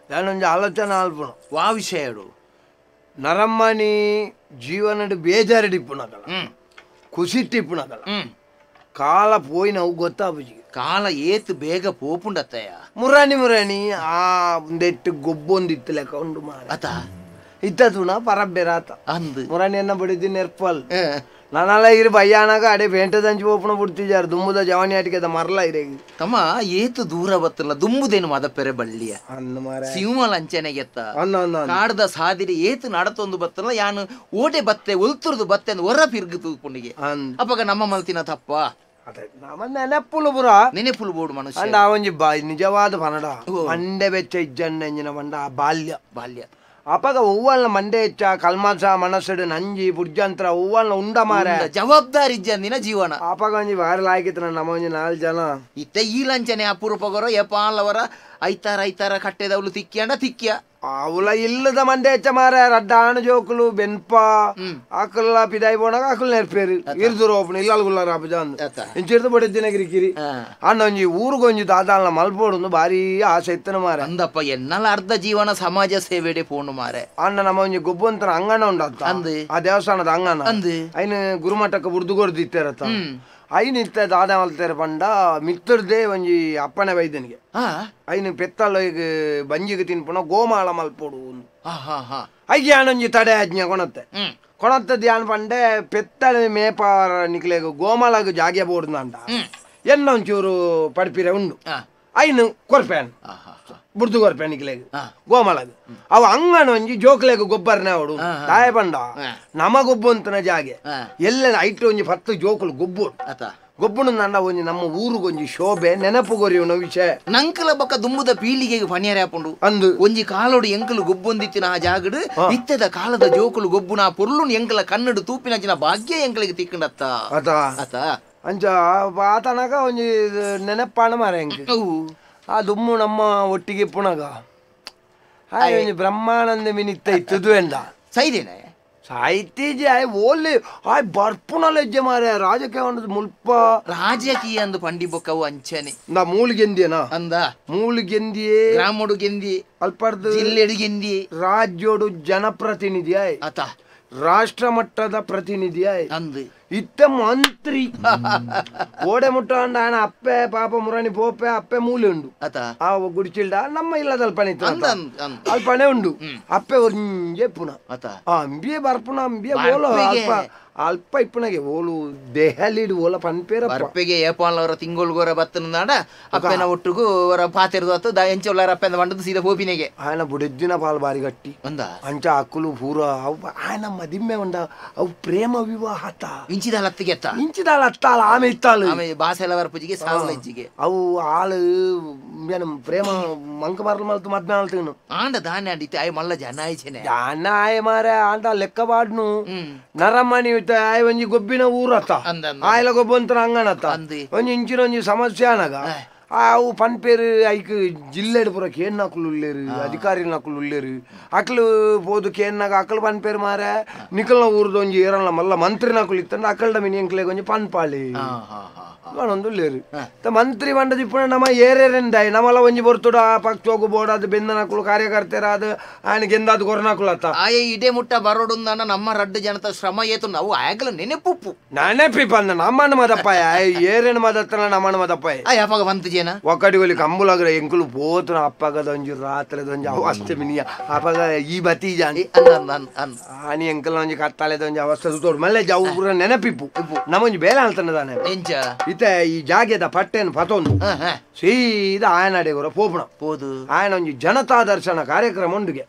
ನಾನೊಂದು ಆಲೋಚನೆ ಆಲ್ಪಣ ವಾ ವಿಷಯಡು ನರಮ್ಮನಿ ಜೀವನಡು ಬೇಜಾರಿಡಿಪ್ಪುನಗಲ ಕುಸಿಟ್ಟಿಪ್ಪುನಗಲ ಕಾಲ ಪೋಯಿನವು ಗೊತ್ತಾಪುಜಿ ಕಾಲ ಏತ್ ಬೇಗ ಪೋಪುಂಡತ್ತಯ್ಯ ಮುರಾಣಿ ಮುರಾಣಿ ಆ ಒಂದೆಟ್ಟು ಗೊಬ್ಬೊಂದಿತ್ತು ಲೆಕ್ಕ ಉಂಡು ಮಾರ ಅತ ಇತ್ತತುನ ಪರಬ್ಬೆರಾತ ಅಂದು ಮುರಾಣಿ ಅನ್ನ ಬಡಿದಿ ನೆರ್ಪಲ್ ನಾನಲ್ಲ ಇರು ಬಯ್ಯಾನಾಗ ಅಡೆ ಪೇಂಟೆ ದಂಚಿ ಓಪನ ಬಿಡ್ತಿದ್ದಾರೆ ದುಂಬುದ ಜವಾನಿ ಆಟಿಕೆದ ಮರಲ ಇರೇಗಿ ತಮ್ಮ ಏತು ದೂರ ಬತ್ತಲ್ಲ ದುಂಬುದೇನು ಮದಪೆರೆ ಬಳ್ಳಿಯ ಅನ್ನ ಮಾರ ಸಿಂಹ ಲಂಚನೆಗೆತ್ತ ಅನ್ನ ಅನ್ನ ಕಾಡ್ದ ಸಾದಿರಿ ಏತು ನಡತೊಂದು ಬತ್ತಲ್ಲ ಯಾನು ಓಟೆ ಬತ್ತೆ ಒಲ್ತುರ್ದು ಬತ್ತೆ ಹೊರ ಪಿರ್ಗು ತೂಪುಂಡಿಗೆ ಅಪ್ಪಗ ನಮ್ಮ ಮಲ್ತಿನ ತಪ್ಪ ನಮ್ಮ ನೆನಪುಲು ಪುರ ನೆನಪುಲು ಬೋಡು ಮನುಷ್ಯ ಅಂಡ ಆ ಒಂಜಿ ಬಾ ನಿಜವಾದ ಪನಡ ಮಂಡೆ ಬೆಚ್ಚ ಇಜ್ಜಣ್ಣ ಎಂಜಿನ ಪಂಡ ಆ ಬಾಲ್ಯ ಬಾಲ್ಯ ಅಪಗ ಒವ್ವಲ್ನ ಮಂಡೆ ಹೆಚ್ಚ ಕಲ್ಮಾಸ ಮನಸ್ಸು ನಂಜಿ ಬುಡ್ಜಂತ್ರ ಒವ್ವಲ್ನ ಉಂಡ ಮಾರ ಜವಾಬ್ದಾರಿ ಇಜ್ಜಂದಿನ ಜೀವನ ಅಪಗ ಒಂಜಿ ವಾರ ಲಾಯ್ಕಿತ್ತು ನಮ್ಮ ಒಂಜಿ 4 ಜನ ಇತ್ತೆ ಈ ಲಂಚನೆ ಅಪರೂಪಗರ ಎಪಾಲವರ ಐತಾರ ಐತಾರ ಕಟ್ಟೆದವಳು ತಿಕ್ಕಿಯಂಡ ತಿಕ್ಕಿಯ ಅವಳ ಇಲ್ಲದ ಮಂಡೆ ಹೆಚ್ಚ ಮಾರ ರಡ್ಡ ಆಣು ಜೋಕುಲು ಬೆನ್ಪ ಅಕುಲ್ಲ ಪಿದಾಯಿ ಪೋನಾಗ ಅಕುಲ್ ನೆರ್ಪೇರು ಇರ್ದುರು ಓಪನ್ ಇಲ್ಲ ಅಲ್ಗುಲ್ಲಾರ ಅಪಜ ಇಂಚಿರ್ದು ಬಡಿದ್ದಿನ ಕಿರಿಕಿರಿ ಅಣ್ಣ ಒಂಜಿ ಊರುಗೊಂಜಿ ದಾದಾಲ್ನ ಮಲ್ಪೋಡು ಭಾರಿ ಆಸೆ ಇತ್ತನ ಮಾರ ಅಂದಪ್ಪ ಎನ್ನಲ ಅರ್ಧ ಜೀವನ ಸಮಾಜ ಸೇವೆಡೆ ಪೋಣು ಮಾರೆ ಅಣ್ಣ ನಮ್ಮ ಒಂಜಿ ಗೊಬ್ಬಂತನ ಅಂಗಣ ಉಂಡತ್ತ ಆ ದೇವಸ್ಥಾನದ ಅಂಗಣ ಐನ ಗುರುಮಠಕ್ಕೆ ಬುಡ್ದು ಕೊಡ್ದು ಇತ್ತೇರತ್ತ ಐನ ಇತ್ತ ದಾದ ಮಲ್ತೇರ ಪಂಡ ಮಿತ್ತರ್ದೇ ಒಂಜಿ ಅಪ್ಪನೆ ವೈದ್ಯನಿಗೆ ಐನು ಪೆತ್ತಲ್ಲ ಈಗ ಬಂಜಿಗೆ ತಿನ್ಪುಣ ಗೋಮಾಳ ಮಲ್ಪೋಡು ಐಗೆ ಆನೊಂಜಿ ತಡೆ ಆಜ್ಞೆ ಕೊಣತ್ತೆ ಕೊಣತ್ತೆ ಧ್ಯಾನ ಪಂಡೆ ಪೆತ್ತಳೆ ಮೇಪಾರ ನಿಕ್ಲೆಗ್ ಗೋಮಾಳಗ ಜಾಗೆ ಬೋಡ್ದಂಡ ಎನ್ನೊಂಚೂರು ಪಡ್ಪಿರೆ ಉಂಡು ಐನು ಕೊರ್ಪೇನ್ ಬುಡ್ದು ಕೊರ್ಪೆ ನಿಕ್ಲೆಗ್ ಗೋಮಾಳಗ ಅವ ಅಂಗನ ಒಂಜಿ ಜೋಕ್ಲೆಗ್ ಗೊಬ್ಬರನೇ ಅವಡು ತಾಯ ಪಂಡ ನಮ ಗೊಬ್ಬಂತನ ಜಾಗೆ ಎಲ್ಲ ಐಟ್ ಒಂಜಿ 10 ಜೋಕುಲು ಗೊಬ್ಬು ಗೊಬ್ಬುನು ನನ್ನ ಒಂಜಿ ನಮ್ಮ ಊರುಗೊಂಜಿ ಶೋಭೆ ನೆನಪು ಗೊರಿಯುನ ವಿಷಯ ನಂಕಲ ಬಕ್ಕ ದುಂಬುದ ಪೀಳಿಗೆಗೆ ಪನಿಯರೆ ಹಾಪುಂಡು ಅಂದು ಒಂಜಿ ಕಾಲೋಡು ಎಂಕಲು ಗೊಬ್ಬೊಂದಿತ್ತಿನ ಆ ಜಾಗಡು ಇತ್ತದ ಕಾಲದ ಜೋಕುಲು ಗೊಬ್ಬುನ ಪೊರ್ಲು ಎಂಕಲ ಕನ್ನಡು ತೂಪಿನಂಚಿನ ಭಾಗ್ಯ ಎಂಕಲಿಗೆ ತಿಕ್ಕಂಡತ್ತ ಅತ ಅತ ಅಂಚ ಆತನಗ ಒಂಜಿ ನೆನಪಾಣ ಮಾರ ಎಂಕ್ ಆ ದುಮ್ಮು ನಮ್ಮ ಒಟ್ಟಿಗೆ ಪುನಗ ಹಾಯ್ ಒಂಜಿ ಬ್ರಹ್ಮಾನಂದ ಮಿನಿತ್ತ ಇತ್ತದು ಎಂದ ಸೈದೇನೆ ಸಾಹಿತ್ಯ ಆಯ್ ಓಲಿ ಆಯ್ ಬರ್ಪುನ ಲಜ್ಜೆ ಮಾರೆ ರಾಜಕೀಯ ಮುಲ್ಪ ರಾಜಕೀಯ ಅಂದು ಪಂಡಿ ಬೊಕ್ಕವು ಅಂಚನೆ ನಾ ಮೂಲಿಗೆಂದಿಯನಾ ಅಂದ ಮೂಲಿಗೆಂದಿಯೇ ಗ್ರಾಮೋಡು ಗೆಂದಿ ಅಲ್ಪರ್ದು ಜಿಲ್ಲೆಡು ಗೆಂದಿ ರಾಜ್ಯೋಡು ಜನಪ್ರತಿನಿಧಿ ಆಯ್ ಅತ ರಾಷ್ಟ್ರ ಮಟ್ಟದ ಪ್ರತಿನಿಧಿ ಆಯ್ ಅಂದು ಇತ್ತ ಮಂತ್ರಿ ಓಡೆ ಮುಟ್ಟ ಅಂಡ ಅಪ್ಪೆ ಪಾಪ ಮುರಾಣಿ ಪೋಪೆ ಅಪ್ಪೆ ಮೂಲೆ ಉಂಡು ಅತ ಆ ಗುಡಿಚಿಲ್ಡ ನಮ್ಮ ಇಲ್ಲದ ಅಲ್ಪನೆ ಇತ್ತು ಅಲ್ಪನೆ ಉಂಡು ಅಪ್ಪೆ ಒಂಜೆ ಪುನ ಅತ ಅಂಬಿಯೆ ಬರ್ಪುನ ಅಂಬಿಯೆ ಬೋಲೋ ಅಲ್ಪ ಅಲ್ಪ ಇಪ್ಪುನಗೆ ಓಲು ದೆಹಲಿಡ್ ಓಲ ಪನ್ಪೇರ ಬರ್ಪೆಗೆ ಏಪಾಲವರ ತಿಂಗೊಳ್ಗೋರ ಬತ್ತನದಾಂಡ ಅಪ್ಪೆನ ಒಟ್ಟುಗು ಅವರ ಪಾತೆರ್ದು ಅತ್ತು the ಎಂಚೊಲ್ಲಾರ ಅಪ್ಪೆನ ಬಂಡದು ಸೀದಾ ಪೋಪಿನೆಗೆ ఆయన ಬುಡೆಜ್ಜಿನ ಪಾಲ್ ಬಾರಿ ಗಟ್ಟಿ ಅಂದ ಅಂಚ ಅಕ್ಕುಲು ಪೂರ ಅವು ఆయన ಮದಿಮ್ಮೆ ಉಂಡ ಅವು ಪ್ರೇಮ ವಿವಾಹತ ಇಂಚಿದಾಲ ಅತ್ತಿಗೆ ಅತ್ತ ಇಂಚಿದಾಲ ಅತ್ತಾಲ ಆಮೆ ಇತ್ತಾಳು ಆಮೆ ಬಾಸೆಲ ವರ್ಪುಜಿಗೆ ಸಾವಲ ಇಜ್ಜಿಗೆ ಅವು ಆಳು ಪ್ರೇಮ ಮಂಕ ಮಾರಲ್ ಮಲ್ತು ಮದ್ಮೆ ಆಳ್ತೀನು ಆಂಡ ದಾನೆ ಅಂಡಿತ್ತೆ ಆಯ್ ಮಲ್ಲ ಜನ ಆಯ್ಚೆನೆ ಜನ ಆಯ್ ಮಾರೆ ಆಂಡ ಲೆಕ್ಕ ಬಾಡ್ನು ನರಮಣಿ ಆಯ್ ಒಂಜಿ ಗೊಬ್ಬಿನ ಊರತ್ತ ಆಯ್ಲ ಗೊಬ್ಬಂತರ ಅಂಗಣತ್ತ ಒಂಜಿ ಇಂಚಿನ ಒಂಜಿ ಸಮಸ್ಯೆ ಅನಗ ಅವು ಪನ್ಪೇರು ಐಕ್ ಜಿಲ್ಲೆಡ್ ಪೂರ ಕೇನ್ನಕುಲು ಉಲ್ಲೇರು ಅಧಿಕಾರಿ ನಕುಲು ಉಲ್ಲೇರು ಅಕ್ಲು ಪೋದು ಕೇನ್ನಾಗ ಅಕ್ಲು ಪನ್ಪೇರು ಮಾರೆ ನಿಕಲ್ನ ಊರ್ದ ಒಂಜಿ ಏರಲ್ಲ ಮಲ್ಲ ಮಂತ್ರಿ ನಕುಲು ಇತ್ತಂಡ ಅಕ್ಕಲ್ಡ ಮಿನಿ ಎಂಕ್ಲೆಗ್ ಒಂಜಿ ಪನ್ಪಾಳಿ ಉಲ್ಲೇರು ಮಂತ್ರಿ ಮಂಡದ ಇಪ್ಪುನ ನಮ್ಮ ಏರೇರೆಂದಾಯ್ ನಮ್ಮಲ್ಲ ಒಂಜಿ ಬರ್ತುಡ ಪಕ್ಷೋಗು ಬೋಡಾದ ಬೆಂದನಕುಲು ಕಾರ್ಯಕರ್ತರಾದ ఆయన ಗೆಂದಾದ ಕೊರನಕುಲು ಅತ್ತ ಆಯ ಇದೇ ಮುಟ್ಟ ಬರೋಡುಂದಾನ ನಮ್ಮ ರಡ್ಡು ಜನತ ಶ್ರಮ ಏತು ನಾವು ಆಗಲ ನೆನೆಪುಪ್ಪು ನೆನಪಿ ಬಂದ ನಮ್ಮಣ್ಣ ಮದಪ್ಪಾಯ ಏರೇನು ಮದತ್ತನ ನಮ್ಮಣ್ಣ ಮದಪ್ಪಾಯ ಆಯ್ ಅಪ್ಪಗ ಬಂತು ಜೇನ ಒಕ್ಕಡಿಗೊಲಿ ಕಂಬುಲಾಗ್ರೆ ಎಂಕುಲು ಪೋತುನ ಅಪ್ಪಗದೊಂಜಿ ರಾತ್ರಿದೊಂಜಿ ಅವಸ್ಥೆ ಮಿನಿಯ ಅಪ್ಪಗ ಈ ಬತ್ತಿ ಜಾನಿ ಆನಿ ಎಂಕಲ್ ಒಂಜಿ ಕತ್ತಾಲೆದೊಂಜಿ ಅವಸ್ಥೆ ಸುತ್ತೋಡು ಮಲ್ಲೆ ಜಾವು ಪೂರ ನೆನಪಿಪ್ಪು ನಮ್ಮೊಂಜಿ ಬೇಲೆ ಅಲ್ತನದಾನೆ ಎಂಚ ಇತ್ತೆ ಈ ಜಾಗೆದ ಪಟ್ಟೆನ್ ಪತೊಂದು ಸೀದಾ ಆಯನಡೆಗೋರ ಪೋಪುಣ ಪೋದು ಆಯನ ಒಂಜಿ ಜನತಾ ದರ್ಶನ ಕಾರ್ಯಕ್ರಮ ಉಂಡುಗೆ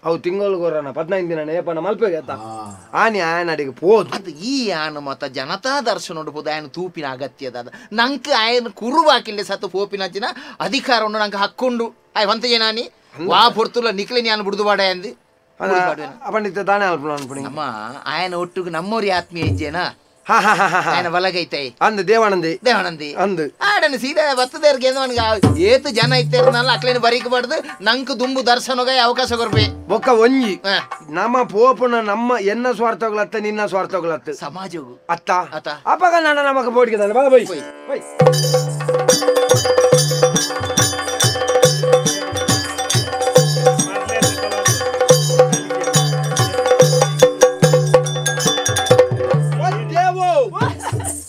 ಅವು ತಿಂಗೊಳ್ಗೋರನ 15 ದಿನ ನೇಪನ ಮಲ್ಪೆಗೆ ಅತ್ತ ಆನಿ ಆಯನಡೆಗೆ ಪೋದು ಅದು ಈ ಆನ ಮತ ಜನತಾ ದರ್ಶನ ಉಂಡು ಪೋದು ಆಯನ ತೂಪಿನ ಅಗತ್ಯದ ನಂಗೆ ಆಯನ ಕುರುವಾಕಿಲ್ಲೆ ಸತ್ತು ಪೋಪಿನಂಚಿನ ಅಧಿಕಾರ ಉಂಡು ನಂಗೆ ಹಕ್ಕೊಂಡು ಆಯ್ ವಂತ ಜನಾನಿ ವಾ ಪೊರ್ತುಲ ನಿಕ್ಲೆ ನಾನು ಬುಡ್ದು ಬಾಡ ಅಂದು ಪಂಡಿತ ದಾನೆ ಅಲ್ಪಣ ಅನ್ಪಣಿ ಅಮ್ಮ ಆಯನ ಒಟ್ಟುಗು ನಮ್ಮೋರಿ ಆತ್ಮೀಯ ಇಜ್ಜೇನಾ ఆయన ಬಲಗೈತೆ ಅಂದು ದೇವಾನಂದಿ ದೇವಾನಂದಿ ಅಂದು ಆಡನ ಸೀದಾ ಬತ್ತದೇರ್ಗೆ ಏತು ಜನ ಇತ್ತೇರ್ನಲ್ಲ ಅಕ್ಲೇನು ಬರೀಕ್ ಬಾರ್ದು ನಂಗೆ ದುಂಬು ದರ್ಶನಗ ಅವಕಾಶ ಕೊರ್ಪೆ ಬೊಕ್ಕ ಒಂಜಿ ನಮ್ಮ ಪೋಪುನ ನಮ್ಮ ಎನ್ನ ಸ್ವಾರ್ಥಗಳತ್ತ ನಿನ್ನ ಸ್ವಾರ್ಥಗಳತ್ತ ಸಮಾಜವು ಅತ್ತ ಅತ್ತ ಅಪ್ಪಗ ನಾನು ನಮಗ ಬೋಡಿಗೆ ಬಾ ಬೈ ಬೈ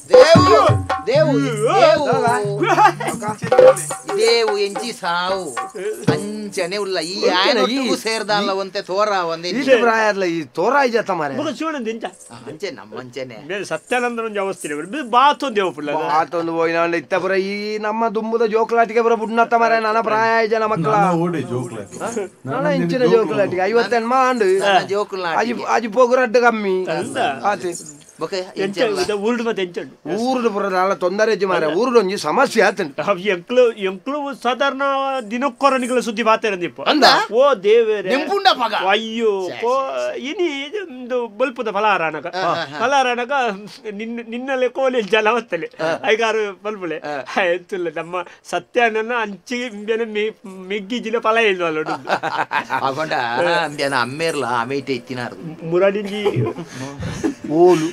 ದೇವು ದೇವು ದೇವು ಎಂಚಿ ಸಾವು ಅಂಚನೆ ಉಲ್ಲ ಈ ಆಯನ ಸೇರ್ದಲ್ಲ ಒಂತೆ ತೋರ ಒಂದೇ ಪ್ರಾಯಲ್ಲ ಈ ತೋರ ಇಜತ್ತ ಮಾರೆ ಅಂಚೆ ನಮ್ಮಂಚನೆ ಸತ್ಯಾನಂದನ ಒಂಜಿ ಅವಸ್ಥೆ ಬಾತೊಂದು ದೇವು ಪುಲ್ಲ ಬಾತೊಂದು ಹೋಯ್ನ ಇತ್ತ ಪುರ ಈ ನಮ್ಮ ದುಂಬುದ ಜೋಕ್ಲಾಟಿಗೆ ಬರ ಬುಡ್ನತ್ತ ಮಾರೆ ನನ್ನ ಪ್ರಾಯ ಜನ ಮಕ್ಕಳ ನನ್ನ ಇಂಚಿನ ಜೋಕ್ಲಾಟಿಗೆ 58 ಮಾಂಡು ಜೋಕುಲ ಅಜಿ ಅಜಿ ಪೋಗುರಡ್ಡು ಕಮ್ಮಿ ಆತೆ ಊರುಡು ಮತ್ತೆ ಎಂಚುಂಡು ಊರುಡು ಪುರ ತೊಂದರೆ ಮಾರ ಊರುಡು ಒಂಜಿ ಸಮಸ್ಯೆ ಆತುಂಡು ಎಂಕ್ಲು ಎಂಕ್ಲು ಸಾಧಾರಣ ದಿನಕ್ಕೊರನಿಗಳ ಸುದ್ದಿ ಬಾತೇರಂದಿಪ್ಪ ಓ ದೇವೇರೆ ಅಯ್ಯೋ ಇನಿ ಬಲ್ಪದ ಫಲಾರಾನಗ ಫಲಾರಾನಗ ನಿನ್ನ ನಿನ್ನಲ್ಲೇ ಕೋಲಿ ಜಲ ಹೊತ್ತಲೆ ಐಗಾರು ಬಲ್ಬುಲೆ ಎತ್ತುಲ್ಲ ನಮ್ಮ ಸತ್ಯನನ್ನ ಅಂಚಿ ಮೆಗ್ಗಿ ಜಿಲ್ಲ ಫಲ ಇಲ್ವಲ್ಲ ಅಮ್ಮೇರ್ಲ ಅಮೇಟೆ ಇತ್ತಿನಾರು ಮುರಾಡಿಂಜಿ ಓಲು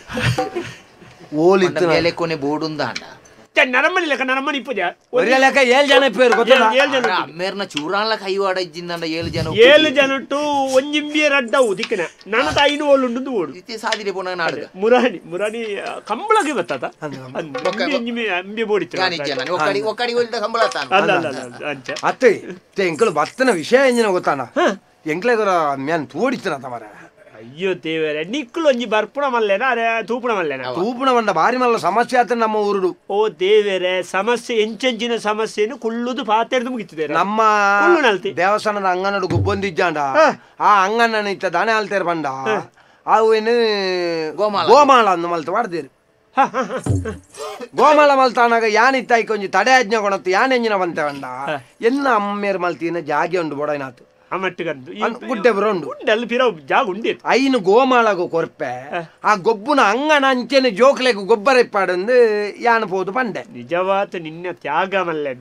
ಓಲು ಇತ್ತು ಮೇಲೆ ಕೊನೆ ಬೋಡುಂದ ನರಮನಿ ಲೆಕ್ಕ ನರಮನಿ ಪೂಜೆ ಒರೇ ಲೆಕ್ಕ ಏಳು ಜನ ಪೇರು ಗೊತ್ತಲ್ಲ ಏಳು ಜನ ಅಮ್ಮೇರ್ನ ಚೂರಾನ್ಲ ಕೈವಾಡ ಇಜ್ಜಿಂದಂಡ ಏಳು ಜನ ಏಳು ಜನ ಟು ಒಂಜಿಂಬಿಯ ರಡ್ಡವು ದಿಕ್ಕನ ನನ್ನ ತಾಯಿನೂ ಓಲುಂಡು ಓಡು ಇತ್ತೆ ಸಾದಿರೆ ಪೋನ ನಾಡುಗ ಮುರಾಣಿ ಮುರಾಣಿ ಕಂಬಳಗೆ ಬತ್ತದ ಅಂಬಿ ಬೋಡಿತ್ತು ಒಕ್ಕಡಿ ಒಕ್ಕಡಿ ಒಲ್ದ ಕಂಬಳ ತಾನು ಅಲ್ಲ ಅಲ್ಲ ಅಲ್ಲ ಅಂಚ ಅತ್ತೆ ಎಂಕಲು ಬತ್ತನ ವಿಷಯ ಎಂಜಿನ ಗೊತ್ತಾನ ಎಂಕ್ಲೆಗರ ಮ್ಯಾನ್ ತೋಡಿತ್ತನ ತಮರ ಅಯ್ಯೋ ದೇವರೇ ನಿಕ್ಕಲು ಒಂಜಿ ಬರ್ಪುಣ ಮಲ್ಲೇನ ಅರೆ ತೂಪುಣ ಮಲ್ಲೇನ ತೂಪುಣ ಬಂಡ ಬಾರಿ ಮಲ್ಲ ಸಮಸ್ಯೆ ಆತ ನಮ್ಮ ಊರುಡು ಓ ದೇವರೇ ಸಮಸ್ಯೆ ಎಂಚೆಂಚಿನ ಸಮಸ್ಯೆನು ಕುಳ್ಳುದು ಪಾತೆರ್ದು ಮುಗಿತಿದೆ ನಮ್ಮ ದೇವಸ್ಥಾನದ ಅಂಗನಡು ಗುಬ್ಬೊಂದಿಜ್ಜಾಂಡ ಆ ಅಂಗನ ಇತ್ತ ದಾನೆ ಆಲ್ತೇರ್ ಬಂಡ ಅವೇನು ಗೋಮಾಳ ಅಂದು ಮಲ್ತ ಮಾಡ್ತೀರಿ ಗೋಮಾಳ ಮಲ್ತಾನಾಗ ಯಾನಿತ್ತ ಐಕೊಂಜಿ ತಡೆ ಆಜ್ಞೆ ಕೊಣತ್ತು ಯಾನೆಂಜಿನ ಬಂತೆ ಬಂಡ ಎನ್ನ ಅಮ್ಮೇರ್ ಮಲ್ತಿನ ಜಾಗೆ ಉಂಡು ಬೊಡೈನಾತು ಗುಡ್ಡೆ ಬರೋಂಡು ಐನು ಗೋಮಾಳಗು ಕೊರ್ಪೆ ಆ ಗೊಬ್ಬುನ ಅಂಗನ ಅಂಚೆನೆ ಜೋಕ್ಲೆಗು ಗೊಬ್ಬರ ಇಪ್ಪಾಡಂದು ಯಾನ ಪೋದು ಪಂಡೆ ನಿಜವಾದ ನಿನ್ನ ತ್ಯಾಗ ಮಲ್ಲೆ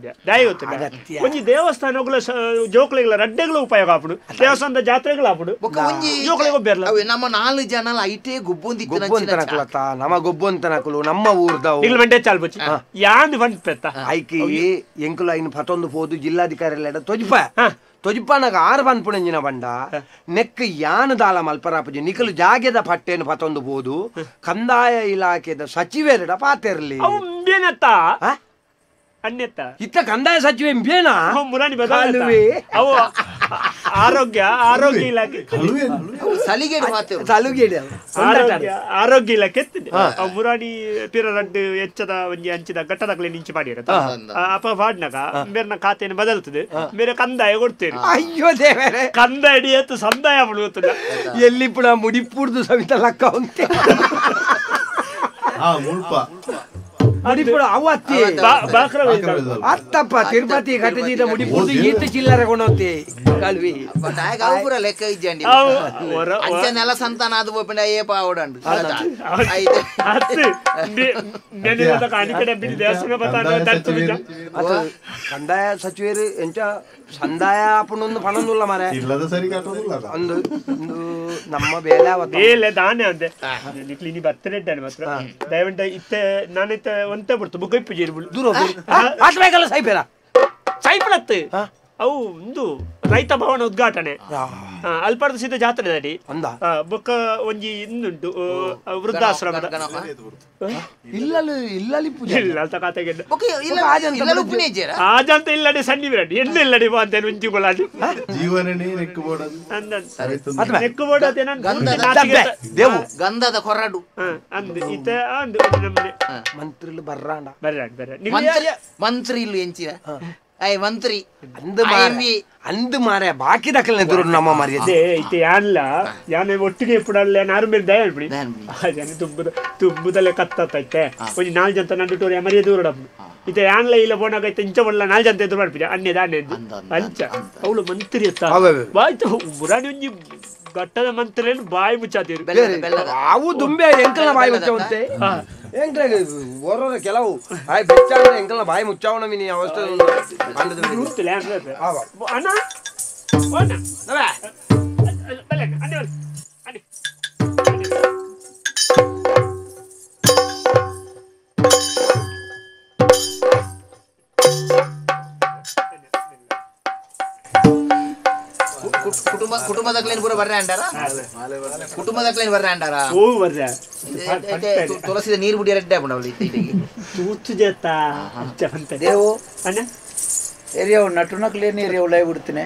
ಒಂಜಿ ದೇವಸ್ಥಾನಗಳ ಜೋಕ್ಲೆಗಳ ರಡ್ಡೆಗಳ ಉಪಯೋಗ ಆಪುಡು ದೇವಸ್ಥಾನದ ಜಾತ್ರೆಗಳ ಆಪುಡು ಜೋಕ್ಲೆ ಗೊಬ್ಬರ ನಮ್ಮ ನಾಲ್ಕು ಜನ ಐಟೇ ಗೊಬ್ಬೊಂದಿತ್ತನಕುಲತ್ತ ನಮ್ಮ ಗೊಬ್ಬೊಂತನಕುಲು ನಮ್ಮ ಊರ್ದವು ಮಂಡೆ ಚಾಲ್ಬಚ್ಚಿ ಯಾನ್ ಬಂದ್ ಐಕಿ ಎಂಕುಲು ಐನು ಪತೊಂದು ಪೋದು ಜಿಲ್ಲಾಧಿಕಾರಿ ತೊಜಿಪ ತೊಜಿಪ್ಪನಾಗ ಆರು ಪನ್ಪುಣಂಜಿನ ಬಂಡ ನೆಕ್ ಯಾನು ದಾಲ ಮಲ್ಪರಾಪುಜಿ ನಿಕಲು ಜಾಗೆದ ಪಟ್ಟೇನು ಪತೊಂದು ಬೋದು ಕಂದಾಯ ಇಲಾಖೆದ ಸಚಿವೆರಡ ಪಾತೆರ್ಲಿ ಇತ್ತ ಕಂದಾಯ ಸಚಿವೆ ಬೇನಾ ಅವು ಆರೋಗ್ಯ ಆರೋಗ್ಯ ಇಲಾಖೆ ಸಲುಗೇಡು ಆರೋಗ್ಯ ಇಲಾಖೆ ಮುರಾಣಿ ಪಿರರಡ್ಡು ಹೆಚ್ಚದ ಒಂಜಿ ಅಂಚಿದ ಘಟ್ಟದಾಗಲೇ ನಿಂಚಿ ಮಾಡಿರತ್ತ ಅಪ್ಪ ಪಾಡ್ನಾಗ ಬೇರೆ ಖಾತೆಯನ್ನು ಬದಲ್ತದೆ ಬೇರೆ ಕಂದಾಯ ಕೊಡ್ತೇನೆ ಅಯ್ಯೋ ದೇವರೇ ಕಂದಾಯ ಹಿಡಿಯತ್ತು ಸಂದಾಯ ಬಿಡುತ್ತದ ಎಲ್ಲಿ ಪುಣ ಮುಡಿಪುಡ್ದು ಸವಿತ ಲಕ್ಕ ಉಂಟೆ ಅತ್ತಪ್ಪ ತಿರುಪತಿ ಘಟಜೀದ ಮುಡಿಪುಡ್ದು ಈತ ಚಿಲ್ಲರೆ ಕೊಣೋತಿ ಕಲ್ವಿ ಲೆಕ್ಕ ಇಜ್ಜಂಡಿ ನೆಲ ಸಂತಾನ ಅದು ಪೋಪಿಂಡ ಏ ಪಾವಡಂಡು ಕಂದಾಯ ಸಚಿವರು ಎಂಚ ಸಂದಾಯ ಪುಣ್ಣೊಂದು ಪಣೊಂದುಲ್ಲ ಮಾರೆ ಒಂದು ನಮ್ಮ ಬೇಲೆ ಬೇಲೆ ದಾನೆ ಅಂದೆ ನಿಕ್ಲಿ ಬರ್ತಡೇ ಇದ್ದಾನೆ ಮಾತ್ರ ದಯವಿಟ್ಟು ಇತ್ತೆ ನಾನಿತ್ತೆ ಒಂತೆ ಬಿಡ್ತು ಬುಕ್ಕ ಇಪ್ಪು ಜೀರ್ಬುಳು ದೂರ ಆಟ್ಬೇಕಲ್ಲ ಸೈಪೇರ ಸೈಪಳತ್ತು ಅವು ಒಂದು ರೈತ ಭವನ ಉದ್ಘಾಟನೆ ಅಲ್ಪಾರ್ದ ಸೀದ ಜಾತ್ರೆ ದಾಡಿ ಬೊಕ್ಕ ಒಂಜಿ ಇಂದುಂಟು ವೃದ್ಧಾಶ್ರಮದ ಇಲ್ಲಲ್ಲಿ ಇಲ್ಲಲ್ಲಿ ಪೂಜೆ ಇಲ್ಲ ಅಂತ ಕಾತೆಗೆ ಆಜಂತ ಇಲ್ಲಡೆ ಸಣ್ಣ ಬಿರಡಿ ಎಣ್ಣೆ ಇಲ್ಲಡಿ ಬಾ ಅಂತ ಒಂಜಿ ಗೊಲಾಡಿ ಜೀವನನೇ ನೆಕ್ಕು ಬೋಡದು ನೆಕ್ಕು ಬೋಡದೆ ದೇವು ಗಂಧದ ಕೊರಡು ಅಂದ್ ಇತ ಅಂದ್ ನಮ್ಮನೆ ಮಂತ್ರಿಲು ಬರ್ರಾಂಡ ಬರ್ರಾಂಡ ಬರ್ರಾಂಡ ಮಂತ್ರಿ ಇಲ್ಲು ಎಂಚಿನ I ಮಂತ್ರಿ ಅಂದು ಮಾರೆ ಅಂದು ಮಾರೆ ಬಾಕಿ ದಕ್ಕಲ್ನೆ ದೂರ ನಮ್ಮ ಮರ್ಯಾದೆ ಇತ್ತೆ ಯಾನ್ಲ ಯಾನೆ ಒಟ್ಟಿಗೆ ಇಪ್ಪಡಲ್ಲ ನಾರು ಮೇಲೆ ದಯ ಬಿಡಿ ಜನ ತುಂಬುದ ತುಂಬುದಲ್ಲೇ ಕತ್ತೈತೆ ಒಂಜಿ ನಾಲ್ ಜನ ನಂದು ಟೋರಿ ಮರ್ಯಾದೆ ದೂರ ಇತ್ತೆ ಯಾನ್ಲ ಇಲ್ಲ ಬೋನಾಗ ಐತೆ ಇಂಚ ಬಲ್ಲ ನಾಲ್ ಜನ ಎದುರು ಮಾಡ್ಬಿಡಿ ಅನ್ಯ ದಾನೆ ಅಂಚ ಅವಳು ಮಂತ್ರಿ ಅತ್ತ ಬಾಯ್ತು ಮುರಾಣಿ ಒಂಜಿ ಘಟ್ಟದ ಮಂತ್ರಿ ಬಾಯಿ ಮುಚ್ಚಾತೀರು ಅವು ದುಂಬೆ ಎಂಕಲ್ನ ಬಾಯಿ ಮುಚ್ಚವಂತೆ ಎಂಕ್ಲೆ ಓರೋರ ಕೆಲವು ಆಯ್ ಬೆಚ್ಚಾಂದ್ರೆ ಎಂಕಲ್ನ ಬಾಯಿ ಮುಚ್ಚಾವಣ ಮಿನಿ ಅವಸ್ಥೆ ಅಣ್ಣ ಕುಟುಂಬ ಕುಟುಂಬದಕ್ಲೇನು ಪೂರ ಬರ್ರೆ ಅಂಡಾರ ಕುಟುಂಬದಕ್ಲೇನು ಬರ್ರೆ ಅಂಡಾರ ಓ ಬರ್ರೆ ತುಳಸಿದ ನೀರು ಬಿಡಿ ರೆಡ್ಡೆ ಅವಳು ತೂತು ಜೇತ ದೇವು ಅಣ್ಣ ಏರಿಯಾವು ನಟುನಕ್ಲೇನು ಏರಿಯಾವು ಲೈ ಬಿಡ್ತೀನಿ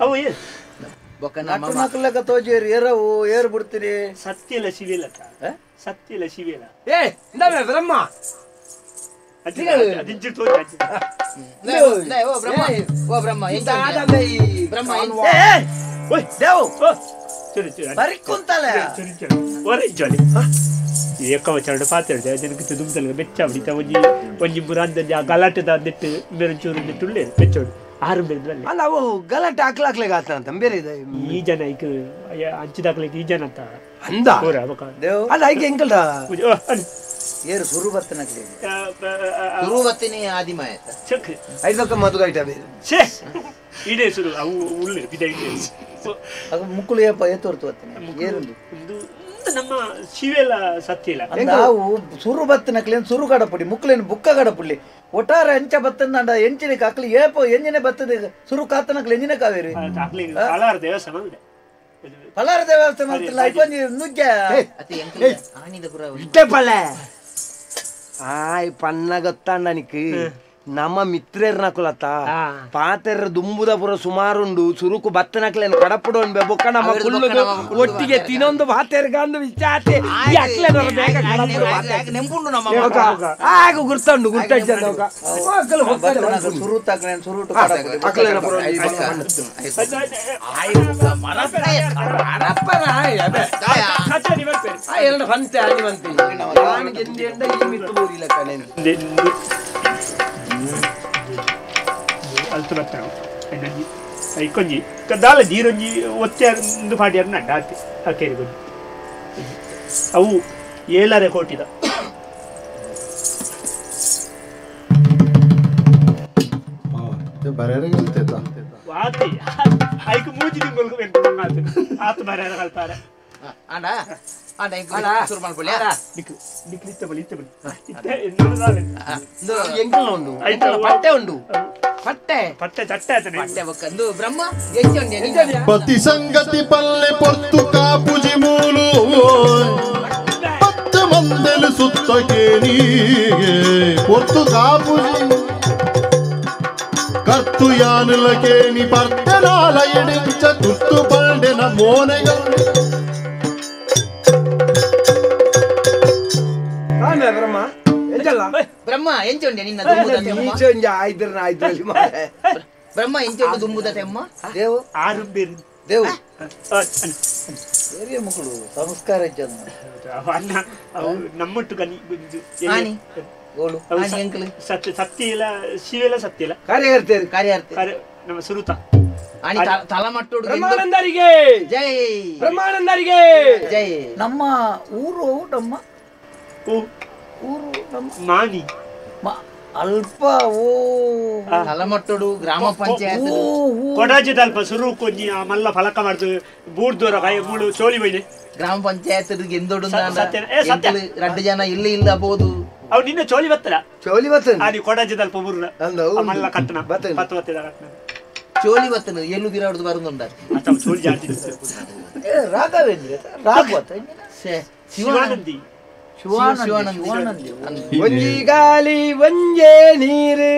ಅವು ನಟುನಕ್ಲಕ ತೋಜೇರಿ ಏರವು ಏರ್ ಬಿಡ್ತೀರಿ ಸತ್ಯಲ ಶಿವಿಲ ಸತ್ಯಲ ಶಿವಿಲ ಏ ಇಂದಾವೆ ಬ್ರಹ್ಮ ಓ ಬ್ರಹ್ಮ ಬ್ರಹ್ಮ ಬರಿಕ್ಕುಂತಲೆ ಒರೆ ಜೋಲಿ ಏಕವಚರಡು ಪಾತ್ರ ಜನಕ್ಕೆ ದುಂಬದಲ್ಲ ಬೆಚ್ಚ ಬಿಡಿತ ಒಂಜಿ ಒಂಜಿ ಬುರಾಂದ ಗಲಾಟೆದ ನೆಟ್ಟು ಮೇರಂಚೂರು ನೆಟ್ಟು ಉಳ್ಳೇರು ಬೆಚ್ಚೋಡು ಆರು ಬೇರೆ ಅಲ್ಲ ಅವು ಗಲಾಟೆ ಹಾಕ್ಲಾಕ್ಲೆಗ ಆತ ಬೇರೆ ಇದೆ ಈ ಜನ ಈಗ ಹಂಚಿದಾಕ್ಲಿಕ್ಕೆ ಈ ಜನ ಅಂತ ಅಂದ ಅಲ್ಲ ಐಕೆ ಎಂಕಲ್ದ ಏರು ಸುರು ಬತ್ತನಕ್ಲೆ ಸುರು ಬತ್ತಿನಿ ಆದಿಮಾಯ ಐದಕ್ಕ ಮದುಗೈಟ ಬೇರೆ ಛೇ ಇದೇ ಸುರು ಅವು ಉಳ್ಳೇರು ಬಿದ ಇಡೇ ಅದು ಮುಕ್ಕುಲು ಏಪ ಏತೋರ್ತು ಬತ್ತನೆ ಏರುಂದು ನಮ್ಮ ಶಿವೆಲ ಸತ್ಯ ಇಲ್ಲ ನಾವು ಸುರು ಬತ್ತನಕ್ಲೇನು ಸುರು ಕಡಪುಡಿ ಮುಕ್ಕುಲೇನು ಬುಕ್ಕ ಕಡಪುಳ್ಳಿ ಒಟ್ಟಾರೆ ಅಂಚ ಬತ್ತಂದ ಎಂಚಿನ ಕಾಕ್ಲಿ ಏಪೋ ಎಂಜಿನ ಬತ್ತದ ಸುರು ಕಾತನಕ್ಲೆ ಎಂಜಿನ ಕಾವೇರಿ ಪಲಾರ ದೇವಸ್ಥಾನ ಪಲಾರ ದೇವಸ್ಥಾನ ಮಾಡ್ತಿಲ್ಲ ಐಕೊಂಜಿ ನುಗ್ಗೆ ಇಟ್ಟೆ ಪಲ್ಲೆ ಆಯ್ ಪನ್ನ ಗೊತ್ತಾಂಡ ನಿಕ್ ನಮ್ಮ ಮಿತ್ರರ್ನಕುಲತ ಪಾತೆರ ದುಂಬುದ ಪುರ ಸುಮಾರುಂಡು ಸುರುಕು ಬತ್ತನಕ್ಲೇನು ಕಡಪುಡು ಅನ್ಬೆ ಬೊಕ್ಕ ನಮ್ಮ ಕುಲ್ಲುದು ಒಟ್ಟಿಗೆ ತಿನ್ನೊಂದು ಪಾತೆರ್ಗಂದು ವಿಚಾತೆ ಆಗ ಗುರ್ತಂಡು ಗುರ್ತ ಸುರು ತಾಕ್ಲೇನು ಸುರುಟು ಎರಡು ಫಂತೆ ಆನಿ ಬಂತೆ ಈ ಮಿತ್ತು ಬೋರಿಲ್ಲ ಕಣೇನು ಅಲ್ತು ಬರ್ತಾವೆ ಐಕೊಂಜಿ ದಾಲ ನೀರೊಂಜಿ ಒತ್ತೆ ಒಂದು ಪಾಡಿಯರ್ ನಡ್ಡ ಆತಿ ಅಕೇರಿ ಕೊಂಜಿ ಅವು ಏಳರೆ ಕೋಟಿದ ವಾತಿ ಐಕು ಮೂಜಿ ತಿಂಗಳಿಗೆ ಆತು ಬರೆಯರ ಕಲ್ಪಾರೆ ಆಂಡ ಆಂಡ ಇಂಕು ಸುರು ಮಲ್ಪೊಲಿ ನಿಕ್ ನಿಕ್ ಇತ್ತೆ ಬಲಿ ಇತ್ತೆ ಬಲಿ ಇತ್ತೆ ಎಂಕಲ್ ಉಂಡು ಪಟ್ಟೆ ಉಂಡು ಪಟ್ಟೆ ಪಟ್ಟೆ ಚಟ್ಟೆ ಆತನೆ ಪಟ್ಟೆ ಬೊಕ್ಕಂದು ಬ್ರಹ್ಮ ಎಂಚೊಂಡೆ ಪತಿ ಸಂಗತಿ ಪಲ್ಲೆ ಪೊರ್ತು ಕಾಪುಜಿ ಮೂಲು ಪತ್ತೆ ಮಂದೆಲು ಸುತ್ತ ಕೇನಿಗೆ ಪೊರ್ತು ಕಾಪುಜಿ ಕರ್ತು ಯಾನುಲ ಕೇನಿ ಪರ್ತೆನಾಲ ಎಡಿಂಚ ತುರ್ತು ಪಲ್ಡೆನ ಮೋನೆಗಳು ಬ್ರಹ್ಮ ಎಂಚಲ್ಲ ಬ್ರಹ್ಮ ಎಂಚೊಂಡೆ ನಿನ್ನ ದುಂಬುದ ತೆಮ್ಮ ಈಚೊಂಜ ಆಯ್ದಿರ್ನ ಆಯ್ದ್ರಲ್ಲಿ ಮಾರೆ ಬ್ರಹ್ಮ ಎಂಚೊಂಡು ದುಂಬುದ ತೆಮ್ಮ ದೇವು ಆರು ಬೇರು ದೇವು ಬೇರೆ ಮಕ್ಕಳು ಸಂಸ್ಕಾರ ಇಜ್ಜಂದ ಅಣ್ಣ ಅವು ನಮ್ಮಟ್ಟು ಕನಿ ಆನಿ ಗೋಳು ಆನಿ ಅಂಕಲ್ ಸತ್ಯ ಸತ್ಯ ಇಲ್ಲ ಶಿವೆಲ್ಲ ಸತ್ಯ ಇಲ್ಲ ಕಾರ್ಯಕರ್ತರು ಕಾರ್ಯಾರ್ಥ ಕಾರ್ಯ ನಮ್ಮ ಸುರುತ ಆನಿ ತಲಮಟ್ಟೋಡು ಬ್ರಹ್ಮಾನಂದರಿಗೆ ಜೈ ಬ್ರಹ್ಮಾನಂದರಿಗೆ ಜೈ ನಮ್ಮ ಊರು ನಮ್ಮ ಊರು ನಮ್ಮ ಮಾನಿ ಅಲ್ಪ ಓ ತಲಮಟ್ಟೋಡು ಗ್ರಾಮ ಪಂಚಾಯತ್ ಕೊಡಾಜಿದ ಅಲ್ಪ ಸುರು ಕೊಂಜಿ ಆ ಮಲ್ಲ ಫಲಕ ಮಾಡ್ದು ಬೂಡ್ದೂರ ಕೈ ಮೂಳು ಚೋಲಿ ಬೈದೆ ಗ್ರಾಮ ಪಂಚಾಯತ್ ಗೆಂದೋಡು ರಡ್ಡು ಜನ ಇಲ್ಲಿ ಇಲ್ಲ ಬೋದು ಅವು ನಿನ್ನ ಚೋಲಿ ಬತ್ತಲ ಚೋಲಿ ಬತ್ತನ ಅಲ್ಲಿ ಕೊಡಾಜಿದ ಅಲ್ಪ ಊರ್ನ ಮಲ್ಲ ಕಟ್ಟಣ ಪತ್ತು ಬತ್ತಿದ ಕಟ್ಟಣ ಚೋಲಿ ಬತ್ತನ ಎಲ್ಲು ಬಿರಾಡ್ದು ಬರುದುಂಡ ಚೋಲಿ ಜಾಸ್ತಿ ರಾಘವೇಂದ್ರ ರಾಘವ ಶಿವಾನಂದಿ ಶಿವಾನಂದಿ ಒಂಜಿ ಗಾಲಿ ಒಂಜೇ ನೀರು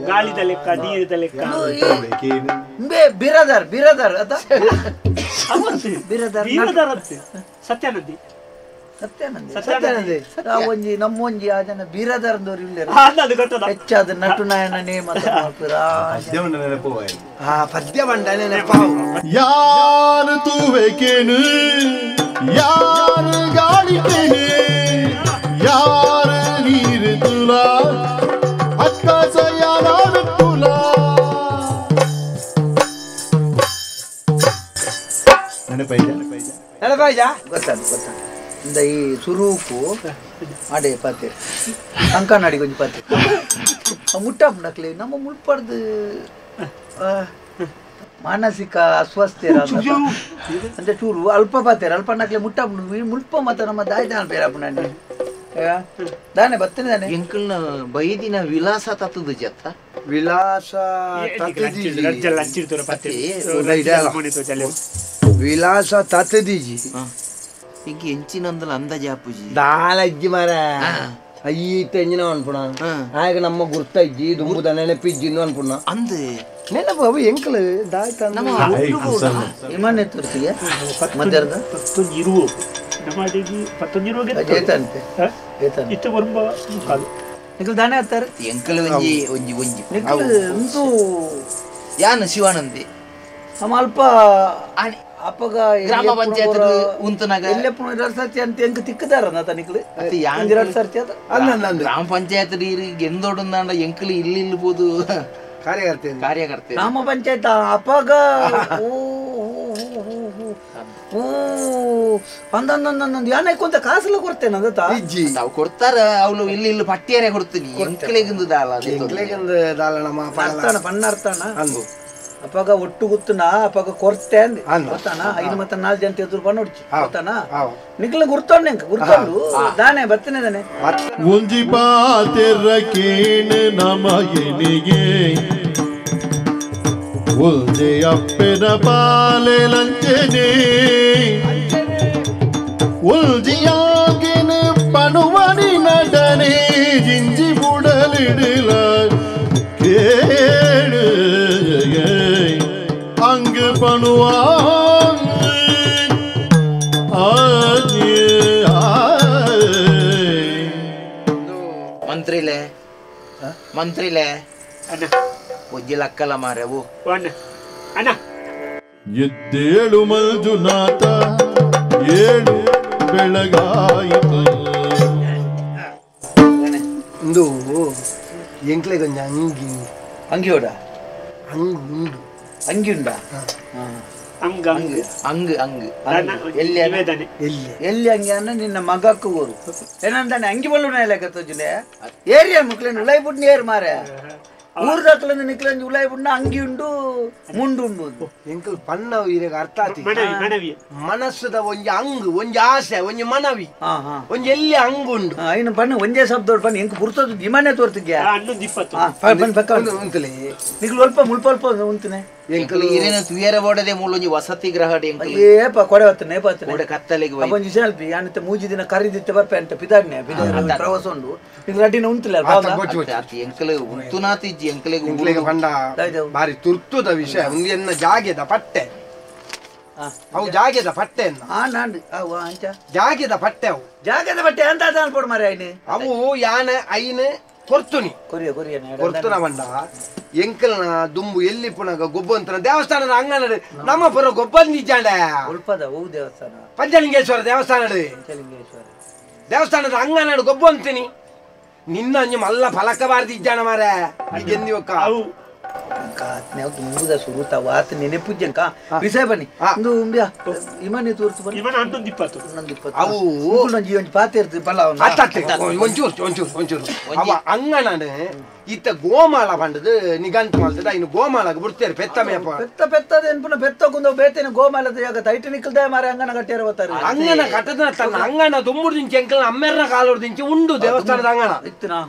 ಗಾಳಿದ ಲೆಕ್ಕ ನೀರಿದ ಲೆಕ್ಕ ಬಿರದರ್ ಬಿರದರ್ ಅದ ಬಿರದರ್ ಬಿರದರ್ ಅಂತೆ ಸತ್ಯಾನಂದಿ ಸತ್ಯಾನಂದಿ ಸತ್ಯಾನಂದಿ ಒಂಜಿ ನಮ್ಮೊಂಜಿ ಆ ಜನ ಬಿರದರ್ದವ್ರು ಇಲ್ಲ ಹೆಚ್ಚಾದ ನಟುನಾಯನ ನೇಮ ಪದ್ಯ ಬಂಡ ನೆನಪಾವು ಯಾರು ತೂವೆಕೇನು ಯಾರು ಗಾಳಿಕೇನು ಯಾರು ನೀರು ತುಲಾ ಅಕ್ಕ ಸಯಾನ ತುಲಾ ನೆನಪಾಯ್ತಾ ನೆನಪಾಯ್ತಾ ಗೊತ್ತಾಯ್ತು ಗೊತ್ತಾಯ್ತು ಇಂದ ಈ ಸುರೂಪು ಅಡೆ ಪಾತೆ ಅಂಕನಾಡಿ ಕೊಂಚ ಪಾತೆ ಮುಟ್ಟಾಪ್ನಕ್ಲೆ ನಮ್ಮ ಮುಳ್ಪಡ್ದು ಮಾನಸಿಕ ಅಸ್ವಸ್ಥೆ ಅಂದ್ರೆ ಚೂರು ಅಲ್ಪ ಪಾತೇರು ಅಲ್ಪ ನಕ್ಲೆ ಮುಟ್ಟಾಪ್ನು ಮುಲ್ಪ ಮತ್ತ ನಮ್ಮ ದಾಯಿ ದಾನ ಬೇರಪ್ಪ ದಾನೆ ಬತ್ತನೆ ದಾನೆ ಎಂಕಲ್ನ ಬೈದಿನ ವಿಲಾಸ ತತ್ತದು ಜತ್ತ ವಿಲಾಸ ವಿಲಾಸ ತತ್ತದೀಜಿ ಇಂಕ ಎಂಚಿನಂದಲ ಅಂದಾಜಾಪುಜಿ ದಾಲ ಇಜ್ಜಿ ಮಾರ ಅಯ್ಯಿತ ಎಂಜಿನ ಅನ್ಪುಣ ಆಗ ನಮ್ಮ ಗುರ್ತ ಇಜ್ಜಿ ದುಂಬುದ ನೆನಪಿಜ್ಜಿ ಅನ್ಪುಣ ಅಂದ್ ನೆನಪು ಅವು ಎಂಕಲ್ ದಾಯ್ತ ವಿಮಾನ ತೋರಿಸಿಗೆ ಮಧ್ಯಾಹ್ನದ 11 ನಮ್ಮ 19 ಏತಂತೆ ಏತಂತೆ ಇತ್ತು ಬರುಂಬ ಮುಕ್ಕಾಲು ನಿಖಲ್ ದಾನೆ ಆತಾರೆ ಎಂಕಲ್ ಒಂಜಿ ಒಂಜಿ ಒಂಜಿ ನಿಖಲ್ ಇಂದು ಯಾನ್ ಶಿವಾನಂದಿ ನಮ್ಮ ಅಲ್ಪ ಅಪ್ಪಗ ಗ್ರಾಮ ಪಂಚಾಯತ್ ಉಂತನಾಗ ಎಲ್ಲೆಪ್ಪು ಎರಡು ಸರ್ತಿ ಅಂತ ಎಂಕ್ ತಿಕ್ಕದಾರ ತನಿಕ್ಲು ಎರಡು ಸರ್ತಿ ಅಲ್ಲ ಗ್ರಾಮ ಪಂಚಾಯತ್ ಎಂದೋಡಂದಾಂಡ ಎಂಕ್ಲು ಇಲ್ಲಿ ಇಲ್ಲಿ ಪೋದು ಕಾರ್ಯಕರ್ತೆ ಕಾರ್ಯಕರ್ತೆ ಗ್ರಾಮ ಪಂಚಾಯತ್ ಅಪ್ಪಗ ಓ ಓ ಅಂದೊಂದು ಯಾನೆ ಕೊಂತ ಕಾಸುಲ ಕೊಡ್ತೇನೆ ಅಂದತ ತಾವು ಕೊಡ್ತಾರ ಅವಳು ಇಲ್ಲಿ ಇಲ್ಲಿ ಪಟ್ಟಿಯರೇ ಕೊಡ್ತೀನಿ ಎಂಕ್ಲೆಗಿಂದು ದಾಲ ಎಂಕ್ಲೆಗಿಂದು ದಾಲ ನಮ್ಮ ಅರ್ಥಾನ ಪಣ್ಣ ಅರ್ಥಾನ ಅಂದು ಅಪ್ಪಾಗ ಒಟ್ಟು ಗುತ್ತುನ ಅಪ್ಪಾಗ ಕೊರ್ತೆ ಅಂದೆ ಗೊತ್ತಾನ 5 ಮತ್ತೆ 4 ಜನ ಎದುರು ಪಣ್ಣೊಡ್ಚಿ ಗೊತ್ತಾನ ನಿಕ್ಲ ಗುರ್ತೊಂಡು ಎಂಕ ಗುರ್ತೊಂಡು ದಾನೆ ಬತ್ತನೆ ದಾನೆ ಒಂಜಿ ಪಾತೆರ ಕೇಣ ನಮಗೆನಿಗೆ ಒಂಜಿ ಅಪ್ಪೆನ ಪಾಲೆ ಲಂಚನೆ ಒಂಜಿಯಾಗಿನ ಪಣುವನಿ ನಡನೆ ಜಿಂಜಿ ಬುಡಲಿಡಲ ಕೇಳು அங்கு பணுவான் ಮಂತ್ರಿಲೆ ಮಂತ್ರಿಲೆ ಒಜ್ಜಿ ಲಕ್ಕಲ ಮಾರವು ಅಣ್ಣ ಎದ್ದೇಳು ಮಂಜುನಾಥ ಏಳು ಬೆಳಗಾಯಿತು ಇಂದು ಎಂಕ್ಲೆಗೊಂಜಿ ಅಂಗಿ ಅಂಗಿಯೋಡ ಅಂಗು ಉಂಡು ಅಂಗಿ ಉಂಡಾ ಅಂಗ ಅಂಗ್ ಅಂಗ್ ಎಲ್ಲಿ ಎಲ್ಲಿ ಎಲ್ಲಿ ಅಂಗಿ ಅನ್ನ ನಿನ್ನ ಮಗಕ್ಕೂ ಊರು ಏನಂತಾನೆ ಅಂಗಿ ಬಲ್ಲು ಲೆಕ್ಕ ತೋಜುಲೆ ಏರಿಯಾ ಮುಕ್ಲೇನು ಉಲಾಯಿ ಬುಡ್ನ ಏರು ಮಾರೆ ಊರ್ದಾಕ್ಲಂದು ನಿಕ್ಲಂದು ಉಲಾಯಿ ಬುಡ್ನ ಅಂಗಿ ಉಂಡು ಮುಂಡು ಉಂಡು ಎಂಕಲ್ ಪಣ್ಣ ಇರೆಗ್ ಅರ್ಥ ಆತಿ ಮನಸ್ಸುದ ಒಂಜಿ ಅಂಗು ಒಂಜಿ ಆಸೆ ಒಂಜಿ ಮನವಿ ಒಂಜಿ ಎಲ್ಲಿ ಅಂಗು ಉಂಡು ಐನು ಪಣ್ಣ ಒಂಜೇ ಶಬ್ದ ಪಣ್ಣ ಎಂಕ್ ಪುರ್ತದ ನಿಮ್ಮನೆ ತೋರ್ತಿದ್ಯಾ ಪಕ್ಕ ಉಂತಲೆ ನಿಕ್ಲು ಅಲ್ಪ ಮುಲ್ಪ ಅಲ್ಪ ಉಂತನೆ ಎಂಕಲ್ ಇರೇನ ತುಯರ ಬೋಡದೆ ಮೂಲೊಂಜಿ ವಸತಿ ಗೃಹ ಎಂಕಲ್ ಏಪ ಕೊಡೆ ಹೊತ್ತನೆ ಏಪ ಕೊಡೆ ಕತ್ತಲೆಗೆ ಒಂಜಿ ಶಾಲ್ಪಿ ಯಾನತೆ ಮೂಜಿ ದಿನ ಕರಿದಿತ್ತೆ ಬರ್ಪೆ ಅಂತ ಪಿದಾಡ್ನೆ ಪಿದಾಡ್ನೆ ಪ್ರವಾಸ ಉಂಡು ನಿಕ್ಲು ಅಡ್ಡಿನ ಉಂತಲೆ ಎಂಕಲ್ ಉಂತುನಾತಿ ಇಜ್ಜಿ ಎಂಕಲೆಗ್ ಎಂಕಲೆಗ್ ಪಂಡ ಬಾರಿ ತುರ್ತುದ ವಿಷಯ ಒಂದು ಎನ್ನ ಜಾಗೆದ ಪಟ್ಟೆ ಅವು ಜಾಗೆದ ಪಟ್ಟೆ ಜಾಗೆದ ಪಟ್ಟೆ ಅವು ಜಾಗೆದ ಪಟ್ಟೆ ಅಂತ ಅನ್ಪೋಡು ಮಾರೆ ಐನು ಅವು ಯಾನ ಐನು ಕೊರ್ತುನಿ ಕೊರಿಯ ಕೊರಿಯ ಕೊರ್ತುನ ಬಂಡ ಎಂಕಲ್ನ ದುಂಬು ಎಲ್ಲಿ ಪುನಗ ಗೊಬ್ಬಂತನ ದೇವಸ್ಥಾನದ ಅಂಗನ ನಮ್ಮ ಪುರ ಗೊಬ್ಬಂದಿಜ್ಜಾಂಡ ಉಲ್ಪದ ಹೂ ದೇವಸ್ಥಾನ ಪಂಚಲಿಂಗೇಶ್ವರ ದೇವಸ್ಥಾನ ಪಂಚಲಿಂಗೇಶ್ವರ ದೇವಸ್ಥಾನದ ಅಂಗನ ಗೊಬ್ಬಂತೀನಿ ನಿನ್ನ ಅಂಜು ಮಲ್ಲ ಫಲಕ ಬಾರ್ದಿಜ್ಜಾಣ ಮಾರೆ ಈಗೆಂದಿವಕ್ಕ ಅವು ದುಂಬುದ ಸುರುತ ವಾತ ನೆನಪುಜ್ಜಂಕ ವಿಷಯ ಬನ್ನಿ ಒಂದು ಉಂಬ್ಯಾ ಇಮನೆ ತೋರ್ತು ಬನ್ನಿ ಇಮನ 11:20 11:20 ಅವು ಒಂಜಿ ಒಂಜಿ ಪಾತೆ ಇರ್ತು ಬಲ ಒಂಚೂರು ಒಂಚೂರು ಒಂಚೂರು ಅವ ಅಂಗಣನೆ ಇತ್ತ ಗೋಮಾಳ ಪಂಡದು ನಿಗಂತ ಮಲ್ತದ ಇನ್ನು ಗೋಮಾಳಗ ಬಿಡ್ತೇರೆ ಪೆತ್ತ ಮೇಪ ಪೆತ್ತ ಪೆತ್ತದ ಎನ್ಪುನ ಪೆತ್ತ ಕುಂದ ಬೇತೇನೆ ಗೋಮಾಳದ ಜಾಗ ತೈಟ ನಿಕ್ಕಲ್ದ ಮಾರೆ ಅಂಗನ ಕಟ್ಟಿರ ಬರ್ತಾರೆ ಅಂಗನ ಕಟ್ಟದ ತನ್ನ ಅಂಗನ ದುಮ್ಮುಡು ದಿಂಚಿ ಎಂಕಲ್ನ ಅಮ್ಮೆರ್ನ ಕಾಲೋಡು ದಿಂಚಿ ಉಂಡು ದೇವಸ್ಥಾನದ ಅಂಗಣ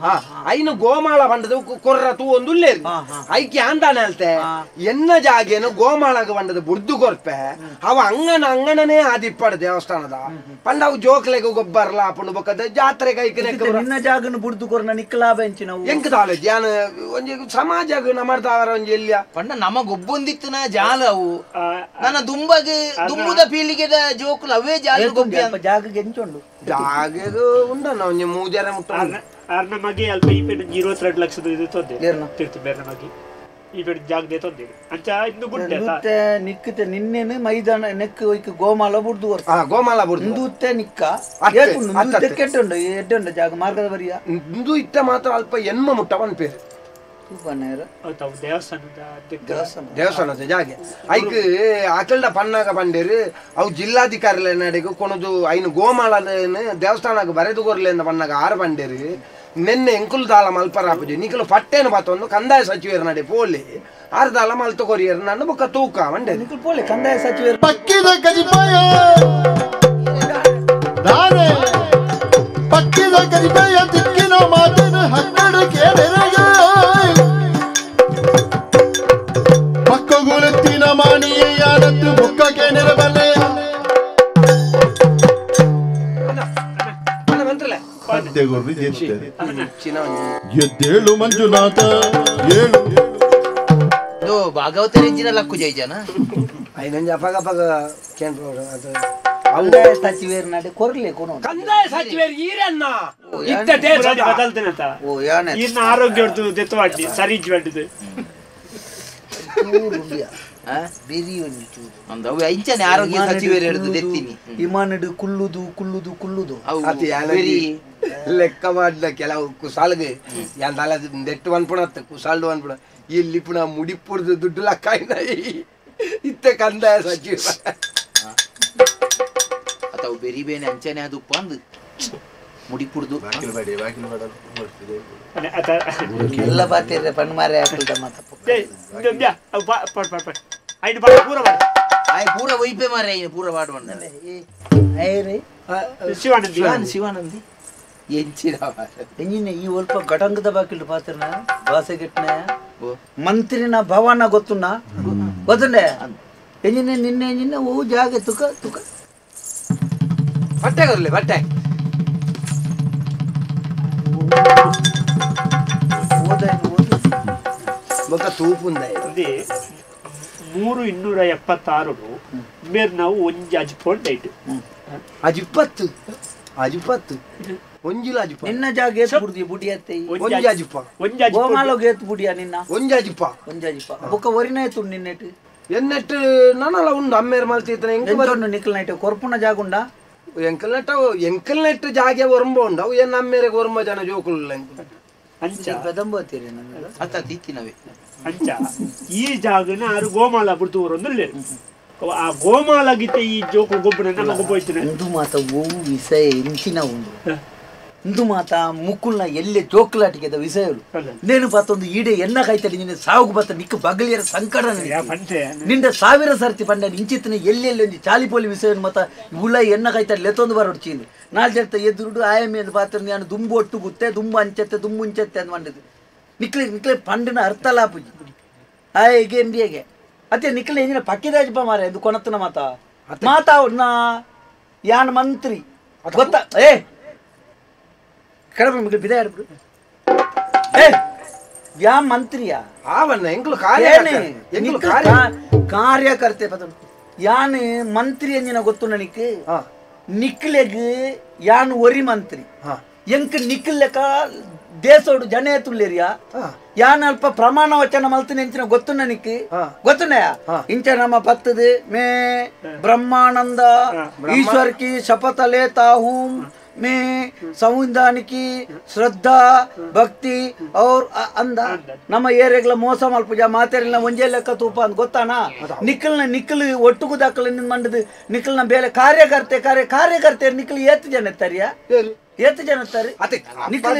ಐನು ಗೋಮಾಳ ಪಂಡದು ಕೊರ್ರ ತೂ ಒಂದು ಉಲ್ಲೇರಿ ಐಕೆ ಅಂದಾನೆ ಅಲ್ತೆ ಎನ್ನ ಜಾಗೇನು ಗೋಮಾಳಗ ಬಂಡದ ಬುರ್ದು ಕೊರ್ಪೆ ಅವ ಅಂಗನ ಅಂಗಣನೇ ಆದಿಪ್ಪಾಡು ದೇವಸ್ಥಾನದ ಪಂಡ ಅವು ಜೋಕ್ಲೆಗ ಗೊಬ್ಬರ್ಲ ಪುಂಡು ಬೊಕ್ಕದ ಜಾತ್ರೆ ಕೈಕನೆ ನಿನ್ನ ಜಾಗನು ಬುರ್ದು ಕೊರ್ನ ನಿಕ್ಕಲಾ ಬೆಂಚಿನ ಎಂಕ ತಾಲೇಜ್ ಯಾನ್ ಒಂಜಿ ಸಮಾಜಗ್ ನಮರ್ದಾವರ ಒಂಜಿ ಎಲ್ಲಿಯ ಪಂಡ ನಮಗೊಬ್ಬೊಂದಿತ್ತುನ ಜಾಲ ಅವು ನನ್ನ ದುಂಬಗ್ ದುಂಬುದ ಪೀಳಿಗೆದ ಜೋಕುಲು ಅವೇ ಜಾಲ ಗೊಬ್ಬಿ ಜಾಗಗೆ ಎಂಚುಂಡು ಜಾಗಗ ಉಂಡನ ಒಂಜಿ ಮೂಜರೆ ಮುಟ್ಟ ಆರ್ನ ಮಗೆ ಅಲ್ಪ ಈ ಪೇಡ 22 ಲಕ್ಷದ ಇದು ತೊಂದೆ ತಿರ್ತು ಬೇರೆ ಮಗೆ ಈ ಪೇಡ ಜಾಗದೆ ತೊಂದೆ ಅಂಚ ಇಂದು ಗುಡ್ಡೆ ಇಂದುತ್ತೆ ನಿಕ್ಕತೆ ನಿನ್ನೆನೆ ಮೈದಾನ ನೆಕ್ ಒಯ್ಕ್ ಗೋಮಾಲ ಬುಡ್ದು ಆ ಗೋಮಾಲ ಬುಡ್ದು ಇಂದುತ್ತೆ ನಿಕ್ಕ ಏಪುಂಡು ಕೆಟ್ಟುಂಡು ಎಡ್ಡುಂಡು ಜಾಗ ಮಾರ್ಗದ ಬರಿಯ ಇಂದು ಇತ್ತ ಮಾತ್ರ ಅಲ್ಪ ಎನ್ಮ ಮುಟ್ಟ ಪನ್ಪೇರು ದೇವಸ್ಥಾನದ ಜಾಗೆ ಐಕ್ ಅಕಲ್ಡ ಪನ್ನಾಗ ಪಂಡೇರು ಅವು ಜಿಲ್ಲಾಧಿಕಾರಿಲ ನಡೆಗೆ ಕೊನದು ಐನು ಗೋಮಾಳ ದೇವಸ್ಥಾನಕ್ಕೆ ಬರೆದು ಕೊರ್ಲೆ ಅಂತ ಪನ್ನಾಗ ಆರು ಪಂಡೇರು ನಿನ್ನೆ ಎಂಕುಲು ದಾಲ ಮಲ್ಪರಾಪುಜಿ ನಿಕಲು ಪಟ್ಟೇನು ಪಾತೊಂದು ಕಂದಾಯ ಸಚಿವರು ನಡೆ ಪೋಲಿ ಆರು ದಾಲ ಮಲ್ತ ಕೊರಿಯರ್ ನನ್ನ ಬೊಕ್ಕ ತೂಕ ಮಂಡೆ ನಿಕಲು ಪೋಲಿ ಕಂದಾಯ ಸಚಿವರು ಪಕ್ಕಿದ ಕಜಿಪಾಯ ದಾರೆ ಪಕ್ಕಿದ ಕಜಿಪಾಯ ತಿಕ್ಕಿನ ಮಾತಿನ ಹಕ್ಕಡು ಕೇಳಿರಗ ಪಕ್ಕಗುಲತ್ತಿನ ಮಾಣಿಯೇ ಯಾರತ್ತು ಬೊಕ್ಕಕ್ಕೆ ನೆರಬಲ್ಲೆಯ ಎದ್ದೇಳು ಮಂಜುನಾಥ ಏಳು ಭಾಗವತರೆಂಜಿನ ಲಕ್ಕು ಜೈಜನ ಐನಂಜ ಅಪಗ ಅಪಗ ಕಂದಾಯ ಸಚಿವರು ನಡೆ ಕೊರ್ಲೆ ಕೊನೋ ಕಂದಾಯ ಸಚಿವರು ಈರನ್ನ ಇತ್ತ ದೇಶದ ಬದಲ್ತೇನಂತ ಓ ಯಾನೆ ಈರ್ನ ಆರೋಗ್ಯ ಹೊಡ್ದು ದೆತ್ತವಾಡ್ಲಿ ಸರಿ ಇಜ್ಜು ಇಂಚನೆ ಆರೋಗ್ಯ ಸಚಿವರು ಹಿಡಿದು ದೆತ್ತಿನಿ ಇಮಾನಡು ಕುಲ್ಲುದು ಕುಲ್ಲುದು ಕುಲ್ಲುದು ಲೆಕ್ಕ ಮಾಡ್ಲ ಕೆಲವು ಕುಸಾಲ್ಗೆ ಯಾಂದಾಲ ದೆಟ್ಟು ಅನ್ಪುಣ ಕುಸಾಲ್ಡು ಅನ್ಪುಣ ಇಲ್ಲಿ ಪುಣ ಮುಡಿಪುಡ್ದು ದುಡ್ಡು ಲಕ್ಕಾಯಿನ ಇತ್ತೆ ಕಂದಾಯ ಸಚಿವ ಅಥವಾ ಬೆರಿ ಬೇನೆ ಅಂಚನೆ ಅದು ಉಪ್ಪಂದು ಮುಡಿಪುಡ್ದು ಎಲ್ಲ ಬಾತಿರ್ರೆ ಪಣ್ಣು ಮಾರೆ ಹಾಕಲ್ದ ಮಾತ ಪೂರ ಒಯ್ಪೆ ಮಾರೆ ಪೂರ ಪಾಡುವಂಡ ಶಿವಾನಂದಿ ಶಿವಾನಂದಿ ಎಂಚಿನ ಎಂಜಿನ ಈ ಒಲ್ಪ ಗಟಂಗದ ಬಾಕಿಲ್ಡು ಪಾತ್ರನ ಬಾಸೆಗೆಟ್ನ ಮಂತ್ರಿನ ಭವನ ಗೊತ್ತುನ್ನ ಗೊತ್ತುಂಡೆ ಎಂಜಿನ ನಿನ್ನೆ ಎಂಜಿನ ಓ ಜಾಗೆ ತುಕ ತುಕ ಬಟ್ಟೆ ಕೊರ್ಲಿ ಬಟ್ಟೆ ಬೊಕ್ಕ ತೂಪುಂದ 3,276 ಮೇರ್ ನಾವು ಒಂಜಿ ಅಜಿಪೊಂಡ್ ಐಟ್ ಅಜಿಪ್ಪತ್ತು ಅಜಿಪ್ಪತ್ತು ಒಂಜಿಲ ಅಜಿಪ್ಪ ನಿನ್ನ ಜಾಗ ಏತ್ ಬುಡ್ದಿ ಬುಡಿಯತ್ತೆ ಒಂಜಿ ಅಜಿಪ್ಪ ಒಂಜಿ ಅಜಿಪ್ಪ ಗೋಮಾಲೋಗ ಏತ್ ಬುಡಿಯ ನಿನ್ನ ಒಂಜಿ ಅಜಿಪ್ಪ ಒಂಜಿ ಅಜಿಪ್ಪ ಬೊಕ್ಕ ಒರಿನ ಏತು ನಿನ್ನೆಟ್ ಎನ್ನೆಟ್ ನನಲ ಉಂಡು ಅಮ್ಮೇರ್ ಮಲ್ತಿತ್ತನೆ ಎಂಕ್ ಎಂಚೊಂಡು ನಿಕ್ಲ್ ನೈಟ್ ಕೊರ್ಪುನ ಜಾಗ ಉಂಡಾ ಎಂಕಲ್ ನೆಟ್ ಎಂಕಲ್ ನೆಟ್ ಜಾಗೆ ಒರಂಬ ಉಂಡು ಅವು ಎನ್ನ ಅಮ್ಮೇರೆಗ್ ಒರಂಬ ಜನ ಜೋಕುಲು ಎಂಕುಲು ಅಂಚ ಪದಂಬೋತೀರಿ ನಮ್ಮೆಲ್ಲ ಅತ್ತ ತಿತ್ತಿನವೇ ಅಂಚ ಈ ಜಾಗನ ಆರು ಗೋಮಾಲ ಬುಡ್ದು ಊರೊಂದುಲ್ಲೆರ್ ಆ ಗೋಮಾಲ ಗೀತೆ ಈ ಜೋಕು ಗೊಬ್ಬನ ನಮ್ಮ ಗೊಬ್ಬ ಇಂದು ಮಾತ ಓವು ವಿಷಯ ಇಂಚಿನ ಉಂಡು ಇಂದು ಮಾತ ಮುಕ್ಕುಲ್ನ ಎಲ್ಲೆ ಜೋಕುಲಾಟಿಗೆದ ವಿಷಯಗಳು ನೇನು ಪಾತೊಂದು ಈಡೆ ಎನ್ನ ಕಾಯ್ತಡಿ ನಿನ್ನ ಸಾವುಗು ಬತ್ತ ನಿಕ್ಕ ಬಗಲಿಯರ ಸಂಕಟ ನಿಂದ ಸಾವಿರ ಸರ್ತಿ ಪಂಡ ಇಂಚಿತ್ತನ ಎಲ್ಲೆಲ್ಲಿ ಒಂಜಿ ಚಾಲಿಪೋಲಿ ವಿಷಯ ಮತ ಉಳ ಎನ್ನ ಕಾಯ್ತಡಿ ಲೆತ್ತೊಂದು ಬರೋಡ್ಚೀನಿ ನಾಲ್ ಜರ್ತ ಎದುರುಡು ಆಯಮಿ ಅಂದ್ ಪಾತ್ರ ನಾನು ದುಂಬು ಒಟ್ಟು ಗುತ್ತೆ ದುಂಬು ಅಂಚತ್ತೆ ದುಂಬು ಇಂಚತ್ತೆ ಅಂದ್ ಮಂಡಿದ್ದು ನಿಕ್ಲೆ ನಿಕ್ಲೆ ಪಂಡಿನ ಅರ್ಥ ಲಾಪುಜಿ ಆಯೆಗೆ ಎಂಬಿಯಗೆ ಅತ್ತೆ ನಿಕ್ಲೆ ಎಂಜಿನ ಪಕ್ಕಿದಾಜಪ್ಪ ಮಾರೆ ಇದು ಕೊನತ್ತನ ಮಾತ ಮಾತಾ ನಾ ಯಾನ್ ಮಂತ್ರಿ ಗೊತ್ತಾ ಏ ಕಡಪೆ ಮಿಗ್ಲು ಬಿದ ಆಡ್ಬಿಡು ಏ ಯಾ ಮಂತ್ರಿಯಾ ಆವನ್ನ ಎಂಕ್ಲು ಕಾರ್ಯಕರ್ತೆ ಪದ ಯಾನ್ ಮಂತ್ರಿ ಎಂಜಿನ ಗೊತ್ತು ನನಗೆ ನಿಕ್ಲೆಗ್ ಯಾನ್ ಒರಿ ಮಂತ್ರಿ ಎಂಕ್ ನಿಕ್ಲೆಕ ದೇಶೋಡು ಜನ ತುಳ್ಳೇರಿಯಾ ಯಾನ್ ಅಲ್ಪ ಪ್ರಮಾಣ ವಚನ ಮಲ್ತಿನ ಎಂಚಿನ ಗೊತ್ತು ನನಗೆ ಗೊತ್ತುನಯ ಇಂಚ ನಮ್ಮ ಪತ್ತದ ಮೇ ಬ್ರಹ್ಮಾನಂದ ಈಶ್ವರ್ ಕಿ ಶಪಥ ಲೇತಾ ಹೂಂ मैं संविधान की श्रद्धा भक्ति और ಅಂದ ನಮ್ಮ ಏರಿಯಾಗಳ ಮೋಸ ಮಲ್ಪುಜ ಮಾತೆರಿನ ಒಂಜೇ ಲೆಕ್ಕ ತೂಪ ಅಂತ ಗೊತ್ತಾನ ನಿಕ್ಕಲ್ನ ನಿಕ್ಕಲು ಒಟ್ಟುಗು ದಾಖಲೆ ನಿನ್ ಮಂಡದು ನಿಕ್ಕಲ್ನ ಬೇಲೆ ಕಾರ್ಯಕರ್ತೆ ಕಾರ್ಯ ಕಾರ್ಯಕರ್ತೆ ನಿಕ್ಕಲು ಏತ್ ಜನ ತರಿಯ ಏತ್ ಜನ ತರಿ ನಿಕ್ಕಲು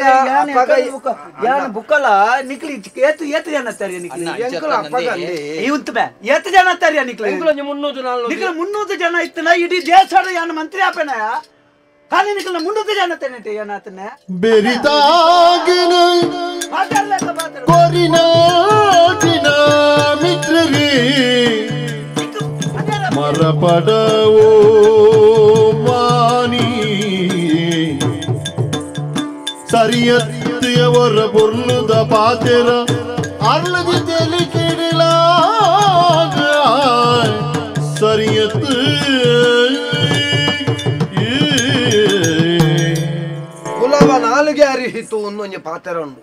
ಯಾನ ಬುಕ್ಕಲ ನಿಕ್ಕಲು ಏತ್ ಏತ್ ಜನ ತರಿಯ ನಿಕ್ಕಲು ಇವಂತ ಬೇ ಏತ್ ಜನ ತರಿಯ ನಿಕ್ಕಲು ನಿಕ್ಕಲು 300 ಜನ ಇತ್ತನ ಇಡೀ ದೇಶದ ಯಾನ ಮಂತ್ರಿ ಆಪೆನಯ ಖಾಲಿ ನಿಕ್ಕಲ್ನ 300 ಜನ ತೆನೆಟೆ ಏನಾತನೆ ಬೆರಿತಾಗಿನ ಕೊರಿನಾಟಿನ ಮಿತ್ರರೇ ಮರಪಡವೋ ಮಾನಿ ಸರಿಯತ್ತೆಯವರ ಪೊರ್ಲುದ ಪಾತೆರ ಅರ್ಲದಿ ತೆಲಿಕೆಡಿಲ ಸರಿಯತ್ತು ಕುಲವ ನಾಲಿಗೆ ಅರಿಹಿತು ಒಂದೊಂಜಿ ಪಾತೆರ ಉಂಡು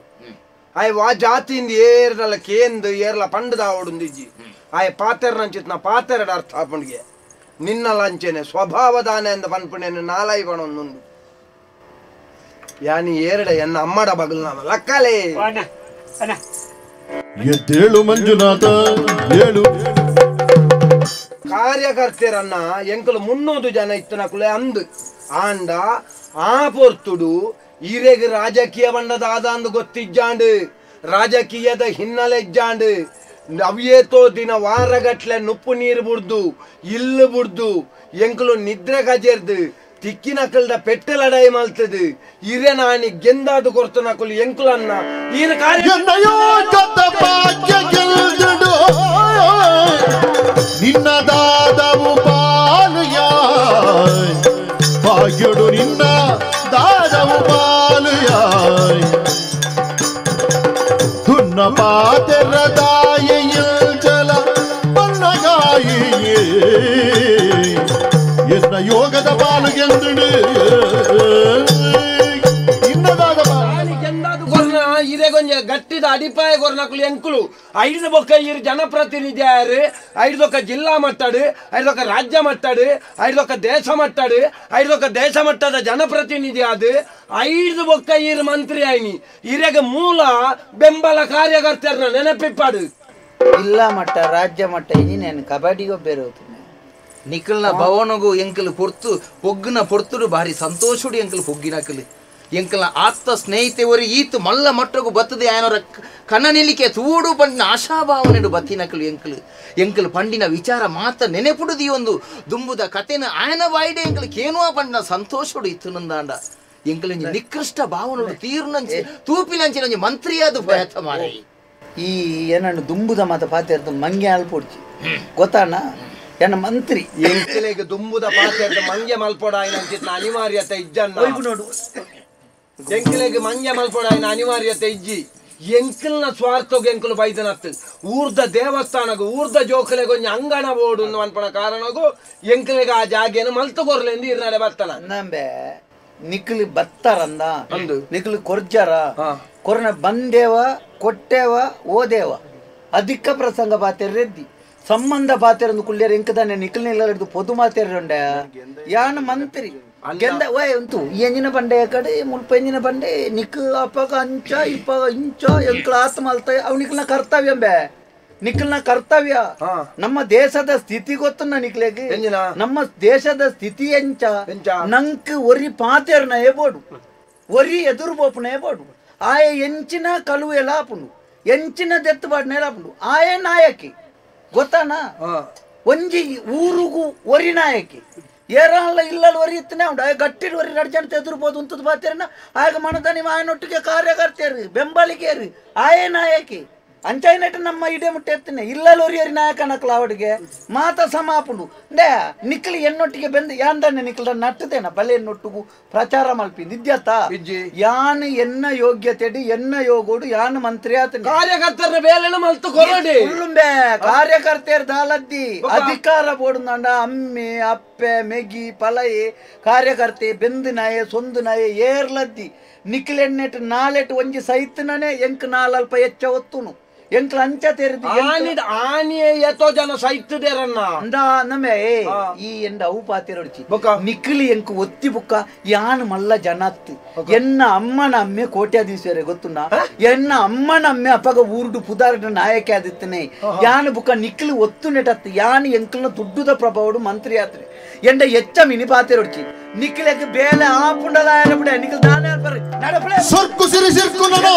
ಆಯ್ ವಾ ಜಾತಿಯಿಂದ ಏರ್ನಲ್ಲ ಕೇಂದು ಏರ್ಲ ಪಂಡದ ಓಡುಂದಿಜ್ಜಿ ಆಯ್ ಪಾತೆರನಂಚಿತ್ನ ಪಾತೆರಡ ಅರ್ಥ ಆಪುಂಡಿಗೆ ನಿನ್ನ ಲಂಚನೆ ಸ್ವಭಾವದಾನೆ ಅಂದ ಪನ್ಪುಣೆನು ನಾಲೈ ಪಣೊಂದುಂಡು ಯಾನಿ ಏರಡ ಎನ್ನ ಅಮ್ಮಡ ಬಗಲ್ ನಾಮ ಲಕ್ಕಲೆ ಎದ್ದೇಳು ಮಂಜುನಾಥ ಏಳು ಕಾರ್ಯಕರ್ತೆರನ್ನ ಎಂಕಲು 300 ಜನ ಇತ್ತನ ಕುಲೆ ಅಂದು ಆಂಡ ಆ ಪೊರ್ತುಡು ಈರೆಗ್ ರಾಜಕೀಯ ಬಣ್ಣದ ಆದಾಂದು ಗೊತ್ತಿಜ್ಜಾಂಡು ರಾಜಕೀಯದ ಹಿನ್ನೆಲೆ ಇಜ್ಜಾಂಡು ಅವಿಯೇತೋ ದಿನ ವಾರಗಟ್ಲೆ ನುಪ್ಪು ನೀರು ಬುಡ್ದು ಇಲ್ಲು ಬುಡ್ದು ಎಂಕಲು ನಿದ್ರೆ ಕಜೆರ್ದು ತಿಕ್ಕಿನಕಲ್ದ ಪೆಟ್ಟೆ ಲಡಾಯಿ ಮಲ್ತದು ಇರೆ ನಾನಿ ಗೆಂದಾದು ಕೊರ್ತು ನಕಲು ಎಂಕುಲನ್ನ ಈರ ಕಾರ್ಯ ನಿನ್ನ ದಾದವು ಪಾಲುಯ ಭಾಗ್ಯಡು ನಿನ್ನ ದಾದವು ಪಾಲುಯ ದುನ್ನ ಪಾತೆರ ದಾಯಿಯಲ್ ಜಲ ಬಣ್ಣಗಾಯಿಯೇ ಎನ್ನ ಯೋಗದ ಪಾಲು ಗೆಂದುಡು ಇನ್ನದಾದ ಗೆಂದಾದು ಕೊರ್ನ ಇರೆಗೊಂಜ ಗಟ್ಟಿದ ಅಡಿಪಾಯ ಕೊರ್ನಕುಲು ಎಂಕುಲು ಐದು ಬೊಕ್ಕ ಇರು ಜನಪ್ರತಿನಿಧಿ ಆಯರು ಐದೊಕ್ಕ ಜಿಲ್ಲಾ ಮಟ್ಟಡು ಐದೊಕ್ಕ ರಾಜ್ಯ ಮಟ್ಟಡು ಐದೊಕ್ಕ ದೇಶ ಮಟ್ಟಡು ಐದೊಕ್ಕ ದೇಶ ಮಟ್ಟದ ಜನಪ್ರತಿನಿಧಿ ಆದು ಐದು ಬೊಕ್ಕ ಇರು ಮಂತ್ರಿ ಆಯ್ನಿ ಇರೆಗ ಮೂಲ ಬೆಂಬಲ ಕಾರ್ಯಕರ್ತರನ್ನ ನೆನಪಿಪ್ಪಾಡು ಜಿಲ್ಲಾ ಮಟ್ಟ ರಾಜ್ಯ ಮಟ್ಟ ಇನ್ನೇನು ಕಬಡ್ಡಿಗೋ ಬೇರೆ ಹೋಗ್ತೀನಿ ನಿಖಲ್ನ ಭವನಗು ಎಂಕಲು ಪೊರ್ತು ಪೊಗ್ಗುನ ಪೊರ್ತುಡು ಭಾರಿ ಸಂತೋಷುಡು ಎಂಕಲು ಪೊಗ್ಗಿನಕಲು ಎಂಕಲ್ನ ಆಪ್ತ ಸ್ನೇಹಿತೆವರು ಈತು ಮಲ್ಲ ಮಟ್ಟಗು ಬತ್ತದೆ ಆಯನವರ ಕಣ ನಿಲಿಕೆ ತೂಡು ಪಂಡಿನ ಆಶಾಭಾವನೆಡು ಬತ್ತಿನಕಲು ಎಂಕಲು ಎಂಕಲು ಪಂಡಿನ ವಿಚಾರ ಮಾತ್ರ ನೆನೆಪುಡುದಿ ಒಂದು ದುಂಬುದ ಕತೆನ ಆಯನ ಬಾಯಿಡೆ ಎಂಕಲು ಕೇನುವ ಪಂಡಿನ ಸಂತೋಷುಡು ಇತ್ತು ನಂದಾಂಡ ಎಂಕಲು ನಿಕೃಷ್ಟ ಭಾವನೋಡು ತೀರ್ನಂಚಿ ತೂಪಿನಂಚಿನ ಮಂತ್ರಿಯಾದ ಪ್ರಯತ್ನ ಮಾಡಿ ಈ ಏನನ್ನು ದುಂಬುದ ಮಾತ ಪಾತೆ ಮಂಗೆ ಅಲ್ಪೊಡ್ಚಿ ಗೊತ್ತಾನ ಎನ್ನ ಮಂತ್ರಿ ಎಂಕಲೆಗೆ ದುಂಬುದ ಪಾತೆ ಮಂಗೆ ಮಲ್ಪೊಡ ಅಂಚಿತ್ನ ಅನಿವಾರ್ಯತೆ ಇಜ್ಜನ್ನ ನೋಡು ಎಂಕಲೆಗೆ ಮಂಗೆ ಮಲ್ಪೊಡ ಅನಿವಾರ್ಯತೆ ಇಜ್ಜಿ ಎಂಕಲ್ನ ಸ್ವಾರ್ಥಗೆ ಎಂಕಲು ಬೈದನತ್ತು ಊರ್ದ ದೇವಸ್ಥಾನಗು ಊರ್ದ ಜೋಕಲೆಗೆ ಒಂಜಿ ಅಂಗಣ ಬೋಡು ಅನ್ಪಣ ಕಾರಣಗೂ ಎಂಕಲೆಗೆ ಆ ಜಾಗೆಯನ್ನು ಮಲ್ತುಕೊರ್ಲೆಂದು ಇರ್ನಾಡೆ ಬರ್ತಾನ ನಂಬೆ ನಿಕ್ಲಿ ಬತ್ತಾರಂದ ನಿಕ್ಲಿ ಕೊರ್ಜಾರ ಕೊರ್ನ ಬಂದೇವ ಕೊಟ್ಟೇವ ಓದೇವ ಅಧಿಕ ಪ್ರಸಂಗ ಬಾತೆರ್ರೆದ್ದಿ ಸಂಬಂಧ ಬಾತೆರಂದು ಕುಳ್ಳಿಯರ್ ಎಂಕದಾನೆ ನಿಕ್ಲಿನ ಪೊದು ಮಾತೇರುಂಡ ಯಾನ ಮಂತ್ರಿ ಗೆಂದ ಓಯ್ ಉಂಟು ಎಂಜಿನ ಬಂಡೆ ಕಡೆ ಮುಲ್ಪ ಎಂಜಿನ ಬಂಡೆ ನಿಕ್ ಅಪ್ಪಗ ಅಂಚ ಇಪ್ಪಗ ಇಂಚ ಎಂಕ್ಲ ಆತ್ಮ ಅಲ್ತ ಅವು ನಿಕ್ಲಿನ ಕರ್ತವ್ಯ ಎಂಬೆ ನಿಖಲ್ನ ಕರ್ತವ್ಯ ನಮ್ಮ ದೇಶದ ಸ್ಥಿತಿ ಗೊತ್ತನ್ನ ನಿಕ್ಲೆಗೆ ನಮ್ಮ ದೇಶದ ಸ್ಥಿತಿ ಎಂಚ ನಂಕ್ ಒರಿ ಪಾತೆರ್ನ ಏಬೋಡು ಒರಿ ಎದುರು ಬೋಪನ ಏಬೋಡು ಆಯ ಎಂಚಿನ ಕಳುವು ಎಲಾಪುಂಡು ಎಂಚಿನ ದೆತ್ತುಬಾಡ್ನ ಎಲಾಪುಂಡು ಆಯ ನಾಯಕಿ ಗೊತ್ತಾನ ಒಂಜಿ ಊರುಗು ಒರಿ ನಾಯಕಿ ಏರಲ್ಲ ಇಲ್ಲಲ್ಲಿ ಒರಿ ಇತ್ತನೇ ಉಂಡು ಆಯ ಗಟ್ಟಿಡ್ ಒರಿ ರಡ್ಜನ ಎದುರ್ಬೋದು ಉಂತದ ಬಾತೇರನ ಆಗ ಮನದ ನೀವು ಆಯನೊಟ್ಟಿಗೆ ಕಾರ್ಯಕರ್ತೇರು ಬೆಂಬಲಿಗೇರು ಆಯ ನಾಯಕಿ ಅಂಚಾಯಿನಟ್ ನಮ್ಮ ಇಡೇ ಮುಟ್ಟೆ ಎತ್ತನೆ ಇಲ್ಲಲ್ಲಿ ಒರಿಯರಿ ನಾಯಕನಕ್ಲ ಅವಡಿಗೆ ಮಾತ ಸಮಾಪುಂಡು ಅಂದೇ ನಿಕ್ಲಿ ಎನ್ನೊಟ್ಟಿಗೆ ಬೆಂದು ಯಾಂದನ್ನೆ ನಿಕ್ಲ ನಟ್ಟದೇನ ಬಲೆ ಎನ್ನೊಟ್ಟಿಗೂ ಪ್ರಚಾರ ಮಲ್ಪಿ ನಿದ್ಯತ ಯಾನ್ ಎನ್ನ ಯೋಗ್ಯತೆಡಿ ಎನ್ನ ಯೋಗೋಡು ಯಾನ್ ಮಂತ್ರಿ ಆತನ ಕಾರ್ಯಕರ್ತರ ಬೇಲೆನ ಮಲ್ತು ಕೊರಡಿ ಉಳ್ಳುಂಬೆ ಕಾರ್ಯಕರ್ತೆಯರ್ ದಾಲದ್ದಿ ಅಧಿಕಾರ ಬೋಡುಂದಾಂಡ ಅಮ್ಮೆ ಅಪ್ಪೆ ಮೆಗಿ ಪಲಯೆ ಕಾರ್ಯಕರ್ತೆ ಬೆಂದು ನಾಯೆ ಸೊಂದು ನಾಯೆ ಏರ್ಲದ್ದಿ ನಿಕ್ಲೆನ್ನೆಟ್ ನಾಲೆಟ್ ಒಂಜಿ ಸೈತನೇ ಎಂಕ್ ನಾಲಲ್ಪ ಹೆಚ್ಚ ಒತ್ತುನು ಎಂಕ್ಲ ಅಂಚ ತೆರೆದು ಆನಿಯೇ ಎತೋ ಜನ ಸೈತದೇರನ್ನ ಅಂದ ನಮೆ ಈ ಎಂಡ ಅವು ಪಾತಿರೊಡ್ಚಿ ನಿಕ್ಲಿ ಎಂಕ್ ಒತ್ತಿ ಬುಕ್ಕ ಯಾನ್ ಮಲ್ಲ ಜನತ್ತು ಎನ್ನ ಅಮ್ಮನ ಅಮ್ಮೆ ಕೋಟ್ಯಾಧೀಶ್ವರ ಗೊತ್ತುನ ಎನ್ನ ಅಮ್ಮನ ಅಮ್ಮೆ ಅಪ್ಪಗ ಊರುಡು ಪುದಾರಡ ನಾಯಕೆ ಆದಿತ್ತನೆ ಯಾನ್ ಬುಕ್ಕ ನಿಕ್ಲಿ ಒತ್ತು ನೆಟತ್ತು ಯಾನ್ ಎಂಕ್ಲನ ದುಡ್ಡುದ ಪ್ರಭಾವಡು ಮಂತ್ರಿ ಆತ್ರೆ ಎಂಡ ಎಚ್ಚ ಮಿನಿ ಪಾತಿರೊಡ್ಚಿ ನಿಕ್ಲೆಗ್ ಬೇಲೆ ಆಪುಂಡಲ ಬಿಡ ನಿಕ್ಲ ದಾನೆ ನಡಪಳೆ ಸೊರ್ಕು ಸಿರಿ ಸಿರ್ಕು ನೋ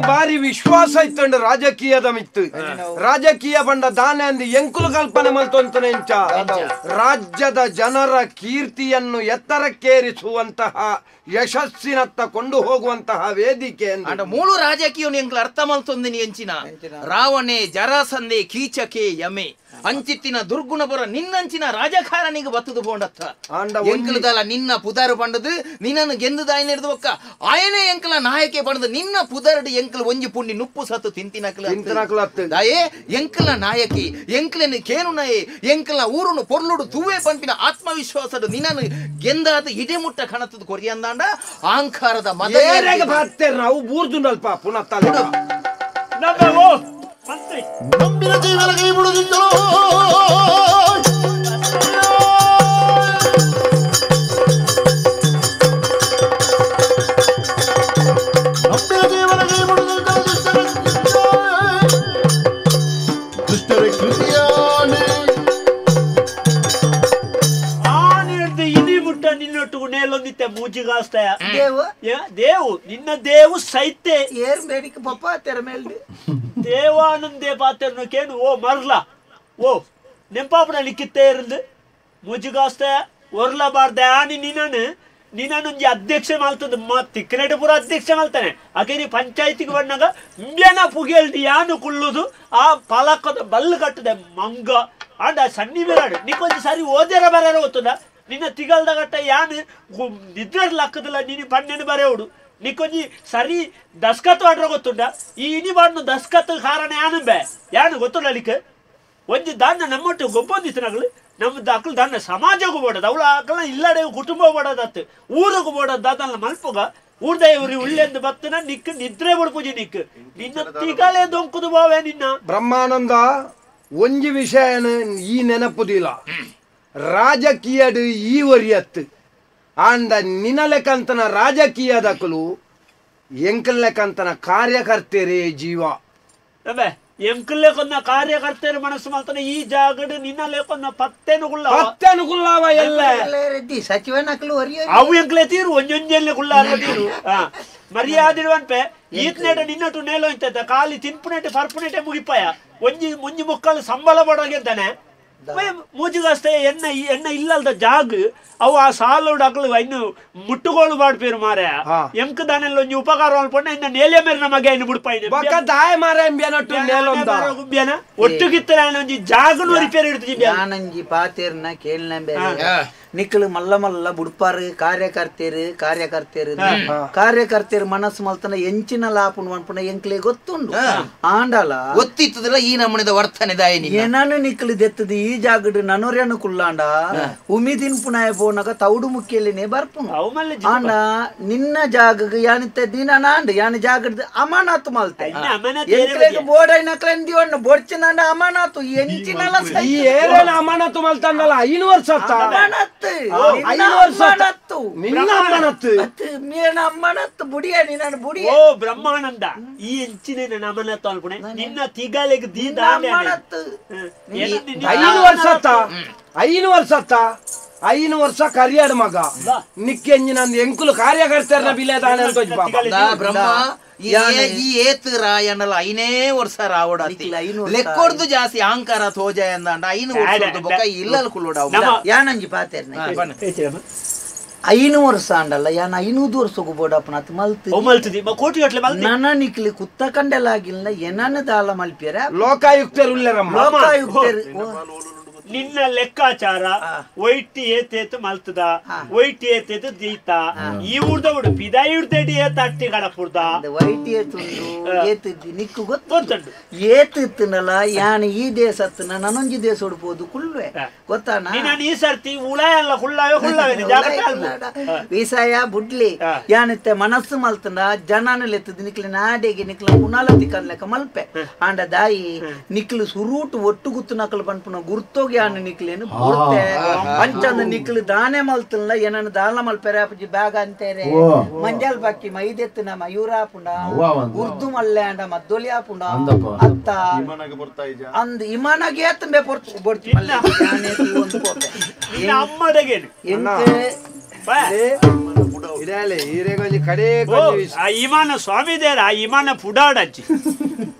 ಬಾರಿ ವಿಶ್ವಾಸ ಇತ್ತಂಡು ರಾಜಕೀಯದ ಮಿತ್ತು ರಾಜಕೀಯ ಬಂಡ ದಾನೆ ಅಂದು ಎಂಕುಲು ಕಲ್ಪನೆ ಮಲ್ತೊಂತನೆ ಎಂಚ ರಾಜ್ಯದ ಜನರ ಕೀರ್ತಿಯನ್ನು ಎತ್ತರಕ್ಕೇರಿಸುವಂತಹ ಯಶಸ್ಸಿನತ್ತ ಕೊಂಡು ಹೋಗುವಂತಹ ವೇದಿಕೆ ಅಂಡ ಮೂಲು ರಾಜಕೀಯ ಎಂಕ್ಲ ಅರ್ಥ ಮಲ್ತೊಂದಿನಿ ಎಂಚಿನ ರಾವಣೆ ಜರಾಸಂದೆ ಕೀಚಕೆ ಯಮೆ ಅಂಚಿತ್ತಿನ ದುರ್ಗುಣ ಬರ ನಿನ್ನಂಚಿನ ರಾಜಕಾರಣಿಗೆ ಬತ್ತದು ಬೋಂಡತ್ತ ಎಂಕಲದಲ್ಲ ನಿನ್ನ ಪುದಾರು ಪಂಡದು ನಿನ್ನನ್ನು ಗೆಂದುದಾಯನ ಹಿಡಿದು ಒಕ್ಕ ಆಯನೇ ಎಂಕಲ ನಾಯಕೆ ಪಂಡದು ನಿನ್ನ ಪುದಾರಡು ಎಂಕಲ್ ಒಂಜಿ ಪುಂಡಿ ನುಪ್ಪು ಸತ್ತು ತಿಂತಿನಕಲ ದಾಯೇ ಎಂಕಲ ನಾಯಕಿ ಎಂಕಲನ್ನು ಕೇನು ನಾಯೆ ಎಂಕಲ ಊರುನು ಪೊರ್ಲುಡು ತೂವೆ ಪಂಪಿನ ಆತ್ಮವಿಶ್ವಾಸಡು ನಿನ್ನನ್ನು ಗೆಂದಾದ ಇಡೆ ಮುಟ್ಟ ಕಣತದ ಕೊರಿಯಂದಾಂಡ ಅಹಂಕಾರದ ಮದ ನಾವು ಬೂರ್ದುನಲ್ಪ ಪುನಃ ಮಂತ್ರಿ ನಂಬಿನ ಜೀವನ ಕೈ ಬಿಡುತ್ತಿದ್ದಳು ನಂಬಿನ ಜೀವನ ಕೈ ಬಿಡುತ್ತಿದ್ದಳು ದುಷ್ಟರ ಕೃತಿಯಾನೆ ಆನಿಡ್ದು ಇನಿ ಮುಟ್ಟ ನಿನ್ನೊಟ್ಟಿಗೂ ನೇಲೊಂದಿತ್ತೆ ಮೂಜಿಗಾಸ್ತಾಯ ದೇವು ದೇವು ನಿನ್ನ ದೇವು ಸೈತೆ ಏರ್ ಬೇಡಿಕೆ ಪಪ್ಪ ತೆರ ಮೇಲ್ದು ದೇವಾನಂದೇ ಪಾತ್ರನು ಕೇನು ಓ ಮರ್ಲ ಓ ನೆಂಪಾಪುಣ ಲಿಕ್ಕಿತ್ತೇ ಇருந்து ಮುಜುಗಾಸ್ತೆ ಒರ್ಲಬಾರ್ದೆ ಆನಿ ನಿನ್ನನು ನಿನ್ನೊಂದು ಅಧ್ಯಕ್ಷ ಮಾಲ್ತದ ತಿಕ್ಕನೇಟ ಪೂರ ಅಧ್ಯಕ್ಷ ಮಾಲ್ತಾನೆ ಅಕೇರಿ ಪಂಚಾಯತಿಗೆ ಬಂದಾಗ ಇಂಬ್ಯನ ಪುಗೆಲ್ದು ಯಾನು ಕುಳ್ಳುದು ಆ ಪಲಕದ ಬಲ್ಲು ಕಟ್ಟದೆ ಮಂಗ ಅಂಡ ಸನ್ನಿ ಬಿರಾಡು ನಿಕ್ಕೊಂದು ಸಾರಿ ಓದೇರ ಬರ ಗೊತ್ತದ ನಿನ್ನ ತಿಗಲ್ದ ಗಟ್ಟ ಯಾನ್ ನಿದ್ರೆ ಲಕ್ಕದಲ್ಲ ನೀನು ಪಣ್ಣೆನು ಬರೆಯೋಡು ನಿಕ್ಕೊಂಜಿ ಸರಿ ದಸ್ಕತ್ ಆಡ್ರ ಗೊತ್ತುಂಡ ಈ ಇನಿ ಬಾಡ್ನು ದಸ್ಕತ್ ಕಾರಣ ಯಾನು ಬೇ ಯಾನು ಗೊತ್ತುಂಡ ಅಲ್ಲಿಕ್ ಒಂಜಿ ದಾನ್ನ ನಮ್ಮೊಟ್ಟು ಗೊಬ್ಬೊಂದಿತ್ತು ನಗಲು ನಮ್ಮ ಅಕ್ಕಲು ದಾನ್ನ ಸಮಾಜಕ್ಕೂ ಬೋಡದು ಅವಳು ಅಕ್ಕಲ ಇಲ್ಲಡೆ ಕುಟುಂಬ ಬೋಡದತ್ತು ಊರಿಗೂ ಬೋಡದ ದಾದಲ್ಲ ಮಲ್ಪುಗ ಊರ್ದೈವ್ರಿ ಉಳ್ಳೆಂದು ಬತ್ತನ ನಿಕ್ ನಿದ್ರೆ ಬಡ್ಪುಜಿ ನಿಕ್ ನಿನ್ನ ತಿಗಲೇ ದೊಂಕುದು ಬಾವೆ ನಿನ್ನ ಬ್ರಹ್ಮಾನಂದ ಒಂಜಿ ವಿಷಯನ ಈ ನೆನಪುದಿಲ್ಲ ರಾಜಕೀಯಡು ಈ ಒರಿಯತ್ತು ಆಂಡ ನಿನಲೆಕಂತನ ರಾಜಕೀಯದಕಲು ಎಂಕಲ್ಲೆಕಂತನ ಕಾರ್ಯಕರ್ತರೇ ಜೀವ ಎಂಕಲ್ಲೆಕೊಂದ ಕಾರ್ಯಕರ್ತರ ಮನಸ್ಸು ಮಾಡ್ತಾನೆ ಈ ಜಾಗಡು ನಿನ್ನಲೆಕೊಂದ ಪತ್ತೆನು ಗುಳ್ಳಾವ ಪತ್ತೆನು ಗುಳ್ಳಾವ ಎಲ್ಲ ಸಚಿವನಕಲು ಅವು ಎಂಕಲೆ ತೀರು ಒಂಜೊಂಜೆಲ್ಲೆ ಗುಳ್ಳಾರ ತೀರು ಮರ್ಯಾದಿರುವನ್ಪೆ ಈತ್ನೇಟ ನಿನ್ನಟು ನೇಲೋ ಇಂತ ಖಾಲಿ ತಿನ್ಪುನೇಟೆ ಪರ್ಪುನೇಟೆ ಮುಗಿಪಾಯ ಒಂಜಿ ಮುಂಜಿ ಮುಕ್ಕಲು ಸಂಬಳ ಬಡೋಗೆಂತಾನೆ ಮೂಜಿಗಾಸ್ತೆ ಎಣ್ಣೆ ಎಣ್ಣೆ ಇಲ್ಲಲ್ದ ಜಾಗ ಅವು ಆ ಸಾಲೋಡು ಅಕ್ಲು ಇನ್ನು ಮುಟ್ಟುಗೋಲು ಬಾಡ್ಪೇರು ಮಾರ ಎಂಕ್ ದಾನೆಲ್ಲ ಒಂಜಿ ಉಪಕಾರ ಅನ್ಕೊಂಡೆ ಇನ್ನ ನೇಲೆ ಮೇರೆ ನಮಗೆ ಇನ್ನು ಬುಡ್ಪಾಯಿನ ಬೊಕ್ಕ ದಾಯ ಮಾರ ಎಂಬಿಯನೊಟ್ಟು ನೇಲೊಂದ ಗುಬ್ಬಿಯನ ಒಟ್ಟುಗಿತ್ತಲ ಒಂಜಿ ಜಾಗನು ರಿಪೇರಿ ಇಡ್ತು ಯಾನಂಜಿ ಪಾತೇರ್ನ ಕೇಳ್ನ ಬೇರೆ ನಿಕ್ಕಲು ಮಲ್ಲ ಮಲ್ಲ ಬುಡ್ಪಾರು ಕಾರ್ಯಕರ್ತೇರು ಕಾರ್ಯಕರ್ತೇರು ಕಾರ್ಯಕರ್ತೇರು ಮನಸ್ಸು ಮಲ್ತನ ಎಂಚಿನ ಲಾಪುನು ಅನ್ಪುನ ಎಂಕ್ಲೆ ಗೊತ್ತುಂಡು ಆಂಡಲ ಗೊತ್ತಿತ್ತದಲ್ಲ ಈ ನಮ್ಮನಿದ ವರ್ತನೆ ದಾಯ ಏನಾನು ನಿಕ್ಕಲು ದೆತ್ತದು ಈ ಜಾಗಡು ನನೊರ್ಯನು ಕುಲ್ಲಾಂಡ ಉಮಿ ತಿನ್ಪುನಾಯ ಪೋನಗ ತೌಡು ಮುಖ್ಯಲಿನೇ ಬರ್ಪುನು ಆಂಡ ನಿನ್ನ ಜಾಗಗ್ ಯಾನಿತ್ತ ದಿನ ನಾಂಡ್ ಯಾನ ಜಾಗದ ಅಮಾನತು ಮಲ್ತೆ ಎಂಕ್ಲೆಗ್ ಬೋಡೈನಕ್ಲೆ ದಿವಣ್ಣ ಬೊಡ್ಚಿನಾಂಡ ಅಮಾನತು ಎಂಚಿನಲ ಈ ಏರೇನ ಅಮಾನತು ಮಲ್ತಂಡಲ 5 ವರ್ಷ ಅಮಾನತು ಓ ಬ್ರಹ್ಮಾನಂದ ಈ ಎಂಚಿನ ಅಮನತ್ತು ಅನ್ಪುಣೆ ನಿನ್ನ ತಿಗಲೆಗ್ ದೀದ 5 ವರ್ಷ 5 ವರ್ಷ 5 ವರ್ಷ ಕರಿಯಾಡ ಮಗ ನಿಕ್ಕೆಂಜಿನ ಎಂಕುಲು ಕಾರ್ಯಕರ್ತರ ಬಿಲೆ ದಾನೆ ಬ್ರಹ್ಮ ಈ ಏತ್ ರಾಯಣ್ಣಲ 5 ವರ್ಷ ರಾವಡ ಲೆಕ್ಕೊಡ್ದು ಜಾಸ್ತಿ ಅಹಂಕಾರ ತೋಜ ಎಂದಾಂಡ 5 ವರ್ಷ ಬೊಕ್ಕ ಇಲ್ಲಲ್ ಕುಲ್ಲೋಡ ಯಾನಂಜಿ ಪಾತೇರ್ನ 5 ವರ್ಷ ಅಂಡಲ್ಲ ಯಾನ 500 ವರ್ಷಕ್ಕೂ ಬೋಡಪ್ಪನ ಮಲ್ತು ಮಲ್ತದಿ ಕೋಟಿ ಗಟ್ಟಲೆ ಮಲ್ತಿ ನನ ನಿಕ್ಲಿ ಕುತ್ತ ಕಂಡಲಾಗಿಲ್ಲ ಏನನ ದಾಲ ಮಲ್ಪಿಯರ ಲೋಕಾಯುಕ್ತರು ಉಲ್ಲೆರಮ್ಮ ಲೋಕಾಯುಕ್ತರು ನಿನ್ನ ಲೆಕ್ಕಾಚಾರ ವೈಟಿ ಏತೇತು ಮಲ್ತದ ವೈಟಿ ಏತೇತು ದೀತ ಈ ಊರ್ದವಡು ಪಿದಾಯಿ ಏತ ಅಟ್ಟಿ ಕಡಪುರ್ದ ವೈಟಿ ಏತುಂಡು ಏತಿದ್ದಿ ನಿಕ್ಕು ಗೊತ್ತುಂಡು ಏತಿತ್ತನಲ್ಲ ಯಾನ ಈ ದೇಶತ್ತನ ನನೊಂಜಿ ದೇಶ ಉಡ್ಬೋದು ಕುಲ್ವೆ ಗೊತ್ತಾನ ನೀನು ಈ ಸರ್ತಿ ಉಳಾಯ ಅಲ್ಲ ಕುಳ್ಳಾವೆ ಕುಳ್ಳಾವೆ ವಿಸಾಯ ಬುಡ್ಲಿ ಯಾನಿತ್ತೆ ಮನಸ್ಸು ಮಲ್ತನ ಜನನ ಲೆತ್ತದ ನಿಕ್ಲಿ ನಾಡೆಗೆ ನಿಕ್ಲ ಪುನಾಲತಿ ಕನ್ಲೆಕ್ಕ ಮಲ್ಪೆ ಆಂಡ ದಾಯಿ ನಿಕ್ಲು ಸುರೂಟು ಒಟ್ಟು ಗುತ್ತು ನಕಲು ಪನ್ಪುನ ಗುರ್ತೋಗಿ ನಿಕ್ಲೇನು ಬುಡ್ತೆ ಅಂಚಂದ ನಿಕ್ಲು ದಾನೆ ಮಲ್ತಲ್ಲ ಏನನ್ನ ದಾನ ಮಲ್ಪೆರೆ ಅಪ್ಪಜಿ ಬ್ಯಾಗ್ ಅಂತಾರೆ ಮಂಜಲ್ ಬಾಕಿ ಮೈದೆತ್ತು ನಮ್ಮ ಮಯೂರಾಪುಂಡ ಉರ್ದು ಮಲ್ಲೆ ಅಂಡ ಮದ್ದೊಲಿ ಆಪುಂಡ ಅತ್ತ ಅಂದ್ ಇಮಾನಾಗೆ ಏತಂಬೆ ಬೊಡ್ತಿ ಮಲ್ಲೆ ಇಮಾನ ಸ್ವಾಮಿ ದೇರ ಇಮಾನ ಪುಡಾಡಜ್ಜಿ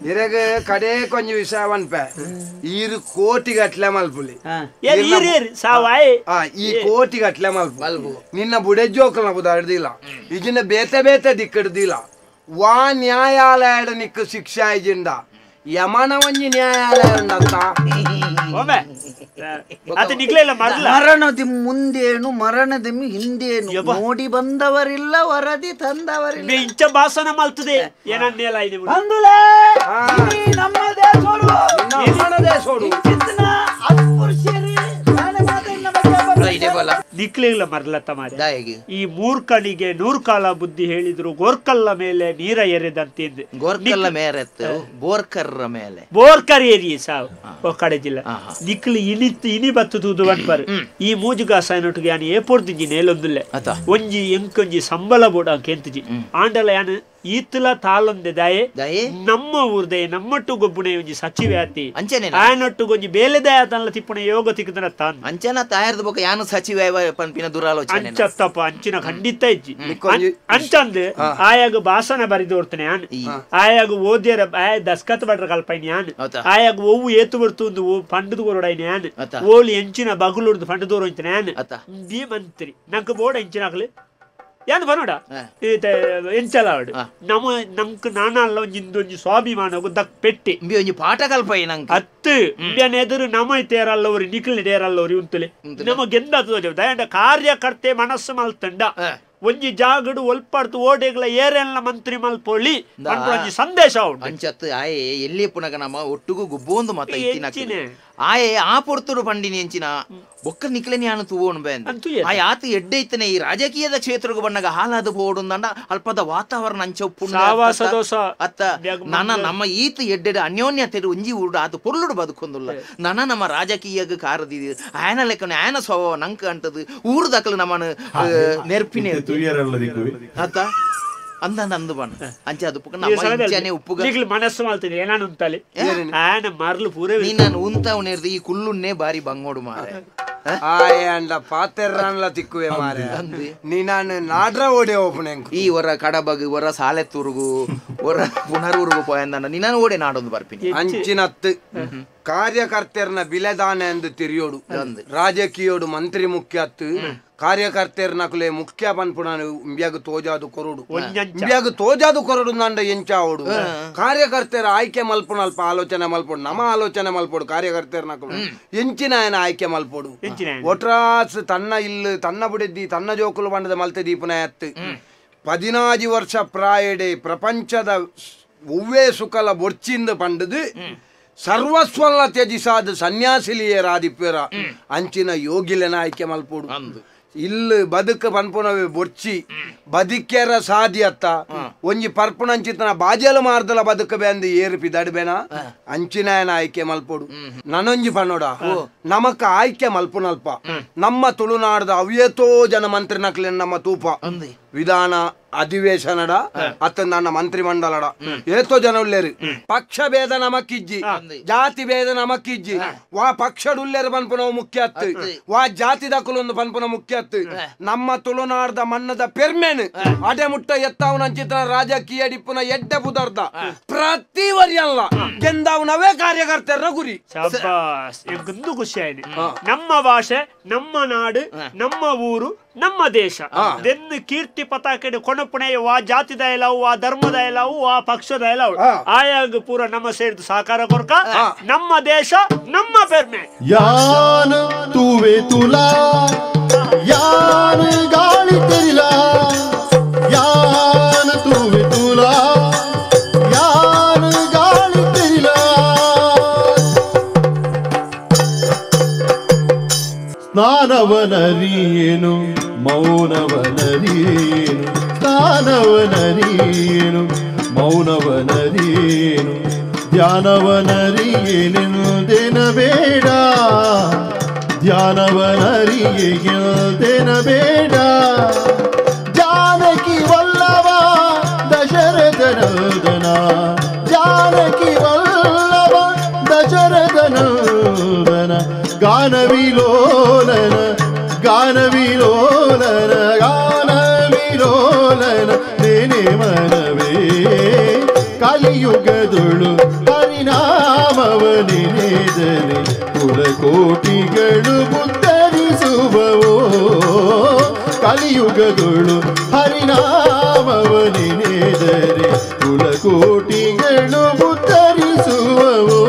ಇರಗ ಕಡೆ ಕೊಂಚ ವಿಷಯ ಅನ್ಪೆ ಈರು ಕೋಟಿ ಗಟ್ಲೆ ಮಲ್ಪುಲಿ ಈ ಕೋಟಿ ಗಟ್ಲೆ ಮಲ್ಪು ನಿನ್ನ ಬುಡೆಜ್ಜೋಕಲ್ನ ಬುದಾಡ್ದಿಲ್ಲ ಇಜಿನ ಬೇತೆ ಬೇತೆ ದಿಕ್ಕಿಡ್ದಿಲ್ಲ ವಾ ನ್ಯಾಯಾಲಯದ ನಿಕ್ಕು ಶಿಕ್ಷೆ ಇಜಿಂದ ಯಮನ ಒಂಜಿ ನ್ಯಾಯಾಲಯ ಉಂಡತ್ತ ಮರಣದಿ ಮುಂದೇನು ಮರಣದಿ ಹಿಂದೇನು ನೋಡಿ ಬಂದವರಿಲ್ಲ ವರದಿ ತಂದವರಿಲ್ಲ ಇಂಚ ಭಾಷಣ ಮಲ್ತದೆ ಏನನ್ನೆಲ್ಲ ನಮ್ಮ ದೇಶೋಡು ನಿಕ್ಲಿಲ್ಲ ಮರ್ಲತ್ತ ಮಾರೆ ಈ ಮೂರ್ಖನಿಗೆ ನೂರ್ಕಾಲ ಬುದ್ಧಿ ಹೇಳಿದ್ರು ಗೋರ್ಕಲ್ಲ ಮೇಲೆ ನೀರ ಎರೆದಂತೆ ಗೋರ್ಕಲ್ಲ ಮೇಲೆ ಬೋರ್ಕರ್ರ ಮೇಲೆ ಬೋರ್ಕರ್ ಏರಿ ಸಾವು ಕಡೆ ಜಿಲ್ಲ ನಿಕ್ಲಿ ಇನಿತ್ತು ಇನಿ ಬತ್ತುದು ಅನ್ಪರ್ ಈ ಮೂಜುಗಾಸನೊಟ್ಟಿಗೆ ಯಾನ್ ಏಪೊಡ್ದಿಂಜಿ ನೇಲೊಂದುಲ್ಲೆ ಒಂಜಿ ಎಂಕೊಂಜಿ ಸಂಬಳ ಬೋಡ ಕೆಂತುಜಿ ಆಂಡಲ ಯಾನ್ ಈತಲ ತಾಳೊಂದೆ ದಾಯೆ ನಮ್ಮ ಊರ್ದೆ ನಮ್ಮಟ್ಟು ಗೊಬ್ಬುಣೆ ಒಂಜಿ ಸಚಿವೆ ಆತಿ ಆಯನೊಟ್ಟು ಗೊಂಜಿ ಬೇಲೆ ದಯ ತನ್ನ ತಿಪ್ಪುಣೆ ಯೋಗ ತಿಕ್ಕದನ ತಾನ್ ಅಂಚನ ತಾಯರ್ದ ಬೊಕ ಯಾನು ಸಚಿವೆ ಪನ್ಪಿನ ದುರಾಲೋಚನೆ ಅಂಚತ್ತಪ್ಪ ಅಂಚಿನ ಖಂಡಿತ ಇಜ್ಜಿ ಅಂಚಂದ್ ಆಯಾಗ ಭಾಷಣ ಬರಿದೋರ್ತನೆ ಯಾನ್ ಆಯಾಗ ಓದ್ಯರ ಆಯ ದಸ್ಕತ್ ಬಡ್ರ ಕಲ್ಪೈನ್ ಯಾನ್ ಆಯಾಗ ಒವ್ವು ಏತು ಬರ್ತುಂದು ಪಂಡದು ಕೊರಡೈನ್ ಯಾನ್ ಓಲಿ ಎಂಚಿನ ಬಗುಲುರ್ದು ಪಂಡದೋರು ಅಂಚನೆ ಯಾನ್ ಬಿ ಮಂತ್ರಿ ನಂಗೆ ಬೋರ್ಡ್ ಎಂಚಿನ ಹಾಕ್ಲಿ ಯಾನ್ ಬನೋಡ ಎಂಚಲ ನಮ್ಮ ನಮ್ಕ್ ನಾನಲ್ಲ ಒಂಜಿ ಸ್ವಾಭಿಮಾನಗು ದಕ್ ಪೆಟ್ಟಿ ಇಂಬಿ ಒಂಜಿ ಪಾಠ ಕಲ್ಪೈ ನಂಕ್ ಅತ್ತು ಇಂಬಿಯನ ಎದುರು ನಮ ತೇರಲ್ಲ ಒರಿ ನಿಕ್ಲ್ ತೇರಲ್ಲ ಒರಿ ಉಂತುಲೆ ನಮ ಗೆಂದಾತು ದಯಂಡ ಕಾರ್ಯಕರ್ತೆ ಮನಸ್ಸು ಮಲ್ತಂಡ ಒಂಜಿ ಜಾಗಡು ಒಲ್ಪಾಡ್ತು ಓಡೆಗ್ಲ ಏರೆಲ್ಲ ಮಂತ್ರಿ ಮಲ್ಪೊಳಿ ಒಂಜಿ ಸಂದೇಶ ಉಂಟು ಅಂಚತ್ತು ಆಯೆ ಎಲ್ಲಿ ಪುನಗ ನಮ್ಮ ಒಟ್ಟುಗು ಗುಬ್ಬೊಂದು ಮತ ಇತ್ತಿನ ಆಯೆ ಆ ಪೊರ್ತುಡು ಪಂಡಿನಿ ಎಂಚಿನ ಬೊಕ್ಕ ನಿಕ್ಲೆನಿ ಆನು ತೂವೋಣು ಬೇಂದು ಆಯ್ ಆತು ಎಡ್ಡೆ ಇತ್ತನೆ ಈ ರಾಜಕೀಯದ ಕ್ಷೇತ್ರಕ್ಕೆ ಬಣ್ಣಗ ಹಾಲಾದ ಪೋಡುಂದಂಡ ಅಲ್ಪದ ವಾತಾವರಣ ಅಂಚ ಅತ್ತ ನನ ನಮ್ಮ ಈತ ಎಡ್ಡೆಡು ಅನ್ಯೋನ್ಯತೆ ಒಂಜಿ ಊಡು ಆತು ಪೊರ್ಲುಡು ಬದುಕೊಂದುಲ್ಲ ನನ ನಮ್ಮ ರಾಜಕೀಯಗ ಕಾರದಿದು ಆಯನ ಲೆಕ್ಕನೆ ಆಯನ ಸ್ವಭಾವ ನಂಕ ಅಂಟದು ಊರು ದಕ್ಕಲು ನಮ್ಮನು ನೆರ್ಪಿನೇ ಅತ್ತ ಅಂದ ನಂದು ಬಣ್ಣ ಅಂಚೆ ಅದು ನಮ್ಮ ಉಪ್ಪುಗ ಮನಸ್ಸು ಮಾಡ್ತೀನಿ ಏನಾನು ಉಂತಾಲೆ ಆಯನ ಮರ್ಲು ಪೂರ ನೀನು ಉಂತಾವ್ ಈ ಕುಲ್ಲುನ್ನೇ ಬಾರಿ ಬಂಗೋಡು ಮಾರೆ ಆಯಂಡ ಪಾತೆರ್ರಾನ್ಲ ತಿಕ್ಕುವೆ ಮಾರೆ ನೀನಾನು ನಾಡ್ರ ಓಡೆ ಓಪನೆ ಈ ಹೊರ ಕಡಬಗ್ ಹೊರ ಸಾಲೆತ್ತೂರುಗು ಹೊರ ಪುನರೂರುಗು ಪೋಯಂದಣ್ಣ ನೀನಾನು ಓಡೆ ನಾಡೊಂದು ಬರ್ಪಿನಿ ಅಂಚಿನತ್ತು ಕಾರ್ಯಕರ್ತರ್ನ ಬಿಲೆದಾನ ಎಂದು ತಿರಿಯೋಡು ರಾಜಕೀಯೋಡು ಮಂತ್ರಿ ಮುಖ್ಯ ಅತ್ತು ಕಾರ್ಯಕರ್ತರ್ನಕುಲೆ ಮುಖ್ಯ ಪನ್ಪುಣ ಇಂಬ್ಯಾಗ ತೋಜಾದು ಕೊರಡು ಇಂಬ್ಯಾಗ ತೋಜಾದು ಕೊರಡು ನಂಡ ಎಂಚಾವಡು ಕಾರ್ಯಕರ್ತರ ಆಯ್ಕೆ ಮಲ್ಪುಣ ಅಲ್ಪ ಆಲೋಚನೆ ಮಲ್ಪೊಡು ನಮ ಆಲೋಚನೆ ಮಲ್ಪೊಡು ಕಾರ್ಯಕರ್ತರ್ನಕುಲು ಎಂಚಿನ ಆಯನ ಆಯ್ಕೆ ಮಲ್ಪೊಡು ಒಟ್ರಾಸ್ ತನ್ನ ಇಲ್ಲು ತನ್ನ ಬುಡೆದ್ದಿ ತನ್ನ ಜೋಕುಲು ಬಂಡದ ಮಲ್ತೆ ದೀಪನ ಅತ್ತು 14 ವರ್ಷ ಪ್ರಾಯಡೆ ಪ್ರಪಂಚದ ಒವ್ವೇ ಸುಖಲ ಬೊರ್ಚಿಂದ ಪಂಡದು ಸರ್ವಸ್ವಲ್ಲ ತ್ಯಜಿಸಾದ ಸನ್ಯಾಸಿಲಿಯರಾದಿಪ್ಪೇರ ಅಂಚಿನ ಯೋಗಿಲೆನ ಆಯ್ಕೆ ಮಲ್ಪೊಡು ಇಲ್ಲು ಬದುಕ ಪನ್ಪುನವೇ ಬೊರ್ಚಿ ಬದುಕ್ಯರ ಸಾದಿ ಅತ್ತ ಒಂಜಿ ಪರ್ಪುನಂಚಿತನ ಬಾಜೆಲು ಮಾರ್ದಲ ಬದುಕ ಬೇಂದು ಏರುಪಿ ದಡ್ಬೇನ ಅಂಚಿನ ಆಯ್ಕೆ ಮಲ್ಪೊಡು ನನೊಂಜಿ ಪನ್ನೋಡ ನಮಕ ಆಯ್ಕೆ ಮಲ್ಪುನಲ್ಪ ನಮ್ಮ ತುಳುನಾಡದ ಅವ್ಯೇತೋ ಜನ ಮಂತ್ರಿ ನಕ್ಲೆನ್ ನಮ್ಮ ತೂಪ ವಿಧಾನ ಅಧಿವೇಶನಡ ಅತ್ತ ನನ್ನ ಮಂತ್ರಿ ಮಂಡಲಡ ಏತೋ ಜನ ಉಲ್ಲೇರು ಪಕ್ಷ ಭೇದ ನಮಕ್ಕಿಜ್ಜಿ ಜಾತಿ ಭೇದ ನಮಕ್ಕಿಜ್ಜಿ ವಾ ಪಕ್ಷಡುಲ್ಲೇರು ಪನ್ಪುನವು ಮುಖ್ಯ ಅತ್ತು ವಾ ಜಾತಿ ದಕ್ಕುಲೊಂದು ಪನ್ಪುನ ಮುಖ್ಯ ಅತ್ತು ನಮ್ಮ ತುಳುನಾಡದ ಮಣ್ಣದ ಪೆರ್ಮೇನು ಅಡೆ ಮುಟ್ಟ ಎತ್ತಾವನಂಚಿತ ರಾಜಕೀಯ ಡಿಪ್ಪುನ ಎಡ್ಡೆ ಪುದರ್ದ ಪ್ರತಿ ವರ್ಯಲ್ಲ ಗೆಂದಾವನವೇ ಕಾರ್ಯಕರ್ತರ ಗುರಿ ಖುಷಿ ಆಯ್ತು ನಮ್ಮ ಭಾಷೆ ನಮ್ಮ ನಾಡು ನಮ್ಮ ಊರು ನಮ್ಮ ದೇಶ ದೆನ್ನು ಕೀರ್ತಿ ಪತಾಕೆ ಕೊನಪುಣೆ ವಾ ಜಾತಿದ ಇಲ್ಲವು ವಾ ಧರ್ಮದ ಇಲ್ಲವು ವಾ ಪಕ್ಷದ ಇಲ್ಲವು ಆಯಾಗ ಪೂರ ನಮ್ಮ ಸೇರಿದು ಸಹಕಾರ ಕೊರ್ಕ ನಮ್ಮ ದೇಶ ನಮ್ಮ ಪೆರ್ಮೆ ಯಾನ ತೂವೆ ತುಲಾ ಯಾನ ಗಾಳಿ ತೆರಿಲ ಯಾನ ತೂವೆ ತುಲಾ ಯಾನ ಗಾಳಿ ತೆರಿಲ ಸ್ನಾನವನರಿಯೇನು ಮೌನವನರಿಯೇನು ಸ್ನಾನವನರಿಯೇನು ಮೌನವನರಿಯೇನು ಧ್ಯಾನವನರಿಯೇನೆಂದೇನ ಬೇಡ ಧ್ಯಾನವನರಿಯೇನೆಂದೇನ ಬೇಡ ಜಾನಕಿ ವಲ್ಲಭ ದಶರಥನಂದನ ಜಾನಕಿ ವಲ್ಲಭ ದಶರಥನಂದನ ಗಾನವಿಲೋಲನ ಗಾನವಿಲೋಲನ ಗಾನವಿಲೋಲನ ನೇನೆ ಮನವೇ ಕಲಿಯುಗದೊಳು ಹರಿನಾಮವ ನೆನೆದರೆ ಕುಲಕೋಟಿಗಳು ಉದ್ಧರಿಸುವವೋ ಕಲಿಯುಗದೊಳು ಹರಿನಾಮವ ನೆನೆದರೆ ಕುಲಕೋಟಿಗಳು ಉದ್ಧರಿಸುವವೋ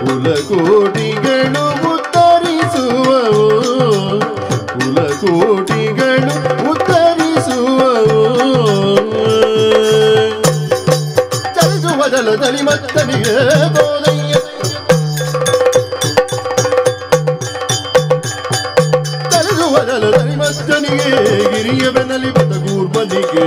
ಕುಲಕೋಟಿಗಳು ಉದ್ಧರಿಸುವವೋ ಕುಲಕೋಟಿಗಳು ಉದ್ಧರಿಸುವವೋ ಚಲಿಸುವ ಜಲದಲ್ಲಿ ಮತ್ತನಿಗೆ ಬೋಧಯ್ಯ ಚಲಿಸುವ ಜಲದಲ್ಲಿ ಮತ್ತನಿಗೆ ಗಿರಿಯ ಬೆನ್ನಲಿ ಬತಗೂರ್ಬನಿಗೆ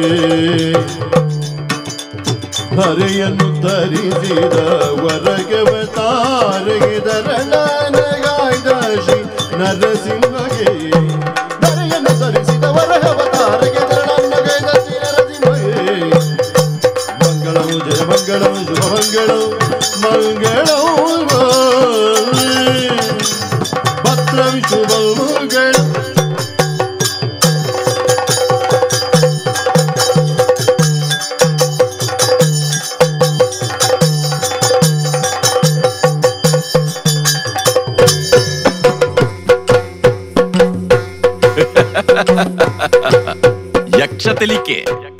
ಹರೆಯನ್ನು ಧರಿಸಿದ ವರಗವ ತಾರಗೆ ಧರಣಗಾಯ್ದ ಶ್ರೀ ನರಸಿಂಹಗೆ ಧರೆಯನ್ನು ಧರಿಸಿದ ವರಗವ ತಾರಗೆ ಧರಣಗೈದ ಶ್ರೀ ನರಸಿಂಹಗೆ ಮಂಗಳಂ ಜಯ ಮಂಗಳಂ ಶುಭ ಮಂಗಳಂ ಮಂಗಳಂ ಭದ್ರ ವಿಶುಭ ಮಂಗಳ Telige.